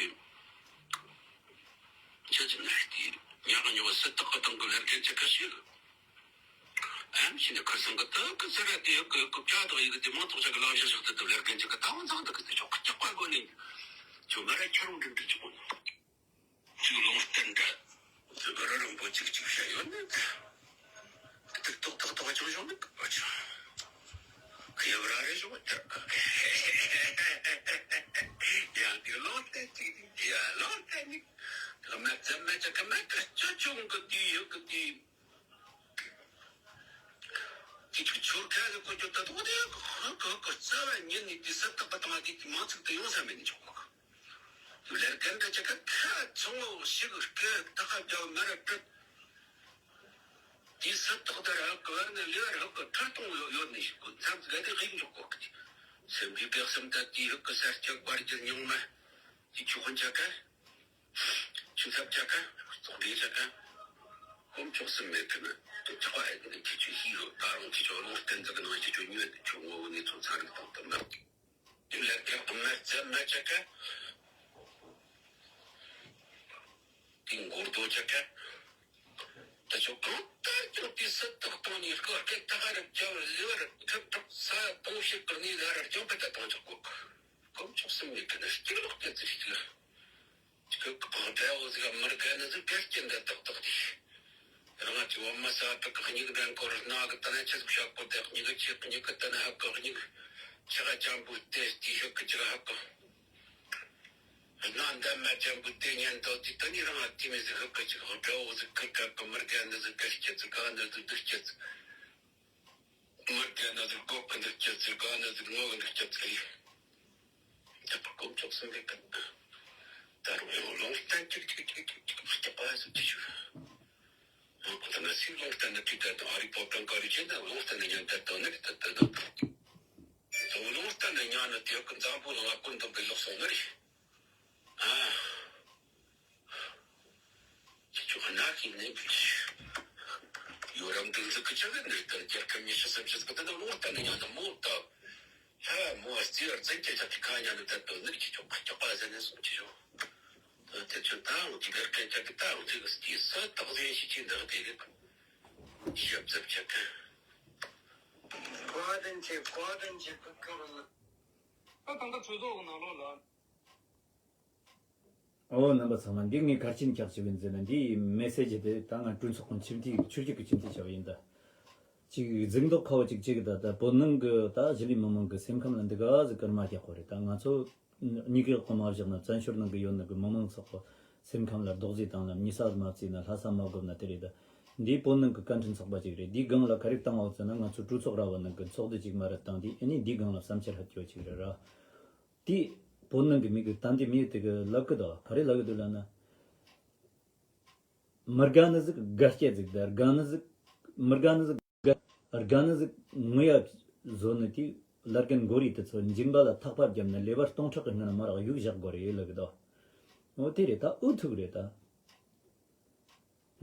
ཆོས་ཅི་ནས་དེ་ཉག་ཉོག་སི་ཏག་གི་དང་གི་ལས་རྒན་ཅག་གི་ཞིག་ཨམ་ཞིག་ནས་ཁར་སང་གི་ད་གི་ཟེར་ར་དེ་ཡོད་གི་གི་བྱ་དག་ཡི་གི་དེ་མང་ཚོགས་ཅག་གི་ལག་བཞག་བཞག་དེ་དེ་ལས་རྒན་ཅག་གི་ད་བང་ཚང་དག་གི་དེ་ཆོག་གི་ཅག་པ་གོ་ནས་ཆོ་མ་ར་ཁྱོད་རང་འགྲིམ་འགྲིམ་ཅིག་གོ་ནོ། ཅིག་ལུང་བསྟན་འདྲ། ཟེར་བ་ར་རིང་པོ་ཅིག་ཅིག་བཤད་ཡོད་ནི། ཏག་ཏག་ཏག་ཏག་ཅུང་ཞོག་ནི་ག་ཅུང་། ཁ་ཡབ་ར་རེ་ཞོག་ཏག་ཡང་དེ་ལུང་བསྟན་ཅིག་ཡ་ལུང་བསྟན་ནི། མ་ཙམ་མ་ཅག་གི་མ་ཀ་ཅོ་ཅུང་གི་དུས་ཡོད་གི་དུས། དེ་ཅིག་ཆོར་ཁ་གི་གོ་ཅོ་ད་དོ་དེ་ཧ་གི་ཧ་གི་རྩ་བ་ཉིད་ནས་དེ་སི་ཏག་པ་དང་དེ་དེ་མང་ཚིག་ཏུ་ཡོང་ས་མེད་ནི་ཆོག་གི། ལར་གན་ད་ཅག་ག་ཁ་ཚང་བོ་ཞིག་སྐད་ཏག་ཁ་རྒྱབ་མ་ར་བྲིད། དེ་སི་ཏག་ད་ར་གི་བར་ན་ལེ་བར་ཧ་གི་ཁྲིར་གཏོང་ཡོད་ནི་ཞིག་གི་མཚམས་ག་དེ་ཧིག་འཇོག་གོ་གི། སེམས་པའི་གེགས་སེམས་ད་དེ་ཧ་གི་སར་སྐྱག་པར་གྱི་རྙིང་མ་དེ་ཆུ་ཁོན་ཅག་ག་ཆུ་ཚབ་ཅག་ག་ཚོགས་འདྲེ་ཅག་ག་ཁོམ་ཆོག་སེམས་མེད་གི་ན་ཆག་པ་ཨེ་ནི་ཁྱེད་ཆོས་ཤེས་ཡོད། ད་རུང་ཁྱེད་ཆོ་རླུང་བརྟན་ཟིག་གི་ནང་ཁྱེད་ཆོ་ཉོས་ཏེ་ཆོ་ངོ་བོ་ནས་ཚོ་ཚན་རིག་དང་དུ་མ། དེ་ལས་ཀྱང་མ་རྩ་མ་ཆ་ཀ་དེ་མགོ་རྡོ་ཆ་ཀ་ད་ཆོ་གང་ལྟར་ཀྱང་དེ་སི་ཏག་བཏང་ནས་སྐོར་སྐད་ཏག་རབ་རྒྱབ་ལེ་བར་ཁྲིབ་ཁྲིབ་ས་དུང་ཞིག་གི་ནས་ལ་ར་རྒྱང་པ་ད་བཏང་ཆོག་གོ། ཁོམ་ཆོག་སེམས་མེད་གི་ན་སྐྱིད་ལོག་སྐད་ཚིག་ཞིག་ལ། ཁོ་གང་འདྲ་བོ་ཟིག་མི་དགའ་ནི་ཟིག་གལ་ཆེན་འདྲ་ཏག་ཏག་དེ། རང་ང་ཅི་བ་མ་ས་ཏག་གི་སྙིགས་འདྲ་འཁོར་སྣ་གི་ཏ་ན་ཆི་ཟིག་ཤ་ཀོ་ཏག་སྙིགས་ཆི་སྙིགས་གི་ཏ་ན་ཧ་གི་སྙིགས་ཆི་ག་ཅམ་བུ་ཏེ་སྟི་ཤུག་གི་ཅི་ག་ཧ་གི། སྣ་འདམ་མ་ཅམ་བུ་ཏེ་ཉན་ཏོ་དེ་ཏ་ནི་རང་ང་དེ་མི་ཟིག་ཧ་གི་ཅི་ག་འདྲ་བོ་ཟིག་གི་ག་གི་མི་དགའ་ནི་ཟིག་གལ་ཆེ་ཟིག་ག་ནི་ཟིག་འདུག་ཆེ་ཟིག་མི་དགའ་ནི་ཟིག་གོ་གི་འདུག་ཆེ་ཟིག་ག་ནི་ཟིག་ངོ་གི་འདུག་ཆེ་ཟིག་རེད། ད་ཕ་གོམ་ཆོག་སེམས་མེད་གི། ད་རུང་ཡང་ལུང་བསྟན་ཅིག་ཅིག་ཅིག་ཅིག་ཅིག་སྐྱག་པ་ཟིག་ཅིག་ཞུ། ང་ཁོ་ད་ང་སྲིད་ལུང་བསྟན་ནི་དུས་ད་དང་ཨ་རི་པོ་ཀྲང་ཀ་རི་ཅན་ད་ལུང་བསྟན་ནི་ཉན་ད་དང་ནི་ད་ད་ད། ད་ལུང་བསྟན་ནི་ཉན་ནི་དེ་གི་འཛམ་བུ་གླིང་ང་ཀུན་འདོམས་པའི་ལོག་སོང་ནི་རེད། ཨ། ཁྱེད་ཚོ་གནའ་ཤིང་ནས་འབུད་ཡོད་རམ་འདུག་འཛུགས་ཀྱི་ཆ་གི་འདིར་ལྟར་རྒྱལ་ཁབ་ཉི་ཤུ་སུམ་ཅུ་ཟིག་གི་ད་ལོ་ལྟ་ནས་ཡང་ན་མོ་ལྟ། ལྷ་མོ་རྩིས་རྫུན་གྱི་ཆ་གི་ཁ་ཉ་ནི་ད་དོན་ནི་ཁྱེད་ཚོ་ཁ་ཀྱོག་པ་ཟེར་ནས་སོང་ཁྱེད་ཚོ། དེ་ཚོ་ད་འོ་དེ་གར་སྐད་ཆ་གི་ད་འོ་དེ་གི་སྐྱེས་ས་དག་ཟིན་ཞིག་ཅིག་འདི་དེ་གི་ཞབས་ཚབ་ཆག་གི། གོ་བ་དན་ཆེ་གོ་བ་དན་ཆེ་ཕུ་ཁུ་རུ། ད་ད་ལྟ་གྲོས་ཚོགས་ཀྱི་ནང་ལོགས་ལ། ཨོ་རྣམ་པ་ཚང་མ། འདི་ངས་ག་རེ་བྱས་ནས་ཁྱབ་བྱས་པ་ཡིན་ཟེར་ན། འདིའི་མེ་སེ་ཇི་དེ་ད་ང་གྲོས་ཚོགས་ཀྱི་ཁྲིམས་མཐུན་ཆོས་བརྒྱུད་ཀྱི་ཁྲིམས་མཐུན་བྱས་པ་ཡིན་ད། ཅིག་གཟིགས་མདོག་ཁ་བོ་ཅིག་ཅིག་ད་ད་བོད་ནང་གི་ད་གཞིས་ལུས་མི་མང་གི་སེམས་ཁམས་ལ་འདི་ག་ཟིག་སྐར་མ་རྒྱག་གོ་རེད། ད་ང་ཚོ་གཉིས་ཀའི་འོག་གི་མ་བཞག་ན་བཙན་བྱོལ་ནང་གི་ཡོད་ནི་གི་མི་མང་ཚོགས་གི་སེམས་ཁམས་ལ་རྡོག་རྫིས་བཏང་ན། མྱི་ས་མ་བརྩིས་ན་ལྷ་ས་མ་བསྒོམས་ན་དེ་རེད་ད། འདིའི་བོད་ནང་གི་བཀའ་འཕྲིན་ཚོགས་པ་ཅིག་རེད། འདིའི་སྒང་ལ་ག་རེ་བཏང་བ་ཟེར་ན། ང་ཚོ་གྲོས་ཚོགས་ར་བ་ནང་གི་ཚོགས་སྡེ་ཅིག་མ་རེད་བཏང་དུས། ཨ་ནི་འདིའི་སྒང་ལ་བསམ་འཆར་ཧ་གོ་ཅིག་རེད་ར། དེ་བོད་ནང་གི་མི་གི་ད་འདི་མི་དེ་གི་ལབ་གི་འདུག་ག་རེ་ལབ་གི་འདུག་ལབ་ན། མི་དགའ་ནི་ཟིག་དགའ་སྐྱེ་ཟིག་ད་དགའ་ནི་ཟིག་མི་དགའ་ནི་ཟིག་དགའ་དགའ་ནི་ཟིག་ངུ་ཡ་བཟོ་ནི་དེ་ལར་གན་མགོ་རིལ་དེ་ཚོ་མཇིང་པ་ལ་ཐག་པ་བརྒྱབ་ནས་ལེ་བར་སྟོང་ཕྲག་གི་སྔོན་ན་མ་རག་གཡུག་བཞག་དགོས་རེད་ལབ་གི་འདུག་འོ་དེ་རེད་ད། འུ་ཐུག་རེད་ད།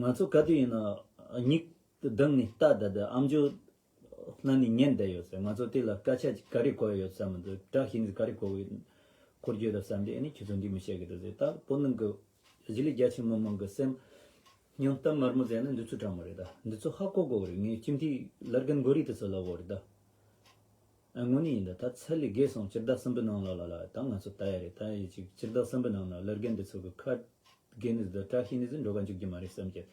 ང་ཚོ་ག་དུས་ཡིན་ན་མྱིག་གདངས་ནས་ལྟ་བསྡད་དེ། ཨམ་ཅོག་སྣ་ནས་ཉན་བསྡད་ཡོད་ཟེར། ང་ཚོ་དེ་ལ་སྐད་ཆ་ཅིག་ག་རེ་གོ་ཡོད་བསམ་མི་འདུག་སྐྲ་ཤད་ནས་ག་རེ་གོ་གི་གོ་རྒྱུ་ཡོད་བསམ་དེ། ཨ་ནི་ཁྱོད་ཚོ་འདི་མི་བཤད་གི་འདུག་ཟེར། ད་བོད་ནང་གི་གཞིས་ལུས་རྒྱ་ཆེ་མི་མང་གི་སེམས་སྙིང་གཏམ་དམར་མོ་ཟེར་ན་འདི་ཚོ་དྲང་མོ་རེད་ད། འདི་ཚོ་ཧ་གོ་དགོས་གི་རེད། ངས་སྤྱི་འཐུས་ལར་གན་མགོ་རིལ་དེ་ཚོ་ལབ་དགོས་རེད་ད། ཨ་དངོས་གནས་ཡིན་ད། ད་ཚད་ལས་བརྒལ་སོང་། སྤྱི་ཟླ་གསུམ་པའི་ནང་ལ་ལ་ལ་ད་ང་ཚོ་ལྟ་ཡ་རེད། ད་ཡི་ཅིག་སྤྱི་ཟླ་གསུམ་པའི་ནང་ན་ལར་གན་འདི་ཚོ་གི་ཁ་རྒན་ནི་ཟིག་དང་བཀྲ་ཤིས་ནི་ཟིག་འགྲོ་ག་འཇུག་རྒྱུ་མ་རེད་བསམ་གྱི།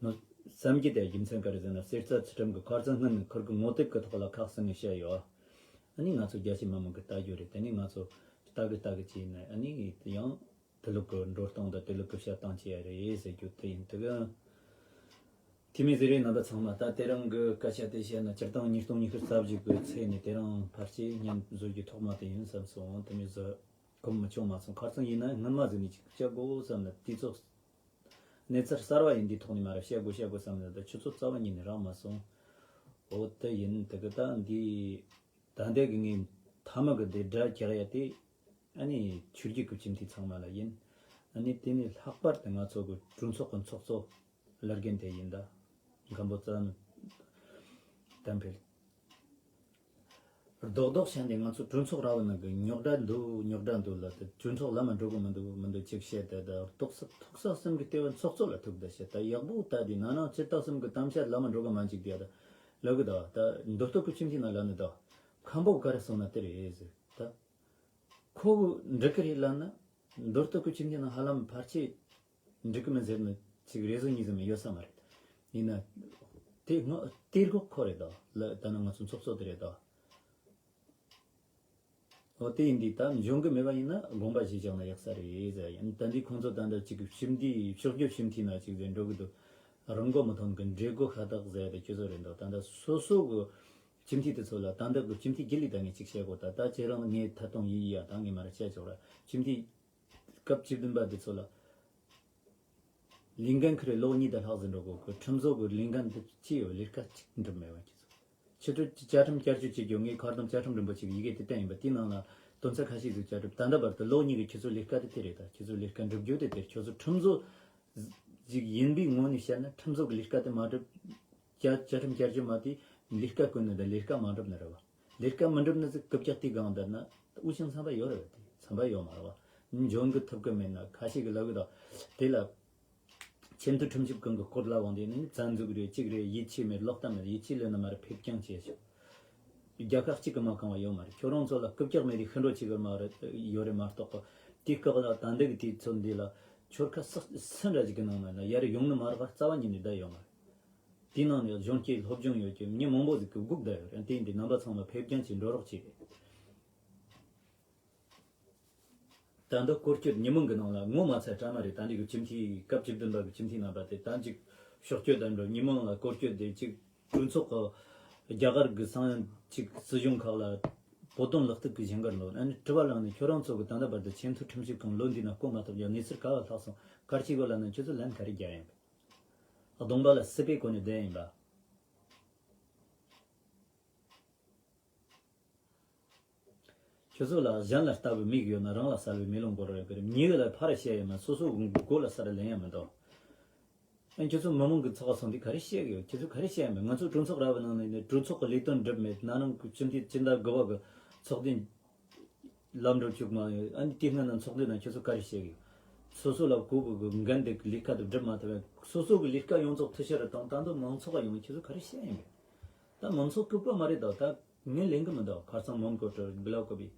ནོ། བསམ་གྱི་དེ་རྒྱུ་མཚན་ག་རེ་ཟེར་ན། གསེར་རྩ་ཚུལ་ཁྲིམས་ཀྱི་ཁ་རྩང་སྔོན་ནས་ཁུར་གི་ངོ་དེབ་ཀྱི་ཐོག་ལ་ཁག་སང་ནས་བཤད་ཡོད། ཨ་ནི་ང་ཚོ་རྒྱ་ཆེ་མི་མང་གི་ལྟ་རྒྱུ་རེད། དེ་ནས་ང་ཚོ་ལྟ་གི་ལྟ་གི་བྱས་ནས། ཨ་ནི་ཡང་དེ་ལུགས་ཀྱི་འགྲོ་སྟངས་དང་དེ་ལུགས་ཀྱི་བཤད་སྟངས་བྱེད་ཡ་རེད་ཟེར་རྒྱུ་དེ་ཡིན། དེ་གི་དེ་མོ་ཟིག་རེད། རྣམ་པ་ཚང་མ། ད་དེ་རིང་གི་སྐད་ཆ་དེ་བཤད་ན་སྤྱིར་བཏང་ཉིས་སྟོང་ཉི་ཤུ་རྩ་བཞི་གི་ཚེས་ནས་དེ་རིང་ཕལ་ཆེར་མཉམ་བཟོ་རྒྱུ་ཐོག་མ་དེ་ཡིན་བསམ་སོང་། དེ་མོ་ཟིག་གོམས་མི་ཆུང་མ་སོང་། ཁ་རྩང་ཡིན་ན་སྔོན་མ་ཟིག་ནས་ཅིག་བཤད་དགོས་བསམ་ནས། དུས་ཚོད་གནས་ཚུལ་གསར་བ་ཡིན་དུས་ཐོག་ནས་མ་ར་བཤད་དགོས་བཤད་དགོས་བསམ་ནས། ད་ཆུ་ཚོད་རྩ་བ་ཉིད་ནས་རག་མ་སོང་། འོ་དེ་ཡིན། དེ་གི་ད་འདི་ད་ལྟའི་གི་ངའི་མཐའ་མ་གི་འདི་སྒྲ་རྒྱག་ཡ་དེ། ཨ་ནི་ཆོས་བརྒྱུད་ཀྱི་སྤྱི་འཐུས་ཚང་མ་ལ་ཡིན། ཨ་ནི་དེ་ནས་ལྷག་པར་དུ་ང་ཚོ་གི་གྲོས་ཚོགས་ཀྱི་ཚོགས་གཙོ་ལར་རྒན་དེ་ཡིན་ད། མཁན་པོ་རྩ་ནས་གཏམ་འཕེལ། རྡོག་རྡོག་བྱས་ནས་ང་ཚོ་གྲོས་ཚོགས་ར་བ་ནང་གི་རྙོག་དྲ་འདུག་རྙོག་དྲ་འདུག་ལ། དེ་གྲོས་ཚོགས་ལམ་མ་འགྲོ་གི་མི་འདུག་མི་འདུག་ཅིག་བཤད་དེ། ད་རྡོག་ས་ཐོག་ས་གསུམ་གི་ལྟེ་བ་ཚོགས་གཙོ་ལ་ཐུག་ད་བཤད། ད་ཡག་པོ་ལྟ་དུས་ན་ནིང་སྤྱི་ཟླ་གསུམ་གི་གཏམ་བཤད་ལམ་མ་འགྲོ་གི་མ་འཇུག་དེ། ད་ལབ་གི་ད། ད་མདོ་སྟོད་ཀྱི་སྤྱི་འཐུས་ན་ལབ་ནི་ད། མཁན་པོ་ག་རེ་གསུངས་ན་དེ་རེད་ཟེར་ད། ཁོ་འགྲིག་གི་རེད་ལབ་ན། མདོ་སྟོད་ཀྱི་སྤྱི་འཐུས་ནང་ཧ་ལམ་ཕལ་ཆེར་འགྲིག་གི་མིན་ཟེར་ནི་ཅིག་རེ་ཟུང་གཉིས་ཟིག་མིན་ཡོད་ས་མ་རེད། ཡིན་ན་དེ་ངོ་དེ་རྒོག་ཁོ་རེད་ད། ལ་ད་ནི་ང་ཚོ་ཚོགས་གཙོ་དེ་རེད་ད། འོ་དེ་ཡིན་དུས་ད་འཇོན་གི་མེད་པ་ཡིན་ན་དགོངས་པ་བཞེས་བཞག་ན་ཡག་ས་རེད་ཟེར་ཡིན། ད་འདི་ཁོང་ཚོ་ད་འདི་ཅིག་ཞིབ་འདི་ཕྱོགས་བསྒྱུར་ཞིབ་འཐུས་ན་ཅིག་ཟེར་འགྲོ་གི་འདུག་རང་མགོ་མི་ཐོན་གི་འདྲེ་མགོ་ཤ་སྟག་ཟེར་ཡ་དེ་ཁྱོད་ཚོ་རེད་འདུག་ད་ལྟ་སོ་སོ་གི་སྤྱི་འཐུས་དེ་ཚོ་ལ། ད་ལྟ་གི་སྤྱི་འཐུས་རྒྱུན་ལས་ད་ངས་ཅིག་བཤད་དགོས། ད་ད་ཁྱེད་རང་ངའི་ཐད་གཏོང་ཡིན་ཡ། ད་ངས་མ་ར་བཤད་ཆོག་ར། སྤྱི་འཐུས་སྐབས་བཅུ་བདུན་པ་དེ་ཚོ་ལ་ལས་འགན་ཁུར་ལོ་གཉིས་དང་ལྷག་ཟིན་འགྲོ་དགོས་གི། ཁྲིམས་བཟོ་གི་ལས་འགན་དེ་ཅི་ཡོད། ལས་ཀ་གཅིག་འགྲུབ་མེད་པ་ཁྱེད་ཚོ། ཕྱི་དྲོ་བཅའ་ཁྲིམས་བསྐྱར་བཅོས་བྱེད་རྒྱུ། ངས་མཁར་རྫོང་བཅའ་ཁྲིམས་རིན་པོ་ཆེ་གི་ཡི་གེ་དེ་བསྟན་ཡིན་པ། དེའི་ནང་ལ་དོན་ཚན་ཁ་ཤས་ཟིག་བཅའ་སྒྲུབ། ད་ལྟ་བར་དུ་ལོ་གཉིས་ཀྱི་ཁྱེད་ཚོ་ལས་ཀ་དེ་དེ་རེད། ད་ཁྱེད་ཚོ་ལས་ཀ་འགྲུབ་རྒྱུ་དེ་དེ། ཁྱེད་ཚོ་ཁྲིམས་བཟོ་ཞིག་ཡིན་པའི་ངོས་ནས་བཤད་ན། ཁྲིམས་བཟོ་གི་ལས་ཀ་དེ་མ་འགྲུབ། བཅའ་བཅའ་ཁྲིམས་བསྐྱར་བཅོས་མ་དེ་ལས་ཀ་བཀོད་ནི་དང་ལས་ཀ་མ་འགྲུབ་ནི་རེད་བ། ལས་ཀ་མི་འགྲུབ་ནི་ཟིག་རྐུབ་བཀྱག་དེའི་སྒང་བསྡད་ན་འུ་ཅག་འཚམ་པ་ཡོད་རེད་བ། དེ་འཚམ་པ་ཡོད་མ་རེད་བ། འཇོན་གི་ཐུབ་གི་མེད་ན། ཁ་ཤས་གི་ལབ་གི་ད། དེ་ལ་ཆེས་མཐོའི་ཁྲིམས་ཞིབ་ཁང་གི་སྐོར་ལ་འོང་དེ་ནི་བཙན་འཛུལ་རེད། གཅིག་རེད། ཡིད་ཆེས་མེད། ལོག་ལྟ་མེད། ཡིད་ཆེས་ལོན་ནི་མ་རེད། ཕེབས་རྐྱང་བྱས་ཤོག་རྒྱལ་ཁབ་གཅིག་གི་མ་གང་བ་ཡོད་མ་རེད། ཁྱོད་རང་ཚོ་ལ་རྐུབ་བཀྱག་མེད་དེ་ཤི་འགྲོ་བྱེད་གི་མ་རེད། ཡོད་རེད་མ་གཏོགས་གི། དེའི་སྐབས་ལ་ད་འདི་གི་དུས་ཚོད་འདི་ལ་ཆོལ་ཁ་སུ་སུ་འདྲ་ཞིག་གི་ནང་ན་ན་ཡར་ཡོང་ནི་མ་རེད་བ། རྩ་བ་ཉིད་ནས་བསྡད་ཡོད་མ་རེད། དེའི་ནང་ནས་གཞོན་སྐྱེས་སློབ་སྦྱོང་ཡོད་ཀྱི་མི་མང་པོ་ཟིག་གི་སྒུག་བསྡད་ཡོད་རེད། དེ་ཡིན་དུས་རྣམ་པ་ཚང་མ་ཕེབས་རྐྱང་བྱས་འགྲོ་རོགས་བྱེད། ད་འདི་སྐོར་སྐྱོད་ཉི་མ་གི་ནང་ལ་ངོ་མ་ཚ་གྲ་མ་རེད། ད་འདི་གི་སྤྱི་འཐུས་སྐབས་བཅུ་བདུན་པ་གི་སྤྱི་འཐུས་རྣམ་པ་དེ་ད་ཅིག་ཕྱོགས་སྐྱོད་དང་འགྲོ། ཉི་མ་ལ་སྐོར་སྐྱོད་དེ་ཅིག་གྲོས་ཚོགས་གི་རྒྱ་གར་གི་སང་ཅིག་སྲིད་གཞུང་ཁག་ལ་བོད་དོན་ལག་བསྟར་གི་བཞེངས་སྐར་ལོ། ཨ་ནི་དྲི་བ་ལངས་ནས་ཁྱོད་རང་ཚོ་གི་ད་ལྟ་བར་དུ་ཆེས་མཐོའི་ཁྲིམས་ཞིབ་ཁང་ལོ་འདི་ན་བསྐོ་མ་ཐུབ་ཡ་གནས་ཚུལ་ག་བ་ལྷག་སོང་། གར་ཅིག་གོ་ལ་ན་ཁྱོད་ཚོ་ལན་ག་རེ་རྒྱག་ཡིན་པས། གདོང་པ་ལ་སྲིད་པའི་གོ་ནས་བསྡད་ཡིན་པ། ཁྱོད་ཚོ་ལ་གཞན་ལ་ལྟ་བའི་མིག་ཡོད་ན་རང་ལ་གསལ་བའི་མེ་ལོང་བོར་རེད་གི་རེད། མྱི་ལ་ཕར་བཤད་ཡ་མ་སོ་སོ་མགོ་ལ་ས་ར་ལེན་ཡ་མི་འདུག་ཨ་ཁྱོད་ཚོ་མི་མང་གི་ཚོགས་སོང་དུས་ག་རེ་བཤད་གི་ཡོད། ཁྱོད་ཚོ་ག་རེ་བཤད་ཡ་མེད། ང་ཚོ་གྲོས་ཚོགས་ར་བའི་ནང་ནས་ནས་གྲོས་ཚོགས་ཀྱི་ལས་དོན་འགྲུབ་མེད། ན་ནིང་གི་སྤྱི་འཐུས་སྤྱི་ཟླ་དགུ་པ་གི་ཚོགས་ཐེངས་ལམ་འགྲོ་བཅུག་མ་ཡོད། ཨ་ནི་དེ་སྔ་ན་ཚོགས་འདུ་ན་ཁྱོད་ཚོ་ག་རེ་བཤད་གི་ཡོད། སོ་སོ་ལ་གོ་དགོས་ཀྱི་འགན་དེ་ལས་ཀ་དེ་སྒྲུབ་མ་ཐུབ་པས། སོ་སོ་གི་ལས་ཀ་ཡོངས་རྫོགས་མཐུ་ཤ་རུ་བཏང་། ད་དུང་མང་ཚོགས་ལ་ཡོང་། ཁྱེད་ཚོ་ག་རེ་བཤད་ཡིན་པས། ད་མང་ཚོགས་ལྐུགས་པ་མ་རེད། ད་ད་ངས་ལེན་གི་མི་འདུག་ཁ་སང་མོན་གྷོ་དུ་སྦི་ལ་ཀོ་བི།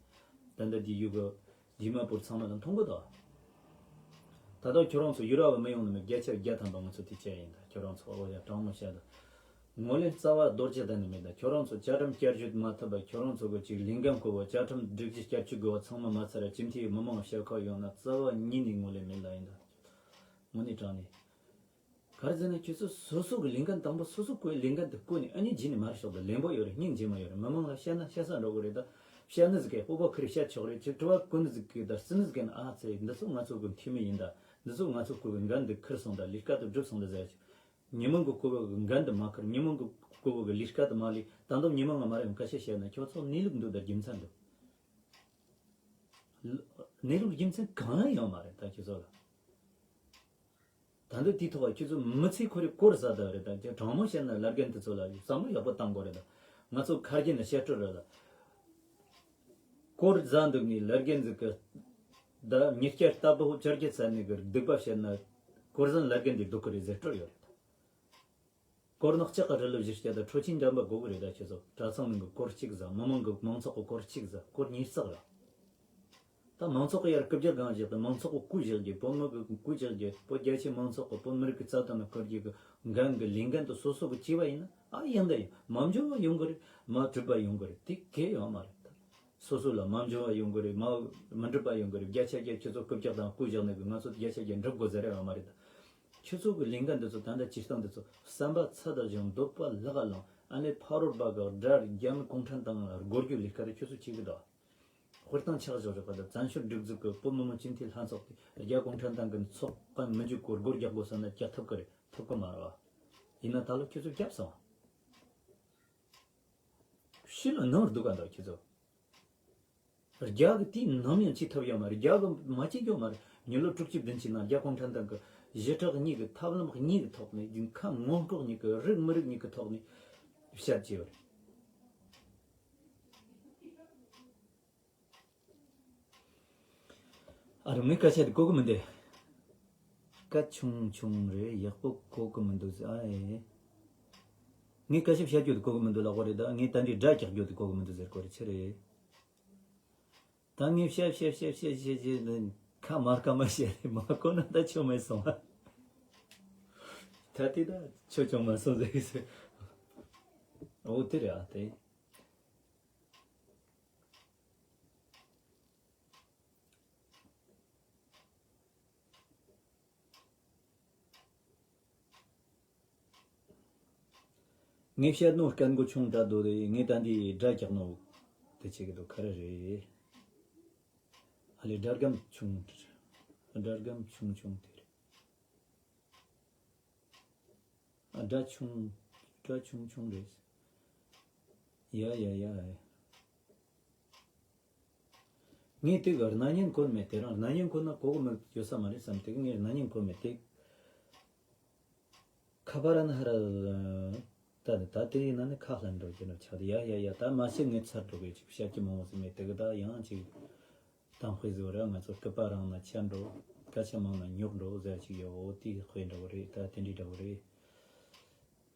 ད་ལྟ་འདི་ཡུལ་གི་དི་མ་པུར་ཚང་མ་ལ་མཐོང་གི་འདུག་ད་ལྟ་ཁྱོད་རང་ཚོ་ཡུ་རོབ་མི་ཡོང་ནི་མེད། བརྒྱ་ཆ་བརྒྱ་ཐམ་པ་ང་ཚོ་དེ་བྱས་ཡིན། ད་ཁྱོད་རང་ཚོ་ཨོ་ཡ་དྲང་མོ་བཤད་ད། ངོས་ལེན་རྩ་བ་རྡོ་རྗེ་གདན་ནས་མེད། ད་ཁྱོད་རང་ཚོ་བཅའ་ཁྲིམས་བསྐྱར་བཅོས་མ་ཐུབ་པ། ཁྱོད་རང་ཚོ་གི་ཅིག་ལས་འགན་བསྐོ་བ། བཅའ་ཁྲིམས་སྒྲིག་གཞི་བསྐྱར་བཅོས་དགོས་པ་ཚང་མ་མ་ཚར་ར་སྤྱི་འཐུས་མི་མང་བཤད་ཁ་ཡོང་ན་རྩ་བ་ཉིད་ནས་ངོས་ལེན་མེད་ལ་ཡིན། ད་དངོས་གནས་དྲང་ནས། ག་རེ་ཟེར་ན་ཁྱོད་ཚོ་སོ་སོ་གི་ལས་འགན་དང་པོ་སོ་སོ་བསྐོས། ལས་འགན་དེ་བསྐོས་ནས་ཨ་ནི་རྗེས་ནས་མར་ཤོག་ད་ལེན་པོ་ཡོད་རེད། སྙིང་རྗེ་མ་ཡོད་རེད། མི་མང་ལ་བཤད་ན་བཤད་ས་འགྲོ་གི་རེད། ད་བཤད་ནི་ཟིག་གིས་སྤོབས་པ་ཁུར་བཤད་ཆོག་རེད། ཅིག་དྲི་བ་བཀོད་ནི་ཟིག་གིས། ད་སུ་ནི་ཟིག་གིས་ན་ཨ་ཙེ་འདི་ཚོ་ང་ཚོ་གི་འཐུས་མི་ཡིན། ད་འདི་ཚོ་ང་ཚོ་བསྐོས་པའི་འགན་འདི་འཁུར་སོང་། ད་ལས་ཀ་དེ་སྒྲུབ་སོང་ད་ཟེར། མི་མང་གི་བསྐོས་པའི་འགན་དེ་མ་འཁུར། མི་མང་གི་བསྐོས་པའི་ལས་ཀ་དེ་མ་ལས། ད་དུང་མི་མང་ང་མ་རེད་སྐད་ཆ་བཤད་ན་ཁྱོད་ཚོ་གནས་ལུགས་འདུག་ད་རྒྱུ་མཚན་འདུག་གནས་ལུགས་རྒྱུ་མཚན་གང་ཡང་ཡོད་མ་རེད། ད་ཁྱོད་ཚོ་ལ། ད་འདི་དེའི་ཐོག་ཁྱོད་ཚོ་མི་ཚེ་ཁོ་རེ་སྐོར་ཟ་ད་རེད། ད་དྲང་མོ་བཤད་ན་བླ་རྒན་དེ་ཚོ་ལ་བསམ་བློ་ཡག་པོ་བཏང་དགོས་རེད། ད་ང་ཚོ་ཁ་རྒྱུན་ནས་བཤད་སྲོལ་རེད། ད་སྐོར་ཟ་འདུག་ནི་བླ་རྒན་ཟིག་གི། ད་ཉིས་བརྒྱ་རྟ་ཕོ་བཅོ་བརྒྱད་ཟ་ནི་གི་སྡིག་པ་བཤད་ན་སྐོར་ཟན་བླ་རྒན་དེ་སྡུག་གི་རེད་ཟེར་སྲོལ་ཡོད་རེད། སྐོར་ནག་ལྕགས་ཀྱི་རི་ལུ་བཞི་བརྒྱ་དང་ཁྲོ་ཆེན་འགྲམ་པ་དགོས་གི་རེད། ད་ཁྱེད་ཚོ་གྲྭ་ཚང་ནང་གི་སྐོར་གཅིག་ཟ། མི་མང་གི་མང་ཚོགས་ཀྱི་སྐོར་གཅིག་ཟ། སྐོར་ཉིས་བརྩེགས་ར། ད་མང་ཚོགས་ཀྱི་ཡར་རྐུབ་བཀྱག་སྒང་བཞག་དང་མང་ཚོགས་ཀྱི་སྐུ་བཞག་རྒྱུ། བོད་མི་གི་སྐུ་བཞག་རྒྱུ། བོད་རྒྱ་ཆེ་མང་ཚོགས་ཀྱི་བོད་མི་རིགས་ཀྱི་རྩ་དོན་ལ་བཀུར་རྒྱུ་གི་འགན་གི་ལས་འགན་དེ་སོ་སོ་གི་བྱས་པ་ཡིན་ན། ཨ་ཡང་ད་ཡིན་མ་འཇོན་པ་ཡོང་གི་རེད། མ་གྲུབ་པ་ཡོང་གི་རེད། དེ་གལ་ཡོད་མ་རེད། ད་སོ་སོ་ལ་མ་འཇོན་པ་ཡོང་གི་རེད། མ་མི་འགྲུབ་པ་ཡོང་གི་རེད། བརྒྱ་ཆ་བརྒྱ་ཁྱེད་ཚོ་རྐུབ་བཀྱག་དང་སྐུ་བཞག་ནས་གི་ང་ཚོ་བརྒྱ་ཆ་བརྒྱ་འགྲུབ་དགོས་ཟེར་ཡོད་མ་རེད། ད་ཁྱེད་ཚོ་གི་ལས་འགན་འདི་ཚོ་ད་ལྟ་སྤྱིར་བཏང་འདི་ཚོ་བསམ་པ་ཚད་དང་ཞང་འདོད་པ་ལག་ལ་ལོང་། ཨ་ནི་ཕ་རོལ་པ་གི་དགྲ་རྒྱ་མི་གུང་ཁྲན་ཏང་ལ་རྒོལ་རྒྱུ་ལས་ཀ་དེ་ཁྱེད་ཚོ་བྱེད་གི་འདུག་དཔེར་བཏང་ཆགས་བཞག་རེད་པ། ད་བཙན་བྱོལ་སྒྲིག་འཛུགས་ཀྱི་བོད་མི་མང་སྤྱི་འཐུས་ལྷན་ཚོགས་དེ་རྒྱ་གུང་ཁྲན་ཏང་གི་ཚོགས་ཁང་མི་འཇུག་གོ་སྒོར་རྒྱག་དགོས་བསམ་ན་རྒྱག་ཐུབ་ཀྱི་རེད། ཐུབ་ཀྱི་མ་རེད་བ། ཡིན་ན་ད་ལོ་ཁྱེད་ཚོ་རྒྱབ་སོང་། ཕྱི་ལ་ནང་སྡུག་ག་འདུག་ཁྱེད་ཚོ། རྒྱ་གི་དེའི་ནམ་ཡང་བྱེད་ཐུབ་ཡོད་མ་རེད། རྒྱ་གི་མ་བྱེད་རྒྱུ་མ་རེད། མི་ལོ་དྲུག་ཅུ་བདུན་ཅུ་ནང་རྒྱ་གུང་ཁྲན་ཏང་གི་ཞི་དྲག་གཉིས་ཀྱི་ཐབས་ལམ་གཉིས་ཀྱི་ཐོག་ནས་ཁ་ངོ་ལྐོག་གཉིས་ཀྱི་རིགས་མི་རིགས་གཉིས་ཀྱི་ཐོག་ནས་བཤད་ཀྱི་ཡོད་རེད། ཨ་རི་ངའི་སྐད་ཆ་དེ་གོ་གི་མི་འདུག་སྐད་ཆུང་ཆུང་རེད། ཡག་པོ་གོ་གི་མི་འདུག་ཟེར། ཨ་ཨེ། ངའི་སྐད་ཆ་བཤད་རྒྱུ་དེ་གོ་གི་མི་འདུག་ལབ་དགོས་རེད། ད་ངས་ད་འདི་སྒྲ་རྒྱག་རྒྱུ་དེ་གོ་གི་མི་འདུག་ཟེར་དགོས་རེད། ཆི་རེད། ད་ངས་བཤད་བཤད་བཤད་བཤད་བཤད་བཤད་ནས་ཁ་མ་སྐམ་མ་བཤད་རེད། མ་གོ་ན་ད་ཆོ་མེད་སོང་། ད་དེ་ད་ཆོ་ཆུང་མ་སོང་ཟེར་གི་ཟེར། འོ་དེ་རེད། ཨ་དེ། ངས་བཤད་ནོ་སྐད་མགོ་ཆུང་དྲགས་འདུག་རེད། ངས་ད་འདི་སྒྲ་རྒྱག་ནོ་དེ་བྱེད་ཀྱི་འདུག་ག་རེ་རེད། ཨ་ལེ་སྒྲ་སྒམ་ཆུང་། སྒྲ་སྒམ་ཆུང་ཆུང་དེ་རེད། ཨ་སྒྲ་ཆུང་། སྒྲ་ཆུང་ཆུང་རེད། ཡ་ཡ་ཡ། ངས་དེ་ག་རྣ་ཉན་འཁོར་མེད། དེ་རང་རྣ་ཉན་འཁོར་ན་གོ་གི་མི་ཡོད་ས་མ་རེད་བསམ། དེ་ག་ངས་རྣ་ཉན་འཁོར་མེད། དེ་ཁ་པར་ན་ཧ་ར། ད་ད་དེ་ཡིན་ན་ནི་ཁ་ལྷན་འགྲོ་གི་ནོ་ཆགས་དེ། ཡ་ཡ་ཡ། ད་མ་ཤེས་ངས་ཚར་འགྲོ་གི་ཅིག་བཤད་ཀྱི་མང་བོ་ཟིག་མེད། དེ་ག་ད་ཡང་ཅིག་དང་དཔེ་བཟོ་ར་ང་ཚོ་སྐུད་པ་རིང་ན་ཆད་འགྲོ། སྐད་ཆ་མང་ན་ཉོག་འགྲོ་ཟེར་ཅིག་ཡོད། འོ་དེ་དཔེ་འདྲ་བོ་རེད། ད་དེ་འདྲའི་འདྲ་བོ་རེད།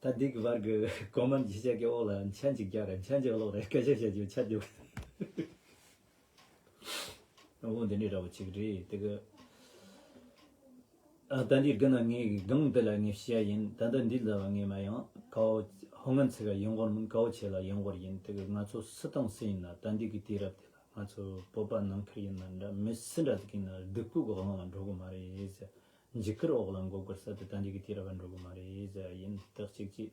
ད་འདི་གི་བར་གི་ཀོ་མན་ཇི་བྱ་གི་འོག་ལ་མཆན་ཅིག་རྒྱག་ར་མཆན་ཅིག་ཀློག་ར་སྐད་ཆ་བཤད་རྒྱུ་ཆད་རྒྱུ། འོ་འདི་འདྲའི་འདྲ་བོ་ཅིག་རེད། དེ་གི་ཨ་ད་འདི་དགུན་ན་ངས་སྒང་འདི་ལ་ངས་བཤད་ཡིན། ད་ལྟ་འདི་ལ་ངས་མ་ཡང་ཀའོ་ཧོ་ངན་ཚིག་ག་ཡོང་གོར་མིན། ཀའོ་ཆེ་ལ་ཡོང་གོར་ཡིན། དེ་གི་ང་ཚོ་སུ་དང་སུ་ཡིན་ན་ད་འདི་གི་དུས་རབས་དེ་ལ་ང་ཚོ་བོད་པ་ནང་ཁུལ་ཡིན་ན་འདྲ། མི་སུ་འདྲ་ཟིག་ཡིན་ན་སྡུག་པོ་གི་དབང་ལ་འགྲོ་གི་མ་རེད་ཟེར། འཇིགས་སྐུལ་འོག་ལ་འགོ་དགོས་ས་དེ་ད་འདི་གི་དུས་རབས་ལ་འགྲོ་གི་མ་རེད་ཟེར་ཡིན། དག་ཅིག་ཅིག་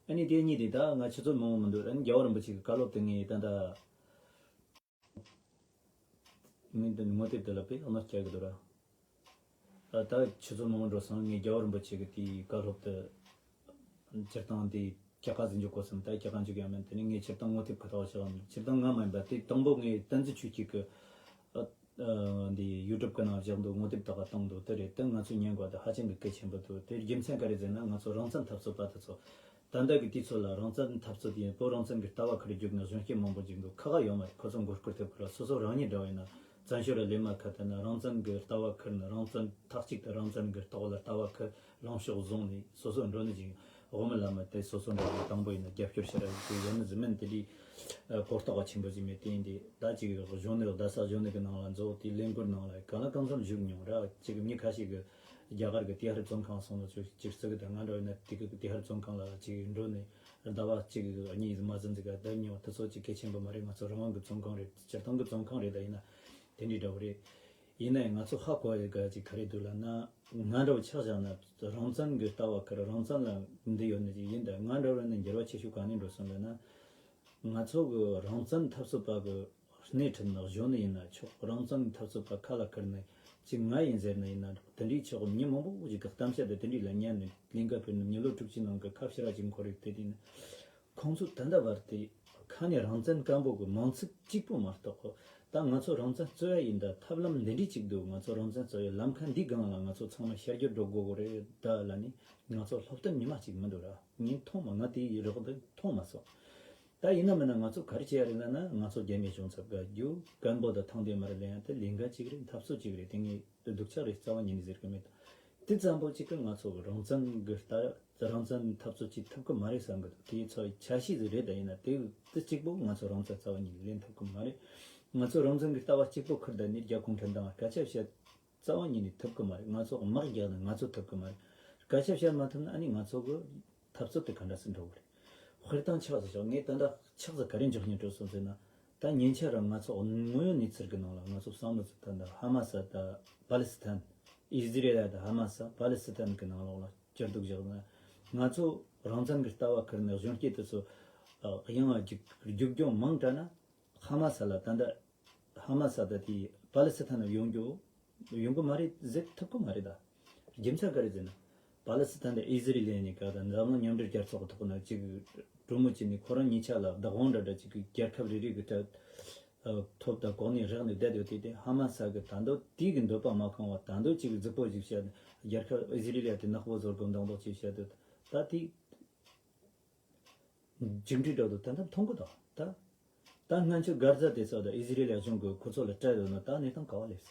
ཨ་ནི་དེ་གཉིས་དེ་ད་ང་ཆུ་ཚོད་མང་བོ་མི་འདུག་ཨ་ནི་རྒྱལ་བ་རིན་པོ་ཆེ་གི་བཀའ་སློབ་དེ་ངས་ད་ད་ངས་འདི་ངོ་དེབ་དེ་ལ་དཔེ་ཨ་ནི་བསྐྱལ་གི་འདུག་ར། ད་ཆུ་ཚོད་མང་བོ་འགྲོ་སོང་། ངས་རྒྱལ་བ་རིན་པོ་ཆེ་གི་དེའི་བཀའ་སློབ་དེ་སྤྱིར་བཏང་དེ་རྒྱ་གར་ཟིན་འཇུག་གོ་སོང་། ད་རྒྱ་གར་འཇུག་ཡ་མིན། དེ་ནས་ངས་སྤྱིར་བཏང་ངོ་དེབ་ཁ་ཐོག་བཞག་ཡོད། སྤྱིར་བཏང་ང་མ་ཡིན་པ་དེ་དང་པོ་ངས་བསྟན་འཛིན་ཆོས་སྐྱིད་ཀྱི་ཨ་ཨ་འདི་ཡུ་ཊུབ་ཀྱི་ནང་བཞག་འདུག་ངོ་དེབ་དག་ག་བཏང་འདུག་དེ་རེད། དེ་ང་ཚོས་ཉན་དགོས། དེ་ཧ་ཅང་གི་གལ་ཆེན་པོ་འདུག་དེ་རྒྱུ་མཚན་ག་རེ་ཟེར་ན་ང་ཚོ་རང་བཙན་འཐབ་རྩོད་པ་དེ་ཚོ་ད་ལྟ་གི་དུས་ཚོད་ལ་རང་བཙན་འཐབ་རྩོད་ཡིན། བོད་རང་བཙན་གྱི་ལྟ་བ་ཁུར་རྒྱུག་ནས་གཞོན་སྐྱེས་མང་པོ་འཇུག་འདུག་ཁ་ཁ་ཡོད་མ་རེད། ཁོ་ཚོ་མགོ་སྐོར་ཐེབས་ཁུལ་ལ་སོ་སོ་རང་ཉིད་འདྲ་བ་ཡིན་ན་ བཙན་བྱོལ་ལ་ལས་མ་ཁུར་ཐལ་ན། རང་བཙན་གྱི་ལྟ་བ་ཁུར་ན། རང་བཙན་མཐའ་གཅིག་ཏུ་རང་བཙན་གྱི་ལྟ་བ་ལ་ལྟ་བ་ཁུར། ལངས་ཕྱོགས་བཟུང་ནས་སོ་སོ་འགྲོ་ནི་ཅིག་དབུ་མའི་ལམ་དེ་སོ་སོ་འགྲོ་བའི་དང་པོ་ཡིན་ན་རྒྱབ་སྐྱོར་བྱེད་ར་ཅིག་ཡོད་ནི་ཟིག་མིན། དེ་འདྲའི་གོ་རྟོགས་ཆེན་པོ་ཅིག་མེད། དེ་ཡིན་དུས་ད་ཅིག་གཞོན་ནུ་རྡ་ས་གཞོན་ནུ་གི་ནང་ལ་འཛུལ་དེ་ལས་འགུལ་ནང་ལ་གང་ལ་གང་འཚམ་ཞུགས་མྱོང་ར། ཅིག་མི་ཁ་ཤས་ཀྱིས་རྒྱ་གར་གྱི་ཏི་ཧར་བཙོན་ཁང་སོང་ནོ་ཅིག་ཅིག་ཟེར་གི། ད་ང་འདྲ་བ་ཡིན་ན་དེ་གི་ཏི་ཧར་བཙོན་ཁང་ལ་ཅིག་འགྲོ་ནས་ཟླ་བ་གཅིག་གཉིས་མ་ཟིན་ཟིག་ག་བསྡད་མྱོང་། དེ་ཚོ་ཅིག་གལ་ཆེན་པོ་མ་རེད། ང་ཚོ་རང་དབང་གི་བཙོན་ཁང་རེད། སྤྱིར་བཏང་གི་བཙོན་ཁང་རེད། ད་ཡིན་ན་དེ་འདྲའི་འདྲ་བོ་རེད། ཡིན་ནའི་ང་ཚོ་ཧ་གོ་ཡི་ག་ཅིག་ག་རེ་འདུག་ལབ་ན། ང་འདྲ་བོ་ཆགས་བཞག་ན་རང་བཙན་གི་ལྟ་བ་ཁུར། རང་བཙན་ལ་འདི་ཡོད་ནི་ཅིག་ཡིན། ད་ང་འདྲ་བོ་ནི་འགྱུར་བ་ཆེ་ཤོས་ག་ནས་འགྲོ་སོང་ལབ་ན། ང་ཚོ་གི་རང་བཙན་འཐབ་རྩོད་པ་གི་སྣེ་ཁྲིད་ནི་གཞོན་ནུ་ཡིན་ན་ཆོག་རང་བཙན་འཐབ་རྩོད་པ་ཁ་ལ་ཁུར་ནས་ཅིག་ང་ཡིན་ཟེར་ནི་ཡིན་ན་འགྲོ། དེ་འདྲའི་ཆོག་མི་མང་པོ་ཞིག་གི་གཏམ་བཤད་དེ་དེ་འདྲའི་ལ་ཉན་ནས་ལས་ཀ་ཕུལ་ནས་མི་ལོ་དྲུག་ཅུ་ནང་གི་ཁ་བྱེ་བྲག་ཅིག་འཁོར་རིགས་དེ་དུས་ནི། ཁོང་ཚོ་ད་ལྟ་བར་དེ་ཁ་ནས་རང་བཙན་སྐད་འབོད་གི་མིང་ཚིག་གཅིག་པོ་མ་གཏོགས་གོ། ད་ང་ཚོ་རང་བཙན་རྩོད་ཡ་ཡིན་ད། ཐབས་ལམ་འདི་འདྲའི་གཅིག་འདུག་ང་ཚོ་རང་བཙན་རྩོད་ཡ་ལམ་ཁ་འདི་སྒང་ལ་ང་ཚོ་ཚང་མ་ཤར་བསྐྱོད་འགྲོ་དགོས་གོ་རེད་ད་ལབ་ནས། ང་ཚོ་སློབ་སྟོན་ཉི་མ་གཅིག་མི་འདུག་ར། ངས་མཐོང་མ། ང་དེའི་རོགས་འདི་མཐོང་མ་སོང་། ད་ཡིན་ན་མིན་ན་ང་ཚོ་ག་རེ་བྱེད་ཡ་རེད་ལབ་ན། ང་ཚོ་རྒྱ་མིའི་གཞུང་ཚབ་དགའ་རྒྱུ་སྐད་འབོད་དང་ཐང་དེ་མར་ལེན་ཡ་དེ་ལས་འགན་གཅིག་རེད། འཐབ་རྩོད་གཅིག་རེད། དེ་ངས་སྡུག་ཆག་རེད། རྩ་བ་ཉིད་ནས་ཟེར་གི་མེད། དེ་ཙམ་པོ་གཅིག་གིས་ང་ཚོ་རང་བཙན་གི་ལྟ། རང་བཙན་འཐབ་རྩོད་བྱེད་ཐུབ་གི་མ་རེད་བསམ་གི་འདུག་དེའི་ཚོ་ཆ་ཤས་ཟིག་རེད། ད་ཡིན་ན་དེ་དེ་གཅིག་པོ་ང་ཚོ་རང་བཙན་རྩ་བ་ཉིད་ནས་ལེན་ཐུབ་གི་མ་རེད། ང་ཚོ་རང་བཙན་གི་ལྟ་བ་གཅིག་པོ་ཁུར་བསྡད་ནས་རྒྱ་གུང་ཁྲན་ཏང་ལ་སྐད་ཆ་བཤད་རྩ་བ་ཉིད་ནས་ཐུབ་གི་མ་རེད། ང་ཚོ་དམག་རྒྱག་ན་ང་ཚོ་ཐུབ་གི་མ་རེད། སྐད་ཆ་བཤད་མ་ཐུབ་ན་ཨ་ནི་ང་ཚོ་གི་འཐབ་རྩོད་དེ་ག་འདྲ་སེ་འགྲོ་གི་རེད། དཔེར་བཏང་ཆགས་སུ་ཆགས། ངས་ད་ལྟ་ཆགས་སུ་ག་རེ་འཇོག་སྙིང་བྲོ་སོང་ཟེར་ན། ད་ཉེ་ཆར་རང་ང་ཚོ་དངོས་ཡོད་གནས་ཚུལ་གྱི་ནང་ལ་ང་ཚོ་བསམ་བློ་ཚོ་ད་ལྟ་ཧ་མ་ས་ད་པ་ལི་སི་ཐན། ཨི་ཟི་རེ་ལ་ད་ཧ་མ་ས་པ་ལི་སི་ཐན་གྱི་ནང་ལོགས་ལ་གྱུར་འདུག་བཞག་ན། ང་ཚོ་རང་བཙན་གྱི་ལྟ་བ་ཁུར་ནས་གཞོན་སྐྱེས་དེ་ཚོ་ཡང་རྒྱུག་རྒྱུག་རྒྱུག་མང་དྲགས་ན། ཧ་མ་ས་ལ་ད་ལྟ་ཧ་མ་ས་ད་དེ་པ་ལི་སི་ཐན་ཡོང་རྒྱུ་ཡོང་གི་མ་རེད་ཟེར་ཐུབ་གི་མ་རེད་ད། རྒྱུ་མཚན་ག་རེ་ཟེར་ན། པ་ལི་སི་ཐན་དང་ཨི་ཟི་རི་ལན་གཉིས་ཀ་དང་འཛམ་གླིང་མཉམ་འབྲེལ་རྒྱལ་ཚོགས་ཀྱི་ཐོག་ན་ཅིག་གྲོས་མོལ་བྱས་ནས། ཁོ་རང་གཉིས་ཆ་ལ་བདག་དབང་འདྲ་འདྲ་ཅིག་གི་རྒྱལ་ཁབ་རེ་རེ་གི་གྲལ་ཐོབ་དང་གོ་གནས་རག་ནས་བསྡད་ཡོད་དེ། དེ་ཧ་མ་ས་གི་ད་དུང་དེ་གི་འདོད་པ་མ་ཁེངས་བ། ད་དུང་ཅིག་རྫིག་པོ་ཞིག་བཤད། རྒྱལ་ཁབ་ཨི་ཟི་རི་ལ་དེ་ནག་པོ་བཟོ་དགོས་མདོག་མདོག་ཅིག་བཤད་དུས། ད་དེ་མཇུག་འབྲས་འགྲོ་དུས་ད་ལྟ་མཐོང་གི་འདུག་ད་ད་སྔོན་ཆད་གྷ་ཛ་དེ་ཚོ་དང་ཨི་ཟི་རི་ལ་གཞུང་གི་ཁོ་ཚོ་ལ་སྤྲད་ཡོད་ན། ད་གནས་སྟངས་ག་བ་སླེབས་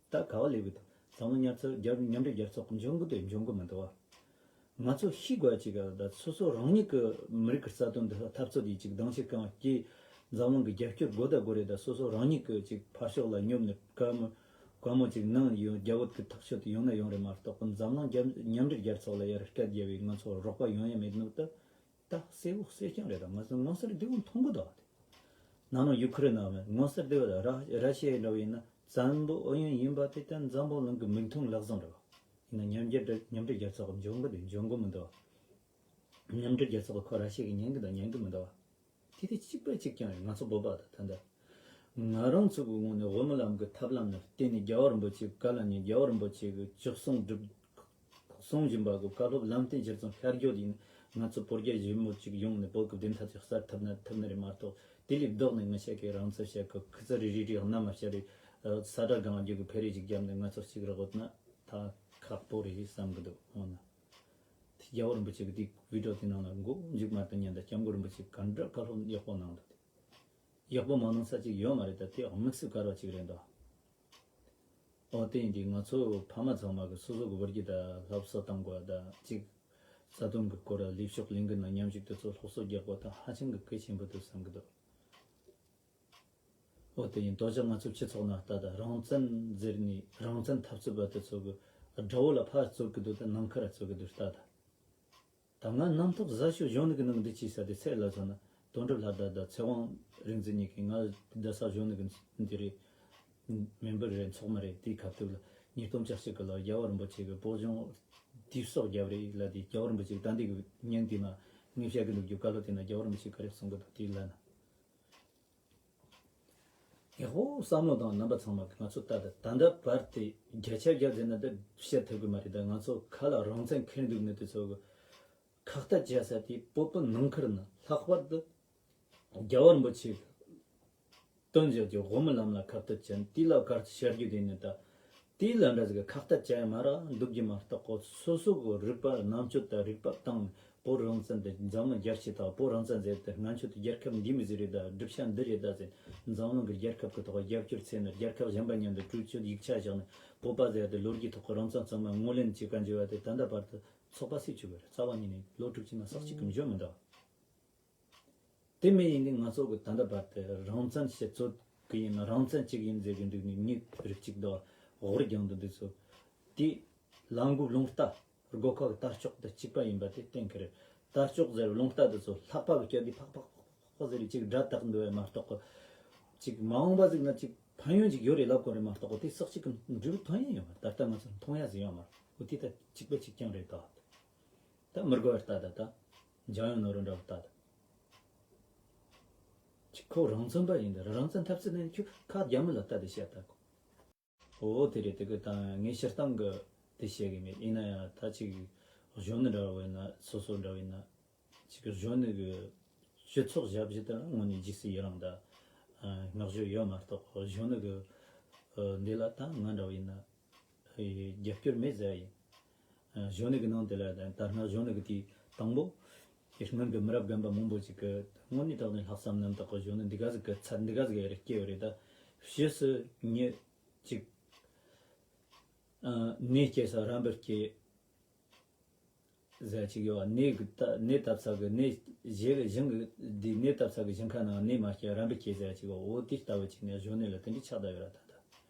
སོང་། ད་ག་བ་སླེབས་གི་འདུག་འཛམ་གླིང་མཉམ་ཚོགས་རྒྱལ་མཉམ་འབྲེལ་རྒྱལ་ཚོགས་འཇོན་གི་འདུག་འཇོན་གི་མི་འདུག་བ། ང་ཚོ་ཤེས་དགོས་ཅིག་ག་ད་སོ་སོ་རང་ཉིད་ཀྱི་མི་རིགས་ཀྱི་རྩ་དོན་འདི་འཐབ་རྩོད་དེ་ཅིག་གདེང་ཤེད་གང་སྐྱེ། འཛམ་གླིང་གི་རྒྱབ་སྐྱོར་དགོས་ད་དགོས་རེད། ད་སོ་སོ་རང་ཉིད་ཀྱི་ཅིག་ཕར་ཕྱོགས་ལ་སྙོབ་ནས་བཀའ་མོལ་བཀའ་མོལ་ཅིག་གནང་ཡོང་། རྒྱ་བོད་ཀྱི་ཐག་གཅོད་དེ་ཡོང་ན་ཡོང་རེད་མ་གཏོགས། འཛམ་གླིང་རྒྱ་མཉམ་འབྲེལ་རྒྱལ་ཚོགས་ལ་ཡར་སྐད་རྒྱབ་པའི་ང་ཚོ་རོགས་པ་ཡོང་ཡ་མེད་ནོ་ད། ད་གསལ་བོ་གསལ་རྐྱང་རེད། ད་ང་ཚོ་ངོ་མཚར་བདེ་བོ་མཐོང་གི་འདུག་ནང་ནང་ཡུ་ཁུ་རེན་ནང་ངོ་མཚར་བདེ་བོ་ད་ར་ར་ཤི་ཡ་འདྲ་བོ་ཡིན་ན་བཙན་པོ་ཨུ་ཡོན་ཡིན་པ་དེ་ད་འཛམ་བུ་གླིང་གི་མིག་མཐོང་ལག་བཟང་རེད་བ། ཡིན་ན་མཉམ་རྒྱལ་མཉམ་འབྲེལ་རྒྱལ་ཚོགས་འཇོན་གི་འདུག་འཇོན་གི་མི་འདུག་མཉམ་འབྲེལ་རྒྱལ་ཚོགས་ཁོ་ར་ཤི་གི་ཉན་གི་འདུག་ཉན་གི་མི་འདུག་བ། དེ་དེ་གཅིག་པ་གཅིག་རྐྱང་རེད། ང་ཚོ་བོད་པ་ད་ད་ལྟ་ང་རང་ཚོ་གི་ངོས་ནས་དབུ་མའི་ལམ་གི་ཐབས་ལམ་ནི་བརྟེན་ནས་རྒྱལ་བ་རིན་པོ་ཆེ་བཀའ་ལ་ཉན། རྒྱལ་བ་རིན་པོ་ཆེ་གི་ཅིག་གསུང་སྒྲུབ་གསུང་བཞིན་པ་གི་བཀའ་སློབ་ལམ་སྟོན་གཞིར་བཟུང་ཤར་བསྐྱོད་ཡིན། ང་ཚོ་བོད་རྒྱ་ཞི་མོལ་ཅིག་ཡོང་ནས་བོད་ཀྱི་བདེན་མཐའ་ཅིག་གསལ་ཐུབ་ན་ཐུབ་ནི་རེད་མ་གཏོགས། དེ་ལས་ལྡོག་ནས་ངི་ཤ་ཀའི་རང་བཙན་བཤད་གི་ཁི་ཚ་རི་རི་རི་གནམ་མ་བཤད་རེད། ས་བཀྲ་གང་རྒྱུ་གི་ཕེ་རེ་ཅིག་བརྒྱབ་ནས་ང་ཚོ་གཅིག་རག་ཡོད་ན་ད་ཁག་པོ་རེད་བསམ་གི་འདུག་འོ་ན། དེ་རྒྱལ་བ་རིན་པོ་ཆེ་གི་དེ་བི་ཌིའོ་དེ་ནང་ལ་མགོ་མཇུག་མ་བཏོན་ཉན་ད། སྐྱབས་མགོན་རིན་པོ་ཆེ་ག་འདྲ་བཀའ་སློབ་ཡག་པོ་གནང་འདུག་དེ་ཡག་པོ་མ་གནང་ས་ཅིག་ཡོད་མ་རེད། ད་དེ་དམིགས་སུ་བཀར་བ་ཅིག་རེད་འདུག་འོ་དེ་ཡིན་དུས་ང་ཚོ་ཕ་མ་ཚང་མ་གི་སོ་སོ་གི་བུ་རྒྱུད་ད་སློབ་གསོ་གཏང་དགོས། ད་ཅིག་རྩ་དོན་གི་སྐོར་ལས་ཕྱོགས་ལས་འགུལ་ནང་མཉམ་ཞུགས་དེ་ཚོ་སློབ་གསོ་རྒྱག་དགོས་ད་ཧ་ཅང་གི་གལ་ཆེན་པོ་འདུག་བསམ་གི་འདུག་འོ་དེ་ཡིན་དོ་ཅག་ང་ཚོ་སྤྱི་ཚོགས་ནང་ལྟ་ད་རང་བཙན་ཟེར་ནས་རང་བཙན་འཐབ་རྩོད་པ་དེ་ཚོ་གི་དགྲ་བོ་ལ་ཕར་རྩོད་གི་འདུག་ད་ནང་ཁུལ་ར་རྩོད་གི་འདུག་ལྟ་ད། ད་ང་རྣམ་རྟོག་ཟ་ཞོ་གཞོན་ནུ་གི་ནང་འདི་ཅི་ས་དེ་སེ་ལ་སོང་ན་དོན་གྲུབ་ལྷ་དར་དང་ཚེ་དབང་རིག་འཛིན་གཉིས་ཀྱིས་ང་རྡ་ས་གཞོན་ནུ་གི་འདི་རེད། མེམ་བར་རེད་ཚོགས་མི་རེད། དེའི་ཁ་ཐུག་ལ་ཉིས་སྟོང་བཅུ་གཅིག་གི་ལོར་རྒྱལ་བ་རིན་པོ་ཆེ་གི་བོད་གཞུང་དུས་སྲོག་བརྒྱབ་རེད་ལ། དེ་རྒྱལ་བ་རིན་པོ་ཆེ་གི་ད་འདི་གི་ཉིན་དེ་ན་ངས་བཤད་གི་འདུག་རྒྱུ་བཀའ་སློབ་དེ་ན་རྒྱལ་བ་རིན་པོ་ཆེ་ག་རེ་གསུང་གི་འདུག་དེ་ལ་ན། ཡག་པོ་བསམ་བློ་དང་རྣམ་པ་ཚང་མ་གི་ང་ཚོ་ལྟ་ད་ད་ལྟ་བར་དེ་བརྒྱ་ཆ་བརྒྱ་ཟེར་ན་ད་བཤད་ཐུབ་གི་མ་རེད། ད་ང་ཚོ་ཁ་ལ་རང་བཙན་ཁེར་འདུག་ནི་དེ་ཚོ་གི་ཁག་ཐད་བྱ་ས་དེ་བོད་པའི་ནང་ཁུལ་ན་ལྷག་པར་དུ་རྒྱལ་བ་རིན་པོ་ཆེ་སྟོན་བཞག་རྒྱུ་དབུ་མའི་ལམ་ལ་ཁ་གཏད་བྱས་ནས་དེ་ལ་གར་ཤར་རྒྱུ་དེ་ནི་ད་དེ་ལ་འདྲ་ཟིག་གི་ཁག་ཐད་བྱ་ཡ་མ་ར་འདུག་རྒྱུ་མ་གཏོགས་གོ། སོ་སོ་གི་རིག་པ་རྣམ་དཔྱོད་དང་རིག་པ་བཏང་ནས་ བོད་རང་བཙན་དེ་འཛམ་གླིང་རྒྱལ་སྤྱིའི་ཐོག་བོད་རང་བཙན་ཟེར་ཏེ་སྔོན་ཆད་དུ་རྒྱལ་ཁབ་འདི་མི་ཟིག་རེད་ད། སྒྲུབ་བྱ་འདི་རེད་ད་ཟེར། འཛམ་གླིང་གི་རྒྱལ་ཁབ་ཀྱི་ཐོག་རྒྱབ་སྐྱོར་ཚད་ནས་རྒྱལ་ཁབ་གཞན་པ་མཉམ་དུ་གྲོས་ཆོད་ཡིག་ཆ་བཞག་ནས་བོད་པ་ཟེར་ཏེ་ལོ་རྒྱུས་ཐོག་གི་རང་བཙན་ཚང་མ་ངོས་ལེན་བྱེད་ག་འཇུ་བ་དེ་ད་ལྟ་བར་དུ་ཚོགས་པ་སུས་བྱུག་གི་རེད། རྩ་བ་ཉིད་ནས་ལོ་དྲུག་ཅུ་ན་ས་གཅིག་གི་འཇོན་མི་འདུག་དེ་མིན་ཡིན་དུས་ང་ཚོ་གི་ད་ལྟ་བར་དུ་རང་བཙན་ཞིག་རྩོད་གི་ཡིན་ན། རང་བཙན་གཅིག་ཡིན་ཟེར་གི་འདུག་ནི་མི་རིགས་གཅིག་དང་དབུར་རྒྱང་དུ་འདུག་ཚོ། དེ་ལ་མགོ་རླུང་རྟ་སྒོ་ཁ་གི་རྟ་ལྕོག་དང་གཅིག་པ་ཡིན་པ་དེ་གཏན་འཁེལ་རེད། རྟ་ལྕོག་ཟེར་རླུང་རྟ་དེ་ཚོ་ལྷགས་པ་གི་སྐྱོད་དེ་ཕག་ཕག་ཕག་ཕག་ཟེར་གཅིག་སྒྲ་བཏགས་འདུག་བས་མ་གཏོགས་གི། གཅིག་མ་འོངས་པ་ཟིག་ན་གཅིག་ཕན་ཡོན་གཅིག་ཡོད་རེད་ལབ་དགོས་རེད་མ་གཏོགས་གི། དེ་ས་གཅིག་གི་འབྲས་བུ་ཐོན་ཡ་ཡོད་མ་རེད། ད་ལྟ་ང་ཚོ་མཐོང་ཡ་ཟིག་ཡོད་མ་རེད། འོ་དེ་ད་གཅིག་པ་གཅིག་རྐྱང་རེད་ད། ད་མི་དགོས་པའི་རྟ་ད་ད། འཇམ་དབྱངས་ནོར་བུ་འདྲ་བོ་རྟ་ད། ཅིག་ཁོ་རང་བཙན་པ་ཡིན་ད། རང་བཙན་འཐབ་རྩོད་ནས་ཁྱོད་ཁ་རྒྱ་མི་ལ་ལྟ་དེ་བཤད་ད་གོ། འོ་དེ་རེད། དེ་གི་ད་ངས་སྤྱིར་བཏང་གི་དེ་བཤད་གི་མེད། ཡིན་ན་ཡང་ད་ཅིག་གཞོན་ནུ་འདྲ་བོ་ཡིན་ན་སོ་སོ་འདྲ་བོ་ཡིན་ན་ཅིག་གི་གཞོན་ནུ་གི་སྤྱི་ཚོགས་ཞབས་ཕྱི་དེ་ལ་དངོས་གནས་འཇིགས་སུ་ཡི་རང་ད་བསྔགས་བརྗོད་ཡོད་མ་གཏོགས་གཞོན་ནུ་གི་འདི་ལ་ད་ང་འདྲ་བོ་ཡིན་ན། རྒྱབ་སྐྱོར་མེད་ཟེར་ཡ་ཡིན། གཞོན་ནུ་གི་ནང་དེ་ལ་ད་སྔ་གཞོན་ནུ་གི་དེའི་དང་པོ། དེ་སྔོན་གི་མི་རབས་རྒན་པ་མང་པོ་ཅིག་གི་དངོས་གནས་དྲང་གནས་ལྷག་བསམ་རྣམ་དག་གི་གཞོན་ནུ་འདི་ག་ཟིག་གི་ཚད་འདི་ག་ཟིག་གི་རེ་སྐྱེ་བ་རེད་ད། ཕྱིས་སུ་ཉི་ཅིག་ནས་སྐྱེ་ས་རམ་པར་སྐྱེ། ཟེར་ཅིག་ཡོད་ནས་གི་ད་ནས་བཏབ་ས་གི་ནས་བཞེས་གི་ཞིང་གི་འདི་ནས་བཏབ་ས་གི་ཞིང་ཁ་ནང་ནས་མ་སྐྱེ་རམ་པ་སྐྱེ་ཟེར་ཅིག་ཡོད། འོ་དེ་ལྟ་བུ་ཅིག་ནས་གཞོན་ནུ་ལ་དེ་འདྲའི་ཆགས་བསྡད་ཡོད་ར། ད་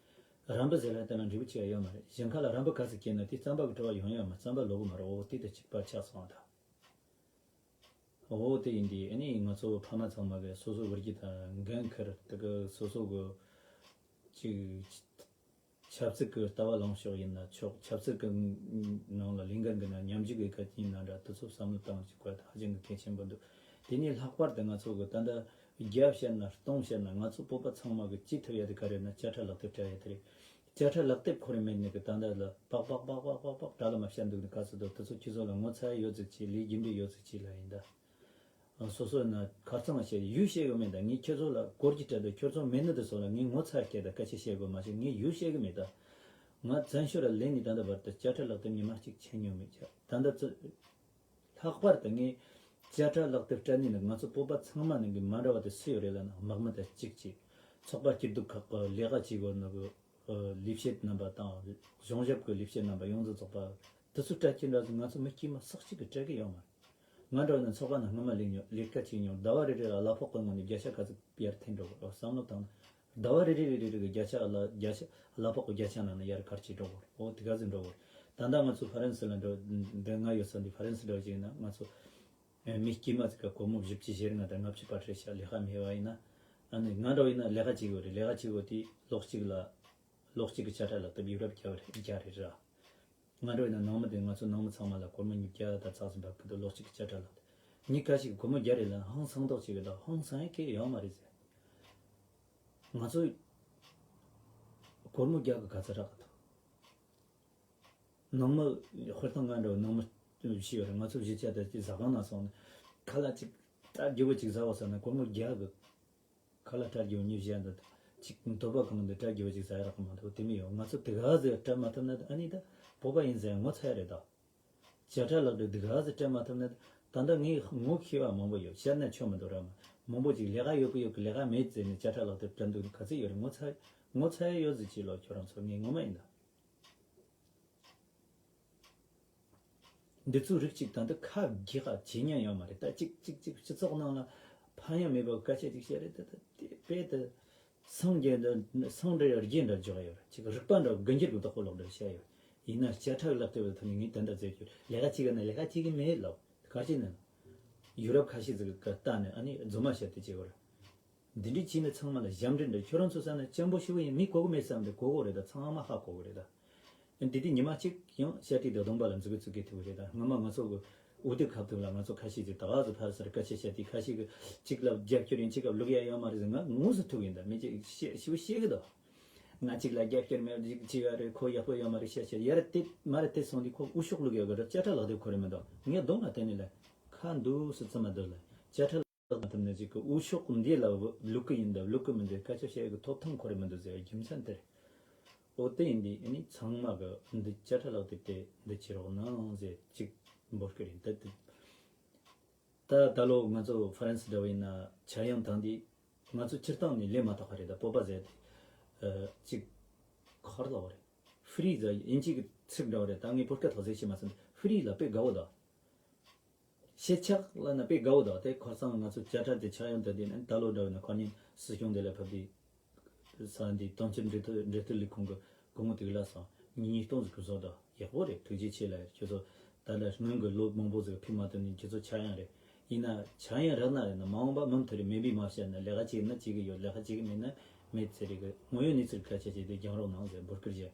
ད་རམ་པ་ཟེར་ལ་དེ་ལ་འབྲས་བུ་ཆེ་ཡོད་མ་རེད། ཞིང་ཁ་ལ་རམ་པ་ག་ཚོད་སྐྱེས་ན་དེ་རྩམ་པ་གི་བྲོ་བ་ཡོང་ཡོད་མ། རྩམ་པ་ལོག་གི་མ་རེད། འོ་དེ་དེ་གཅིག་པ་ཆགས་སོང་ད། འོ་དེ་ཡིན་དུས་ཨ་ནི་ང་ཚོ་ཕ་མ་ཚང་མ་གི་སོ་སོ་བུ་རྒྱུད་དང་འགན་འཁུར་དེ་གི་སོ་སོ་གི་ཅིག་ཆབ་སྲིད་ཀྱི་ལྟ་བ་ལངས་ཕྱོགས་ཡིན་ན་ཆོག་ཆབ་སྲིད་ཀྱི་ནང་ལ་ལས་འགན་གྱི་ནང་མཉམ་ཞུགས་ཀྱི་གལ་ཆེན་ཡིན་ན་འདྲ། དེ་ཚོ་བསམ་བློ་བཏང་ཅིག་དགོས་ད་ཧ་ཅང་གི་གལ་ཆེན་པོ་འདུག་དེ་ནས་ལྷག་པར་དུ་ང་ཚོ་གི་ད་ལྟ་བརྒྱ་བཤད་ན་སྟོང་བཤད་ན་ང་ཚོ་བོད་པ་ཚང་མ་གི་བྱེད་ཐུབ་ཡ་དེ་ག་རེ་ན་བྱ་ཁྲ་ལག་དེབ་སྤྲད་ཡ་དེ་རེད། བྱ་ཁྲ་ལག་དེབ་ཁོ་རེ་མེད་ནི་གི་ད་ལྟ་ལ་པག་པག་པག་པག་པག་པག་གྲ་ལ་མ་བཤད་འདུག་ནི་ག་ཚོད་འདུག་དེ་ཚོ་ཁྱེད་ཚོ་ལ་ངོ་ཚ་ཡ་ཡོད་ཚིག་ཅིག་ལས་རྒྱུ་འབྲས་ཡོད་ཚིག་ཅིག་ལ་ཡིན་ད། སོ་སོ་ན་ཁ་རྩང་བཤད་ཡུལ་བཤད་གི་མེད་ད། ངས་ཁྱེད་ཚོ་ལ་སྐོར་གྱི་སྤྲད་དེ་ཁྱོད་ཚོ་མེད་ནི་དེ་ཚོ་ལ་ངས་ངོ་ཚ་སྐྱེ་ད་སྐད་ཆ་བཤད་དགོས་མ་བྱུང་། ངས་ཡུལ་བཤད་གི་མེད་ད། ང་བཙན་བྱོལ་ལ་ལེན་ནི་ད་ལྟ་བར་དུ་བྱ་ཁྲ་ལག་དེབ་ཉི་མ་གཅིག་ཆད་མྱོང་མེད་ཀྱ། ད་ལྟ་ཚོ་ལྷག་པར་དུ་ངས་བྱ་ཁྲ་ལག་དེབ་སྤྲད་ནི་ནི་ང་ཚོ་བོད་པ་ཚང་མ་ནང་གི་མ་འདྲ་བ་དེ་སུ་ཡོད་རེད་ལབ་ན་དམག་མི་དང་གཅིག་གཅིག་ཚོགས་པ་སྐྱིད་སྡུག་ཁག་གི་ལས་ཀ་བྱེད་དགོས་ནི་གི་ལས་བྱེད་རྣམ་པ་དང་གཞུང་ཞབས་ཀྱི་ལས་བྱེད་རྣམ་པ་ཡོངས་རྫོགས་ཚོགས་པ་དེ་ཚོ་སྤྲད་ཀྱི་འདྲ་ཟིག་ང་ཚོ་མི་དཀྱུས་མ་སག་གཅིག་གི་སྤྲད་གི་ཡོད་མ་རེད། ང་འདྲ་བ་ན་ཚོགས་པ་ནང་སྔོན་མ་ལས་མྱོང་ལས་ཀ་བྱས་མྱོང་། ཟླ་བ་རེ་རེ་ལ་གླ་ཕོགས་གི་ངོ་ནས་བརྒྱ་ཆ་ག་ཚོད་ཡར་འཐེན་འགྲོ་གི་བསམ་བློ་བཏང་ན། ཟླ་བ་རེ་རེ་རེ་རེ་རེ་གི་བརྒྱ་ཆ་ལ་བརྒྱ་ཆ་གླ་ཕོགས་གི་བརྒྱ་ཆ་ནང་ནས་ཡར་ག་རེ་བྱས་འགྲོ་གི་རེད། འོ་དེ་ག་ཚོད་འགྲོ་གི་རེད། ད་ལྟ་ང་ཚོ་ཧྥ་རན་སི་ལ་འགྲོ་འདི་ང་ཡོད་ས་འདི་ཧྥ་རན་སི་འདྲ་བ་ཅིག་ཡིན་ན་ང་ཚོ་མི་དཀྱུས་མ་ཅིག་ག་སྒོར་མོ་བཞི་བཅུ་ཞེ་ལྔ་དང་ལྔ་བཅུ་བར་རེད་ཤག་ལས་ཀ་མེད་པ་ཡིན་ན། ཨ་ནི་ང་འདྲ་བ་ཡིན་ན་ལས་ཀ་བྱེད་དགོས་རེད། ལས་ཀ་བྱེད་དགོས་དེ་ལོ་གཅིག་ལ་ལོ་གཅིག་གི་བྱ་ཁྲ་ལག་དེབ་ཡུ་རོབ་རྒྱ་བ་རེད་རྒྱ་རེད་ར། ང་འདྲ་བ་ཡིན་ན་ནང་མི་དེ་ང་ཚོ་ནང་མི་ཚང་མ་ལ་སྒོར་མོ་ཉིས་བརྒྱ་དང་ཙག་ཙིག་འབབ་གི་འདུག་ལོ་གཅིག་གི་བྱ་ཁྲ་ལག་དེབ་ཉིན་ཁ་ཞིག་སྒོར་མོ་བརྒྱ་རེ་ལ་ཧང་སང་མདོག་ཅིག་གི་འདུག་ཧང་སང་ཡ་གི་ཡོད་མ་རེད་ཟེར། ང་ཚོ་སྒོར་མོ་བརྒྱ་གི་ག་ཚོད་རག་གི་འདུག་ནང་མི་དཔེར་ན་ང་འདྲ་བ་ནང་མི་བཞི་ཡོད་རེད། ང་ཚོ་བཞི་ཆ་དེ་ཟ་ཁང་ནང་སོང་ནས་ཁ་ལག་ཅིག་སྟབས་བདེ་པོ་ཅིག་ཟ་བ་ཟེར་ན་སྒོར་མོ་བརྒྱ་གི་ཁ་ལག་སྟབས་བདེ་པོ་ཉིན་བཞི་འདི་ཅིག་འདོད་པ་གང་འདི་སྟབས་བདེ་པོ་ཅིག་ཟ་ཡ་རག་གི་མ་འདུག་དེ་མི་ཡོད། ང་ཚོ་དེ་ག་ཟེར་སྤྲད་མ་ཐུབ་ན་ཨ་ནི་ད་བོད་པ་ཡིན་ཟེར་ངོ་ཚ་ཡ་རེད་ད། བྱ་ཁྲ་ལག་དེབ་དེ་ག་ཟེར་སྤྲད་མ་ཐུབ་ན་ད་ལྟ་ངས་ངོ་ཤེས་པ་མང་པོ་ཡོད། བཤད་ན་ཆོ་མི་འདུག་ར། མ་མང་པོ་ཅིག་ལས་ཀ་ཡོད་གི་ཡོད་གི་ལས་ཀ་མེད་ཟེར་ནས་བྱ་ཁྲ་ལག་དེབ་སྤྲད་འདུག་ག་ཚོད་ཡོད་རེད། ངོ་ཚ་ངོ་ཚ་ཡ་ཡོད་ཟེར་གྱི་ལོ་ཁྱོད་རང་ཚོ་ངས་ངོ་མ་ཡིན་ད། འདི་ཚོའི་རིགས་གཅིག་ད་འདི་ཁ་རྒྱག་ག་བྱེད་ཉན་ཡོད་མ་རེད། ད་གཅིག་གཅིག་གཅིག་སྤྱི་ཚོགས་ནང་ལ་ཕན་ཡོན་མེད་པའི་སྐད་ཆ་ཅིག་བཤད་རེད། ད་ད་དེ་དཔེ་ད་སངས་རྒྱས་འདི་སངས་འདྲ་རྒྱས་འདྲ་འཇོག་ཡོད་རེད། ཅིག་རིག་པ་འདྲ་དགུན་འགྱུར་གྱི་བདག་པོ་ལོག་འདྲ་བཤད་ཡོད། ཡིན་ན་བྱ་ཁྲ་ལག་དེབ་ཐོག་ནས་ངས་དེ་འདྲ་བཟོས་རྒྱུ་ལས་ཀ་བྱེད་གི་ན་ལས་ཀ་བྱེད་གི་མེད་ལབ་ག་རེ་བྱེད་ན། ཡུ་རོབ་ཁ་ཤས་ཟིག་གི་ལྟ་ནས་ཨ་ནི་རྫུན་མ་བཤད་དེ་བྱེད་གོ་རེད། འདི་འདྲའི་ཅིག་ནི་ཚང་མ་ལ་ཞབས་འདྲེན་འདྲ། ཁྱོད་རང་ཚོ་ས་ན་སྤྱང་པོ་ཞེ་པོ་ཡིན། མི་གོ་གི་མེད་བསམ་སྟེ་གོ་གོ་རེད་ད། ཚང་མ་ཧ་གོ་གི་རེད་ད། འདི་དེ་ཉི་མ་གཅིག་ཡང་བཤད་ཁྲིད་དང་སྡོམ་པ་ལ་འཛུལ་གི་བཙུགས་གི་ཐུབ་གི་རེད་ད། སྔོན་མ་ང་ཚོ་གི་འོས་བསྡུ་ཁ་ཐུག་ལ་ང་ཚོ་ཁ་ཤས་ཀྱིས་ད་ག་ཚོད་ཕར་ཚུར་སྐད་ཆ་བཤད་དེ་ཁ་ཤས་ཀྱིས་གཅིག་ལ་རྒྱབ་སྐྱོར་ཡིན་གཅིག་ལ་བླུག་ཡ་ཡོད་མ་རེད་ཟེར། ང་དངོས་སུ་ཐུག་ཡིན་ད། མི་གཅིག་ཤེས་ཤེས་ཤེས་གི་འདུག་ང་གཅིག་ལ་རྒྱབ་སྐྱོར་མེད་ཅིག་ཅིག་ཡ་རེད། ཁོ་ཡག་པོ་ཡོད་མ་རེད་བཤད་བཤད་ཡ་རེད། དེ་མ་རེད་དེ་སོང་དུས་ཁོ་འུ་ཤོག་བླུག་ཡ་གི་རེད། བྱ་ཁྲ་ལག་དེབ་ཁོ་རེ་མི་འདུག་ངས་གདོང་ལ་བལྟས་ནས་ལ་ཁ་འདུག་སེ་བཙུམ་མ་འདུག་ལ། བྱ་ཁྲ་ལག་དེབ་ནས་ཅིག་གི་འུ་ཤོག་འདི་ལ་བླུག་གི་ཡིན་ད་བླུག་གི་མི་འདུག་སྐད་ཆ་བཤད་ཡ་གི་ཐོབ་ཐང་ཁོ་རེ་མི་འདུག་ཟེར་བའི་རྒྱུ་མཚན་དེ་རེད། འོ་དེ་ཡིན་དུས་ཨ་ནི་ཚང་མ་གི་འདི་བྱ་ཁྲ་ལག་དེབ་དེ་འདི་བྱེད་རོགས་གནང་ཟེར་ཅིག་འབོད་སྐུལ་ཡིན་ད་དེ། ད་ད་ལོ་ང་ཚོ་ཧྥ་རན་སི་འདྲ་བོ་ཡིན་ན་འཆར་ཡང་དང་དེ་ང་ཚོ་སྤྱིར་བཏང་ནས་ལས་མ་ཐོག་པ་རེད། ད་བོད་པ་ཟེར་དེ་ཅིག་ཁར་ལ་བ་རེད། ཧྥི་རི་ཟེར་དབྱིན་ཇི་གི་ཚིག་འདྲ་བོ་རེད། ད་ངས་བོད་སྐད་ཐོག་ཟེར་ཤེས་མ་སོང་། ཧྥི་རི་ལ་དཔེ་དགའ་བོ་ད། ཤེས་ཆག་ལ་ན་དཔེ་དགའ་བོ་ད། དེ་ཁར་སང་ང་ཚོ་བཅད་ཁྲ་དེ་འཆར་ཡང་དང་དེ་ནས་ད་ལོ་འདྲ་བོ་ན་ཁར་ཉིན་སྲིད་སྐྱོང་དེ་ལ་ཕབ་དེ། ས་འདི་དོན་ཚན་འབྲེལ་མཐུད་འབྲེལ་མཐུད་ལས་ཁུངས་ཀྱི་སྐུ་ངོ་དེ་ག་ལ་སོང་། ཉིས་ཉིས་སྟོང་ཟིག་གི་བཟོ་ད་ཡག་པོ་རེད། ཐུགས་རྗེ་ཆེ་ལ་ཡ། ཁྱོད་ཚོ་ད་ལྟ་སྔོན་གྱི་ལོ་མང་པོ་ཟིག་ཕུལ་མ་ཐུབ་ནས་ཁྱོད་ཚོ་ཆག་ཡང་རེད། ཡིན་ན་ཆག་ཡང་རག་ན་རེད་ན་མ་འོངས་པ་མུ་མཐུད་རེད། མེད་པས་མ་བཤད་ན་ལས་ཀ་བྱེད་ན་བྱེད་གི་ཡོད། ལས་ཀ་བྱེད་གི་མེད་ན་མེད་ཚེ་རེད་གི། དངོས་ཡོད་གནས་ཚུལ་སྐད་ཆ་བྱས་ཏེ་རྒྱང་རོགས་གནང་ཟེར་འབོད་སྐུལ་བྱས།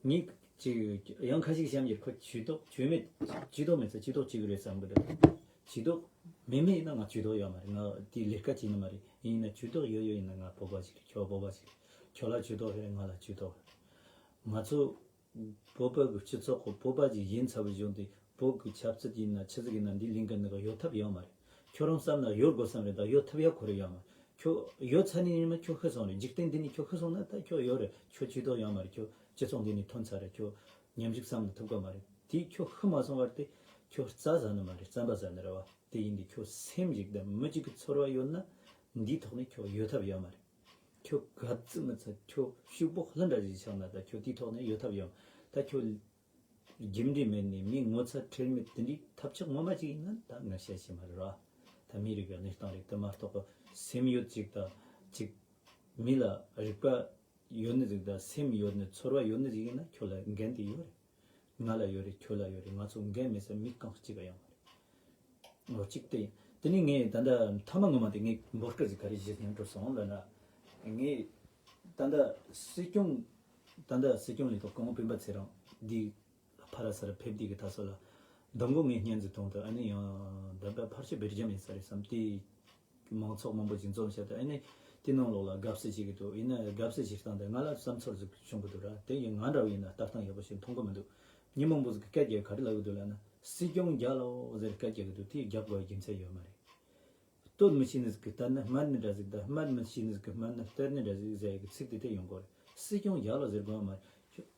ངས་ཅིག་ཡང་ཁ་ཞིག་བཤམས་ཡོད། ཁོ་ཇུས་གཏོགས་ཇུས་མེད་ཇུས་གཏོགས་མེད་ཚེ་ཇུས་གཏོགས་བྱེད་གི་རེད་བསམ་གི་འདུག་ཇུས་གཏོགས་མེད་མེད་ཡིན་ན་ང་ཇུས་གཏོགས་ཡོད་མ་རེད། ང་དེའི་ལས་ཀ་བྱེད་ནི་མ་རེད། ཡིན་ན་ཇུས་གཏོགས་ཡོད་ཡོད་ཡིན་ན་ང་བོད་པ་ཞིག་རེད། ཁྱོད་བོད་པ་ཞིག་རེད། ཁྱོད་ལ་ཇུས་གཏོགས་ཡོད་རེད། ང་ལ་ཇུས་གཏོགས་ཡོད་རེད། ང་ཚོ་བོད་པ་གི་སྤྱི་ཚོགས་གི་བོད་པ་ཞིག་ཡིན་ཚར་བའི་གཞུང་དེ་བོད་གི་ཆབ་སྲིད་ཡིན་ན་ཆི་ཟིག་ཡིན་ན་འདི་ལིང་ག་ནི་ག་ཡོད་ཐབས་ཡོད་མ་རེད། ཁྱོད་རང་བསམ་ན་ཡོད་དགོས་བསམ་རེད། ད་ཡོད་ཐབས་ཡག་ཁོ་རེ་ཡོད་མ་རེད། ཁྱོད་ཡོད་ཚར་ནས་ཉི་མ་ཁྱོད་ཤི་སོང་རེད། འཇིག་རྟེན་འདི་ནས་ཁྱོད་ཤི་སོང་ན་ད་ཁྱོད་ཡོད་རེད། ཁྱོད་ཇུས་གཏོགས་ཡོད་མ་རེད། ཁྱོད་སྤྱི་ཚོགས་འདི་ནས་ཐོན་ཚར་རེད། ཁྱོད་ཉམས་ཞིབ་བསམ་ན་ཐུབ་གོ་མ་རེད། དེ་ཁྱོད་ཤི་མ་སོང་བར་དེ་ཁྱོད་རྩྭ་ཟ་ནི་མ་རེད། རྩམ་པ་ཟ་ནི་རེད་བ། དེ་ཡིན་དུས་ཁྱོད་སེམས་ཞིག་དང་མི་གཅིག་གི་ཚོར་བ་ཡོད་ན་འདིའི་ཐོག་ནས་ཁྱོད་ཡོད་ཐབས་ཡོད་མ་རེད། ཁྱོད་ག་ཚོད་མི་ཚད་ཁྱོད་ཕྱུག་པོ་ལྷ་འདྲ་ཞིག་ཆགས་ན་ད་ཁྱོད་དེའི་ཐོག་ནས་ཡོད་ཐབས་ཡོད། ད་ཁྱོད་རྒྱུ་འབྲས་མེད་ནས་མིའི་ངོ་ཚ་ཁྲེལ་མེད་དེ་འདྲའི་ཐབས་ཆག་ངོ་མ་ཅིག་ཡིན་ན་ད་ང་བཤད་ཤེས་མ་རེད་ར། ད་མི་རིགས་ཀྱི་གནས་སྟངས་རེད། དེ་མ་གཏོགས་པ་སེམས་ཡོད་ཅིག་ད་ཅིག་མི་ལ་རིག་པ་ཡོད་ནི་ཟིག་ད་སེམས་ཡོད་ནི་ཚོར་བ་ཡོད་ནི་ཟིག་ཡིན་ན་ཁྱོད་ལ་འགན་དེ་ཡོད་རེད། ང་ལ་ཡོད་རེད། ཁྱོད་ལ་ཡོད་རེད། ང་ཚོ་འགན་མེད་ས་མི་གང་གཅིག་ག་ཡོང་མ་རེད། འོ་གཅིག་དེ་ཡིན། དེ་ནས་ངས་ད་ལྟ་མཐའ་མ་ངོ་མ་དེ་ངས་འབོད་སྐུལ་ཟིག་ག་རེ་བྱེད་སྙིང་བྲོ་སོང་ལབ་ན། ངས་ད་ལྟ་སྲིད་སྐྱོང་ད་ལྟ་སྲིད་སྐྱོང་ལས་ཐོག་སྐུ་ངོ་སྤེན་པ་ཚེ་རིང་འདི་ཕ་ར་ས་ར་ཕེབས་དུས་ཀྱི་ད་སོ་ལ་མདང་དགོང་ངས་བརྙན་ཟིག་མཐོང་དུས་ཨ་ནི་ཡང་ད་ལྟ་ཕལ་ཆེར་སྦེལ་ཇམ་ཡིན་ས་རེད་བསམ་དེ། མང་ཚོགས་མང་པོ་ཞིག་འཛོམས་བྱས་ཏེ་ཨ་ནི་དེ་ནང་ལོགས་ལ་དགའ་བསུ་བྱེད་ཀྱི་འདུག་ཡིན་ན་དགའ་བསུ་བྱེད་སྟངས་དེ་ང་ལ་བསམ་ཚུལ་ཟིག་བྱུང་གི་འདུག་ར། དེ་ཡིན་ང་འདྲ་བོ་ཡིན་ན་ལྟ་སྟངས་ཡག་པོ་ཞིག་མཐོང་གི་མི་འདུག་མི་མང་པོ་ཟིག་གིས་སྐད་རྒྱག་ག་རེ་ལབ་གི་འདུག་ལབ་ན་སྲིད་སྐྱོང་རྒྱལ་ལོ་ཟེར་སྐད་རྒྱག་གི་འདུག་དེ་རྒྱག་དགོས་རྒྱུ་མཚན་ཡོད་མ་རེད། སྟོན་མི་ཤེས་ནི་ཟིག་གིས་སྟོན་ན་སྨད་ནི་འདྲ་ཟིག་དང་སྨད་མི་ཤེས་ནི་ཟིག་གིས་སྨད་ན་སྟོན་ནི་འདྲ་ཟིག་ཟེར་ཡག་གི་ཚིག་དེ་དེ་ཡོང་གི་རེད། སྲིད་སྐྱོང་རྒྱལ་ལོ་ཟེར་དགོས་མ་རེད།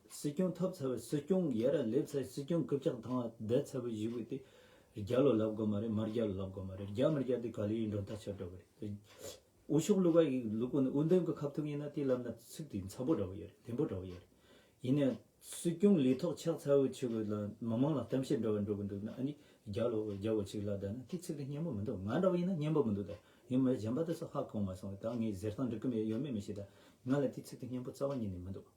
སྲིད་སྐྱོང་ཐོབ་ཚར་བའི་སྲིད་སྐྱོང་ཡར་སླེབས་ཚར་སྲིད་སྐྱོང་རྐུབ་བཀྱག་ཐང་བསྡད་ཚར་བའི་གཞུག་གུ་དེ་རྒྱལ་ལོ་ལབ་དགོས་མ་རེད། མར་རྒྱལ་ལོ་ལབ་དགོས་མ་རེད། རྒྱ་མི་རྒྱལ་དེ་ག་ལེ་ཡིན་འགྲོ་ཐག་ཆོད་འགྲོ་གི་རེད། འོས་ཤོག་བླུག་པ་ཡིན་བླུག་གོ་ནི་འོས་འདེམས་ཀྱི་ཁ་ཐུག་ཡིན་ན་དེ་ལབ་ན་ཚིག་དེ་འཚམ་པོ་འདྲ་བོ་ཡོད་རེད། ལྡེམ་པོ་འདྲ་བོ་ཡོད་རེད། ཡིན་ནའི་སྲིད་སྐྱོང་ལས་ཐོག་ཆགས་ཚར་བའི་ཆུ་གི་ལ་མི་མང་ལ་གཏམ་བཤད་འདྲ་བོ་འགྲོ་གི་འདུག་ན་ཨ་ནི་རྒྱལ་ལོ་རྒྱལ་བོ་ཅིག་ལབ་བསྡད་ན་དེ་ཚིག་དེ་སྙན་པོ་མི་འདུག་ང་འདྲ་བོ་ཡིན་ན་སྙན་པོ་མི་འདུག་ད་ཡིན་མ་གཞན་པ་དེ་ཚོ་ཧ་གོ་མ་སོང་། ད་ངས་ཟེར་སྟངས་འགྲིག་གི་མེད་ཡོད་མེད་མི་ཤེས། ད་ང་ལ་དེ་ཚིག་དེ་སྙན་པོ་རྩ་བ་ཉིད་ནས་མི་འདུག་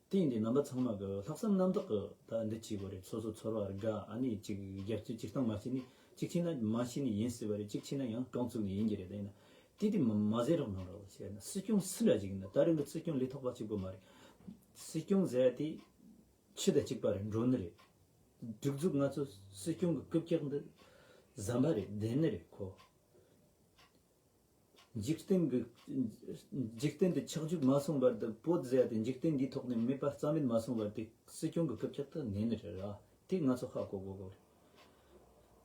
དེ་ཡིན་དུས་རྣམ་པ་ཚང་མ་གི་ལྷག་བསམ་རྣམ་དག་གི་ད་འདི་བྱེད་དགོས་རེད། སོ་སོ་ཚོར་བ་དགའ་ཨ་ནི་ཅིག་རྒྱབ་སྐྱོར་ཅིག་བཏང་མ་བྱས་ནས་ཅིག་བྱས་ན་མ་བྱས་ནས་ཡིན་སྲིད་པ་རེད། ཅིག་བྱས་ན་ཡང་རྐང་བཙུགས་ནས་ཡིན་གྱི་རེད། ད་ཡིན་ན་དེ་དེ་མ་མ་ཟེར་རོགས་གནང་རོགས་བྱས་ན་སྲིད་སྐྱོང་སུ་འདྲ་ཅིག་ཡིན་ན་ད་རིང་གི་སྲིད་སྐྱོང་ལས་ཐོག་པ་གཅིག་པོ་མ་རེད། སྲིད་སྐྱོང་ཟེར་ཡ་དེ་ཆུ་དང་གཅིག་པ་རེད། འགྲོ་ནི་རེད། སྒྲིག་འཛུགས་ང་ཚོ་སྲིད་སྐྱོང་གི་རྐུབ་བཀྱག་འདི་ཟམ་པ་རེད། བདེན་ནི་རེད་ཁོ། འཇིག་རྟེན་གྱི་འཇིག་རྟེན་དུ་ཆགས་འཇིག་མ་སོང་བར་དུ་བོད་ཟེར་ཡ་དེ་འཇིག་རྟེན་འདིའི་ཐོག་ནས་མེད་པ་རྩ་མེད་མ་སོང་བར་དུ་སྲིད་སྐྱོང་གི་རྐུབ་བཀྱག་ཏུ་གནས་ནི་རེད་ར། དེ་ང་ཚོ་ཧ་གོ་དགོས་དགོས་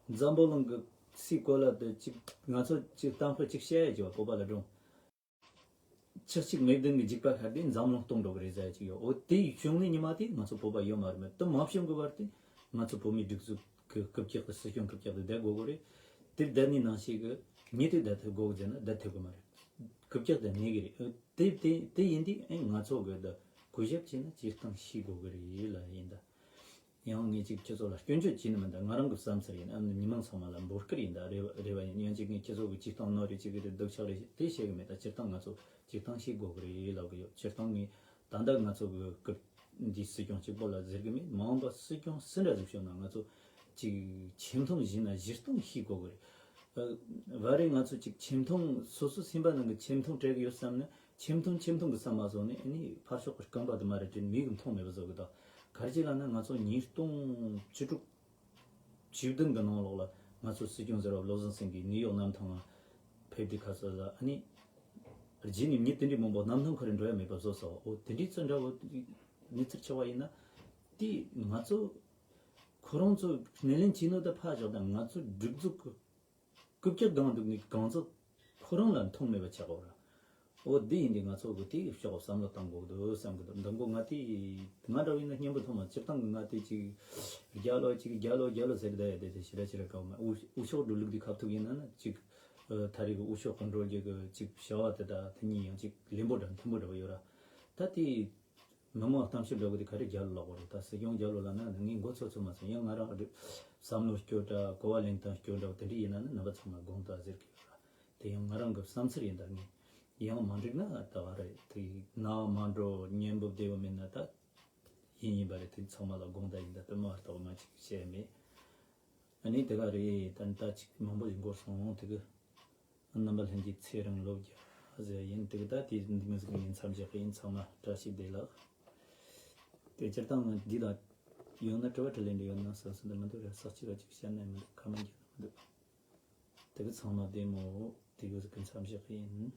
རེད། འཛམ་བུ་གླིང་གི་སའི་གོ་ལ་དུ་གཅིག་ང་ཚོ་གཅིག་གཏམ་དཔེ་གཅིག་བཤད་ཡ་ཅིག་བ་བོད་པ་ལ་སྒྲུང་། ཆག་ཆིག་མེ་བདུན་གྱི་འཇིགས་པ་ཤར་ཏེ་འཛམ་གླིང་སྟོང་འགྲོ་གི་རེད་ཟེར་ཡ་ཅིག་ཡོད། འོ་དེ་ཡི་བྱུང་ནས་ཉི་མ་དེ་ང་ཚོ་བོད་པ་ཡོད་མ་རེད། མེད་དུ་མ་བྱུང་གི་བར་དུ་ང་ཚོ་བོད་མིའི་སྒྲིག་འཛུགས་ཀྱི་རྐུབ་བཀྱག་གི་སྲིད་སྐྱོང་རྐུབ་བཀྱག་དེ་བསྡད་དགོས་གི་རེད། དེ་བསྡད་ནས་ནང་བཞིན་གི་ཉིད་དེ་བསྡད་ཐུབ་དགོས་གི་ཟེར་ན་བསྡད་ཐུབ་གི་མ་རེད། རྐུབ་བཀྱག་དེ་གནས་གི་རེད། དེ་དེ་དེ་ཡིན་དུས་ཨེ་ང་ཚོ་གི་ད་གུས་ཞབས་བྱས་ན་སྤྱིར་བཏང་ཤེས་དགོས་གི་རེད་ལ་ཡིན་ད། ཡང་ངས་ཅིག་ཁྱེད་ཚོ་ལ་སྐྱོན་བརྗོད་བྱས་ནི་མིན་ད། ང་རང་གི་བསམ་ཚུལ་ཡིན། ཨ་ནི་མི་མང་ཚང་མ་ལ་འབོད་སྐུལ་ཡིན་ད། རེ་བ་རེ་བ་ཡིན། ཡང་ཅིག་ངས་ཁྱེད་ཚོ་གི་སྤྱིར་བཏང་ནོར་རེ་ཅིག་གི་རེ་སྡུག་ཆག་རེ་དེ་བཤད་གི་མེད་ད། སྤྱིར་བཏང་ང་ཚོ་སྤྱིར་བཏང་ཤེས་དགོས་གི་རེད་ལབ་གི་ཡོད། སྤྱིར་བཏང་ངས་ད་ལྟ་ང་ཚོ་གི་སྐབས་འདི་སྲིད་སྐྱོང་གཅིག་པོ་ལ་ཟེར་གི་མེད། མ་འོངས་པ་སྲིད་སྐྱོང་སུ་འདྲ་ཟིག་བྱུང་ན་ང་ཚོ་ཅིག་ཆེ་མཐོང་བཞི་ན་བཞི་སྟོང་ཤེས་དགོས་གི་རེད། ཨ་བ་རེ་ང་ཚོ་ཅིག་ཆེ་མཐོང་སོ་སོ་སེམས་པ་ནང་གི་ཆེ་མཐོང་སྤྲད་གི་ཡོད་བསམ་ན། ཆེ་མཐོང་ཆེ་མཐོང་གི་བསམ་མ་བཟོ་ནས་ཨ་ནི་ཕར་ཕྱོགས་ཀྱི་རྐང་པ་དུ་མ་རེད་དྲན་མིག་གིས་མཐོང་མེད་པ་བཟོ་གི་དང་། ག་རེ་ཅིག་ལབ་ན་ང་ཚོ་ཉིས་སྟོང་བཅུ་དྲུག་བཅུ་བདུན་གི་ནང་ལོགས་ལ་ང་ཚོ་སྲིད་སྐྱོང་ཟེར་བ་བློ་བཟང་སེང་གེ་ནིའུ་ཡོག་གནམ་ཐང་ང་ཕེབས་དུས་ཁ་སོ་ལ་ཨ་ནི་རྗེས་ནས་མི་དེ་འདྲའི་མང་པོ་གནམ་ཐང་ཁ་རུ་འགྲོ་ཡ་མེད་པ་བཟོ་སོང་། འོ་དེ་འདྲའི་ཚོ་འདྲ་བོ་གནས་ཚུལ་ཆེ་བ་ཡིན་ན་དེ་ང་ཚོ་ཁོ་རང་ཚོ་སྣེ་ལེན་བྱས་ནོ་ད་ཕར་བཞག་ད་ང་ཚོ་སྒྲིག་འཛུགས་ཀྱི་རྐུབ་བཀྱག་སྒང་འདུག་ནི་གང་ཚོད་ཁོ་རང་ལ་མཐོང་མེད་པ་ཆགས་འོ་ར། འོ་འདི་ཡིན་དུས་ང་ཚོ་གི་དེ་ཕྱོགས་བསམ་བློ་གཏང་དགོས་འདུག་བསམ་གི་འདུག་འདི་མགོ་ང་དེ་ང་འདྲ་བ་ཡིན་ན་སྙན་པོ་ཐོག་མ་སྤྱིར་བཏང་གི་ང་དེ་ཅིག་རྒྱ་ལོ་ཅིག་རྒྱ་ལོ་རྒྱ་ལོ་ཟེར་གི་བསྡད་ཡ་དེ་དེ་ཞེ་དྲག་ཞེ་དྲག་ག་མ་འུ་འུ་ཕྱོགས་འགྲོ་ལུགས་དེ་ཁ་ཐུག་ཡིན་ན་ན་ཅིག་ཨ་ད་རེས་གི་འུ་ཕྱོགས་གི་འགྲོ་རྒྱུ་གི་ཅིག་བྱ་བ་དེ་དག་དེ་གཉིས་ཡང་ཅིག་ལེན་པོ་འདྲ་མཐུན་པོ་འདྲ་བ་ཡོད་ར། ད་དེ་མི་མང་གཏམ་བཤད་འདྲ་བོ་དེ་ག་རེ་རྒྱ་ལོ་ལབ་དགོས་རེད། ད་སྲིད་སྐྱོང་རྒྱ་ལོ་ལབ་ན་ངས་མགོ་ཚོད་ཚོད་མ་སོང་། ཡང་ང་རང་གི་བསམ་བློ་སྐྱོ་འདྲ་གོ་བ་ལེན་སྟངས་སྐྱོ་འདྲ་བ་དེ་འདྲ་ཡིན་ན་ནི་རྣམ་པ་ཚང་མ་དགོངས་དག་ཟེར་གི་ཡོད་ར། དེ་ཡང་ང་རང་གི་བསམ་ཚུལ་ཡིན། ད་ངས་ཡང་མ་འགྲིག་ན་ད་བ་རེད། དེ་ནང་མ་འགྲོ་གཉེན་པོ་བདེ་བོ་མེད་ན་ད་ཡིན་ཡིན་པ་རེད། དེ་ཚང་མ་ལ་དགོངས་དག་ཡིན། ད་དུ་མ་བར་ཐོག་མ་ཅིག་བཤད་མེད། ཨ་ནི་དེ་ག་རེད། ད་ད་ཅིག་མང་པོ་ཞིག་འགོར་སོང་། དེ་གི་རྣམ་པ་ལྷན་རྒྱས་ཚེ་རིང་ལོ་བརྒྱ་ཟེར་ཡིན། དེ་གི་ད་དེ་འདི་མི་ཟིག་ཡིན་མཚམས་བཞག་གི་ཡིན། ཚང་མ་བཀྲ་ཤིས་བདེ་ལེགས། དེ་སྤྱིར་བཏང་ང་འདི་ལ་ཡོང་ན་དྲི་བ་དྲིས་ལན་འདྲ་ཡོད་ན་བསམ་སོང་། འདི་མི་འདུག་ར། ས་གཅིག་ག་གཅིག་བཤད་ན་མི་འདུག་ཁ་མ་འགྱོ་ན་མི་འདུག་དེ་གི་ཚང་མ་བདེ་མོ། དེ་གི་ཟིག་གི་མཚམས་བཞག་གི་ཡིན།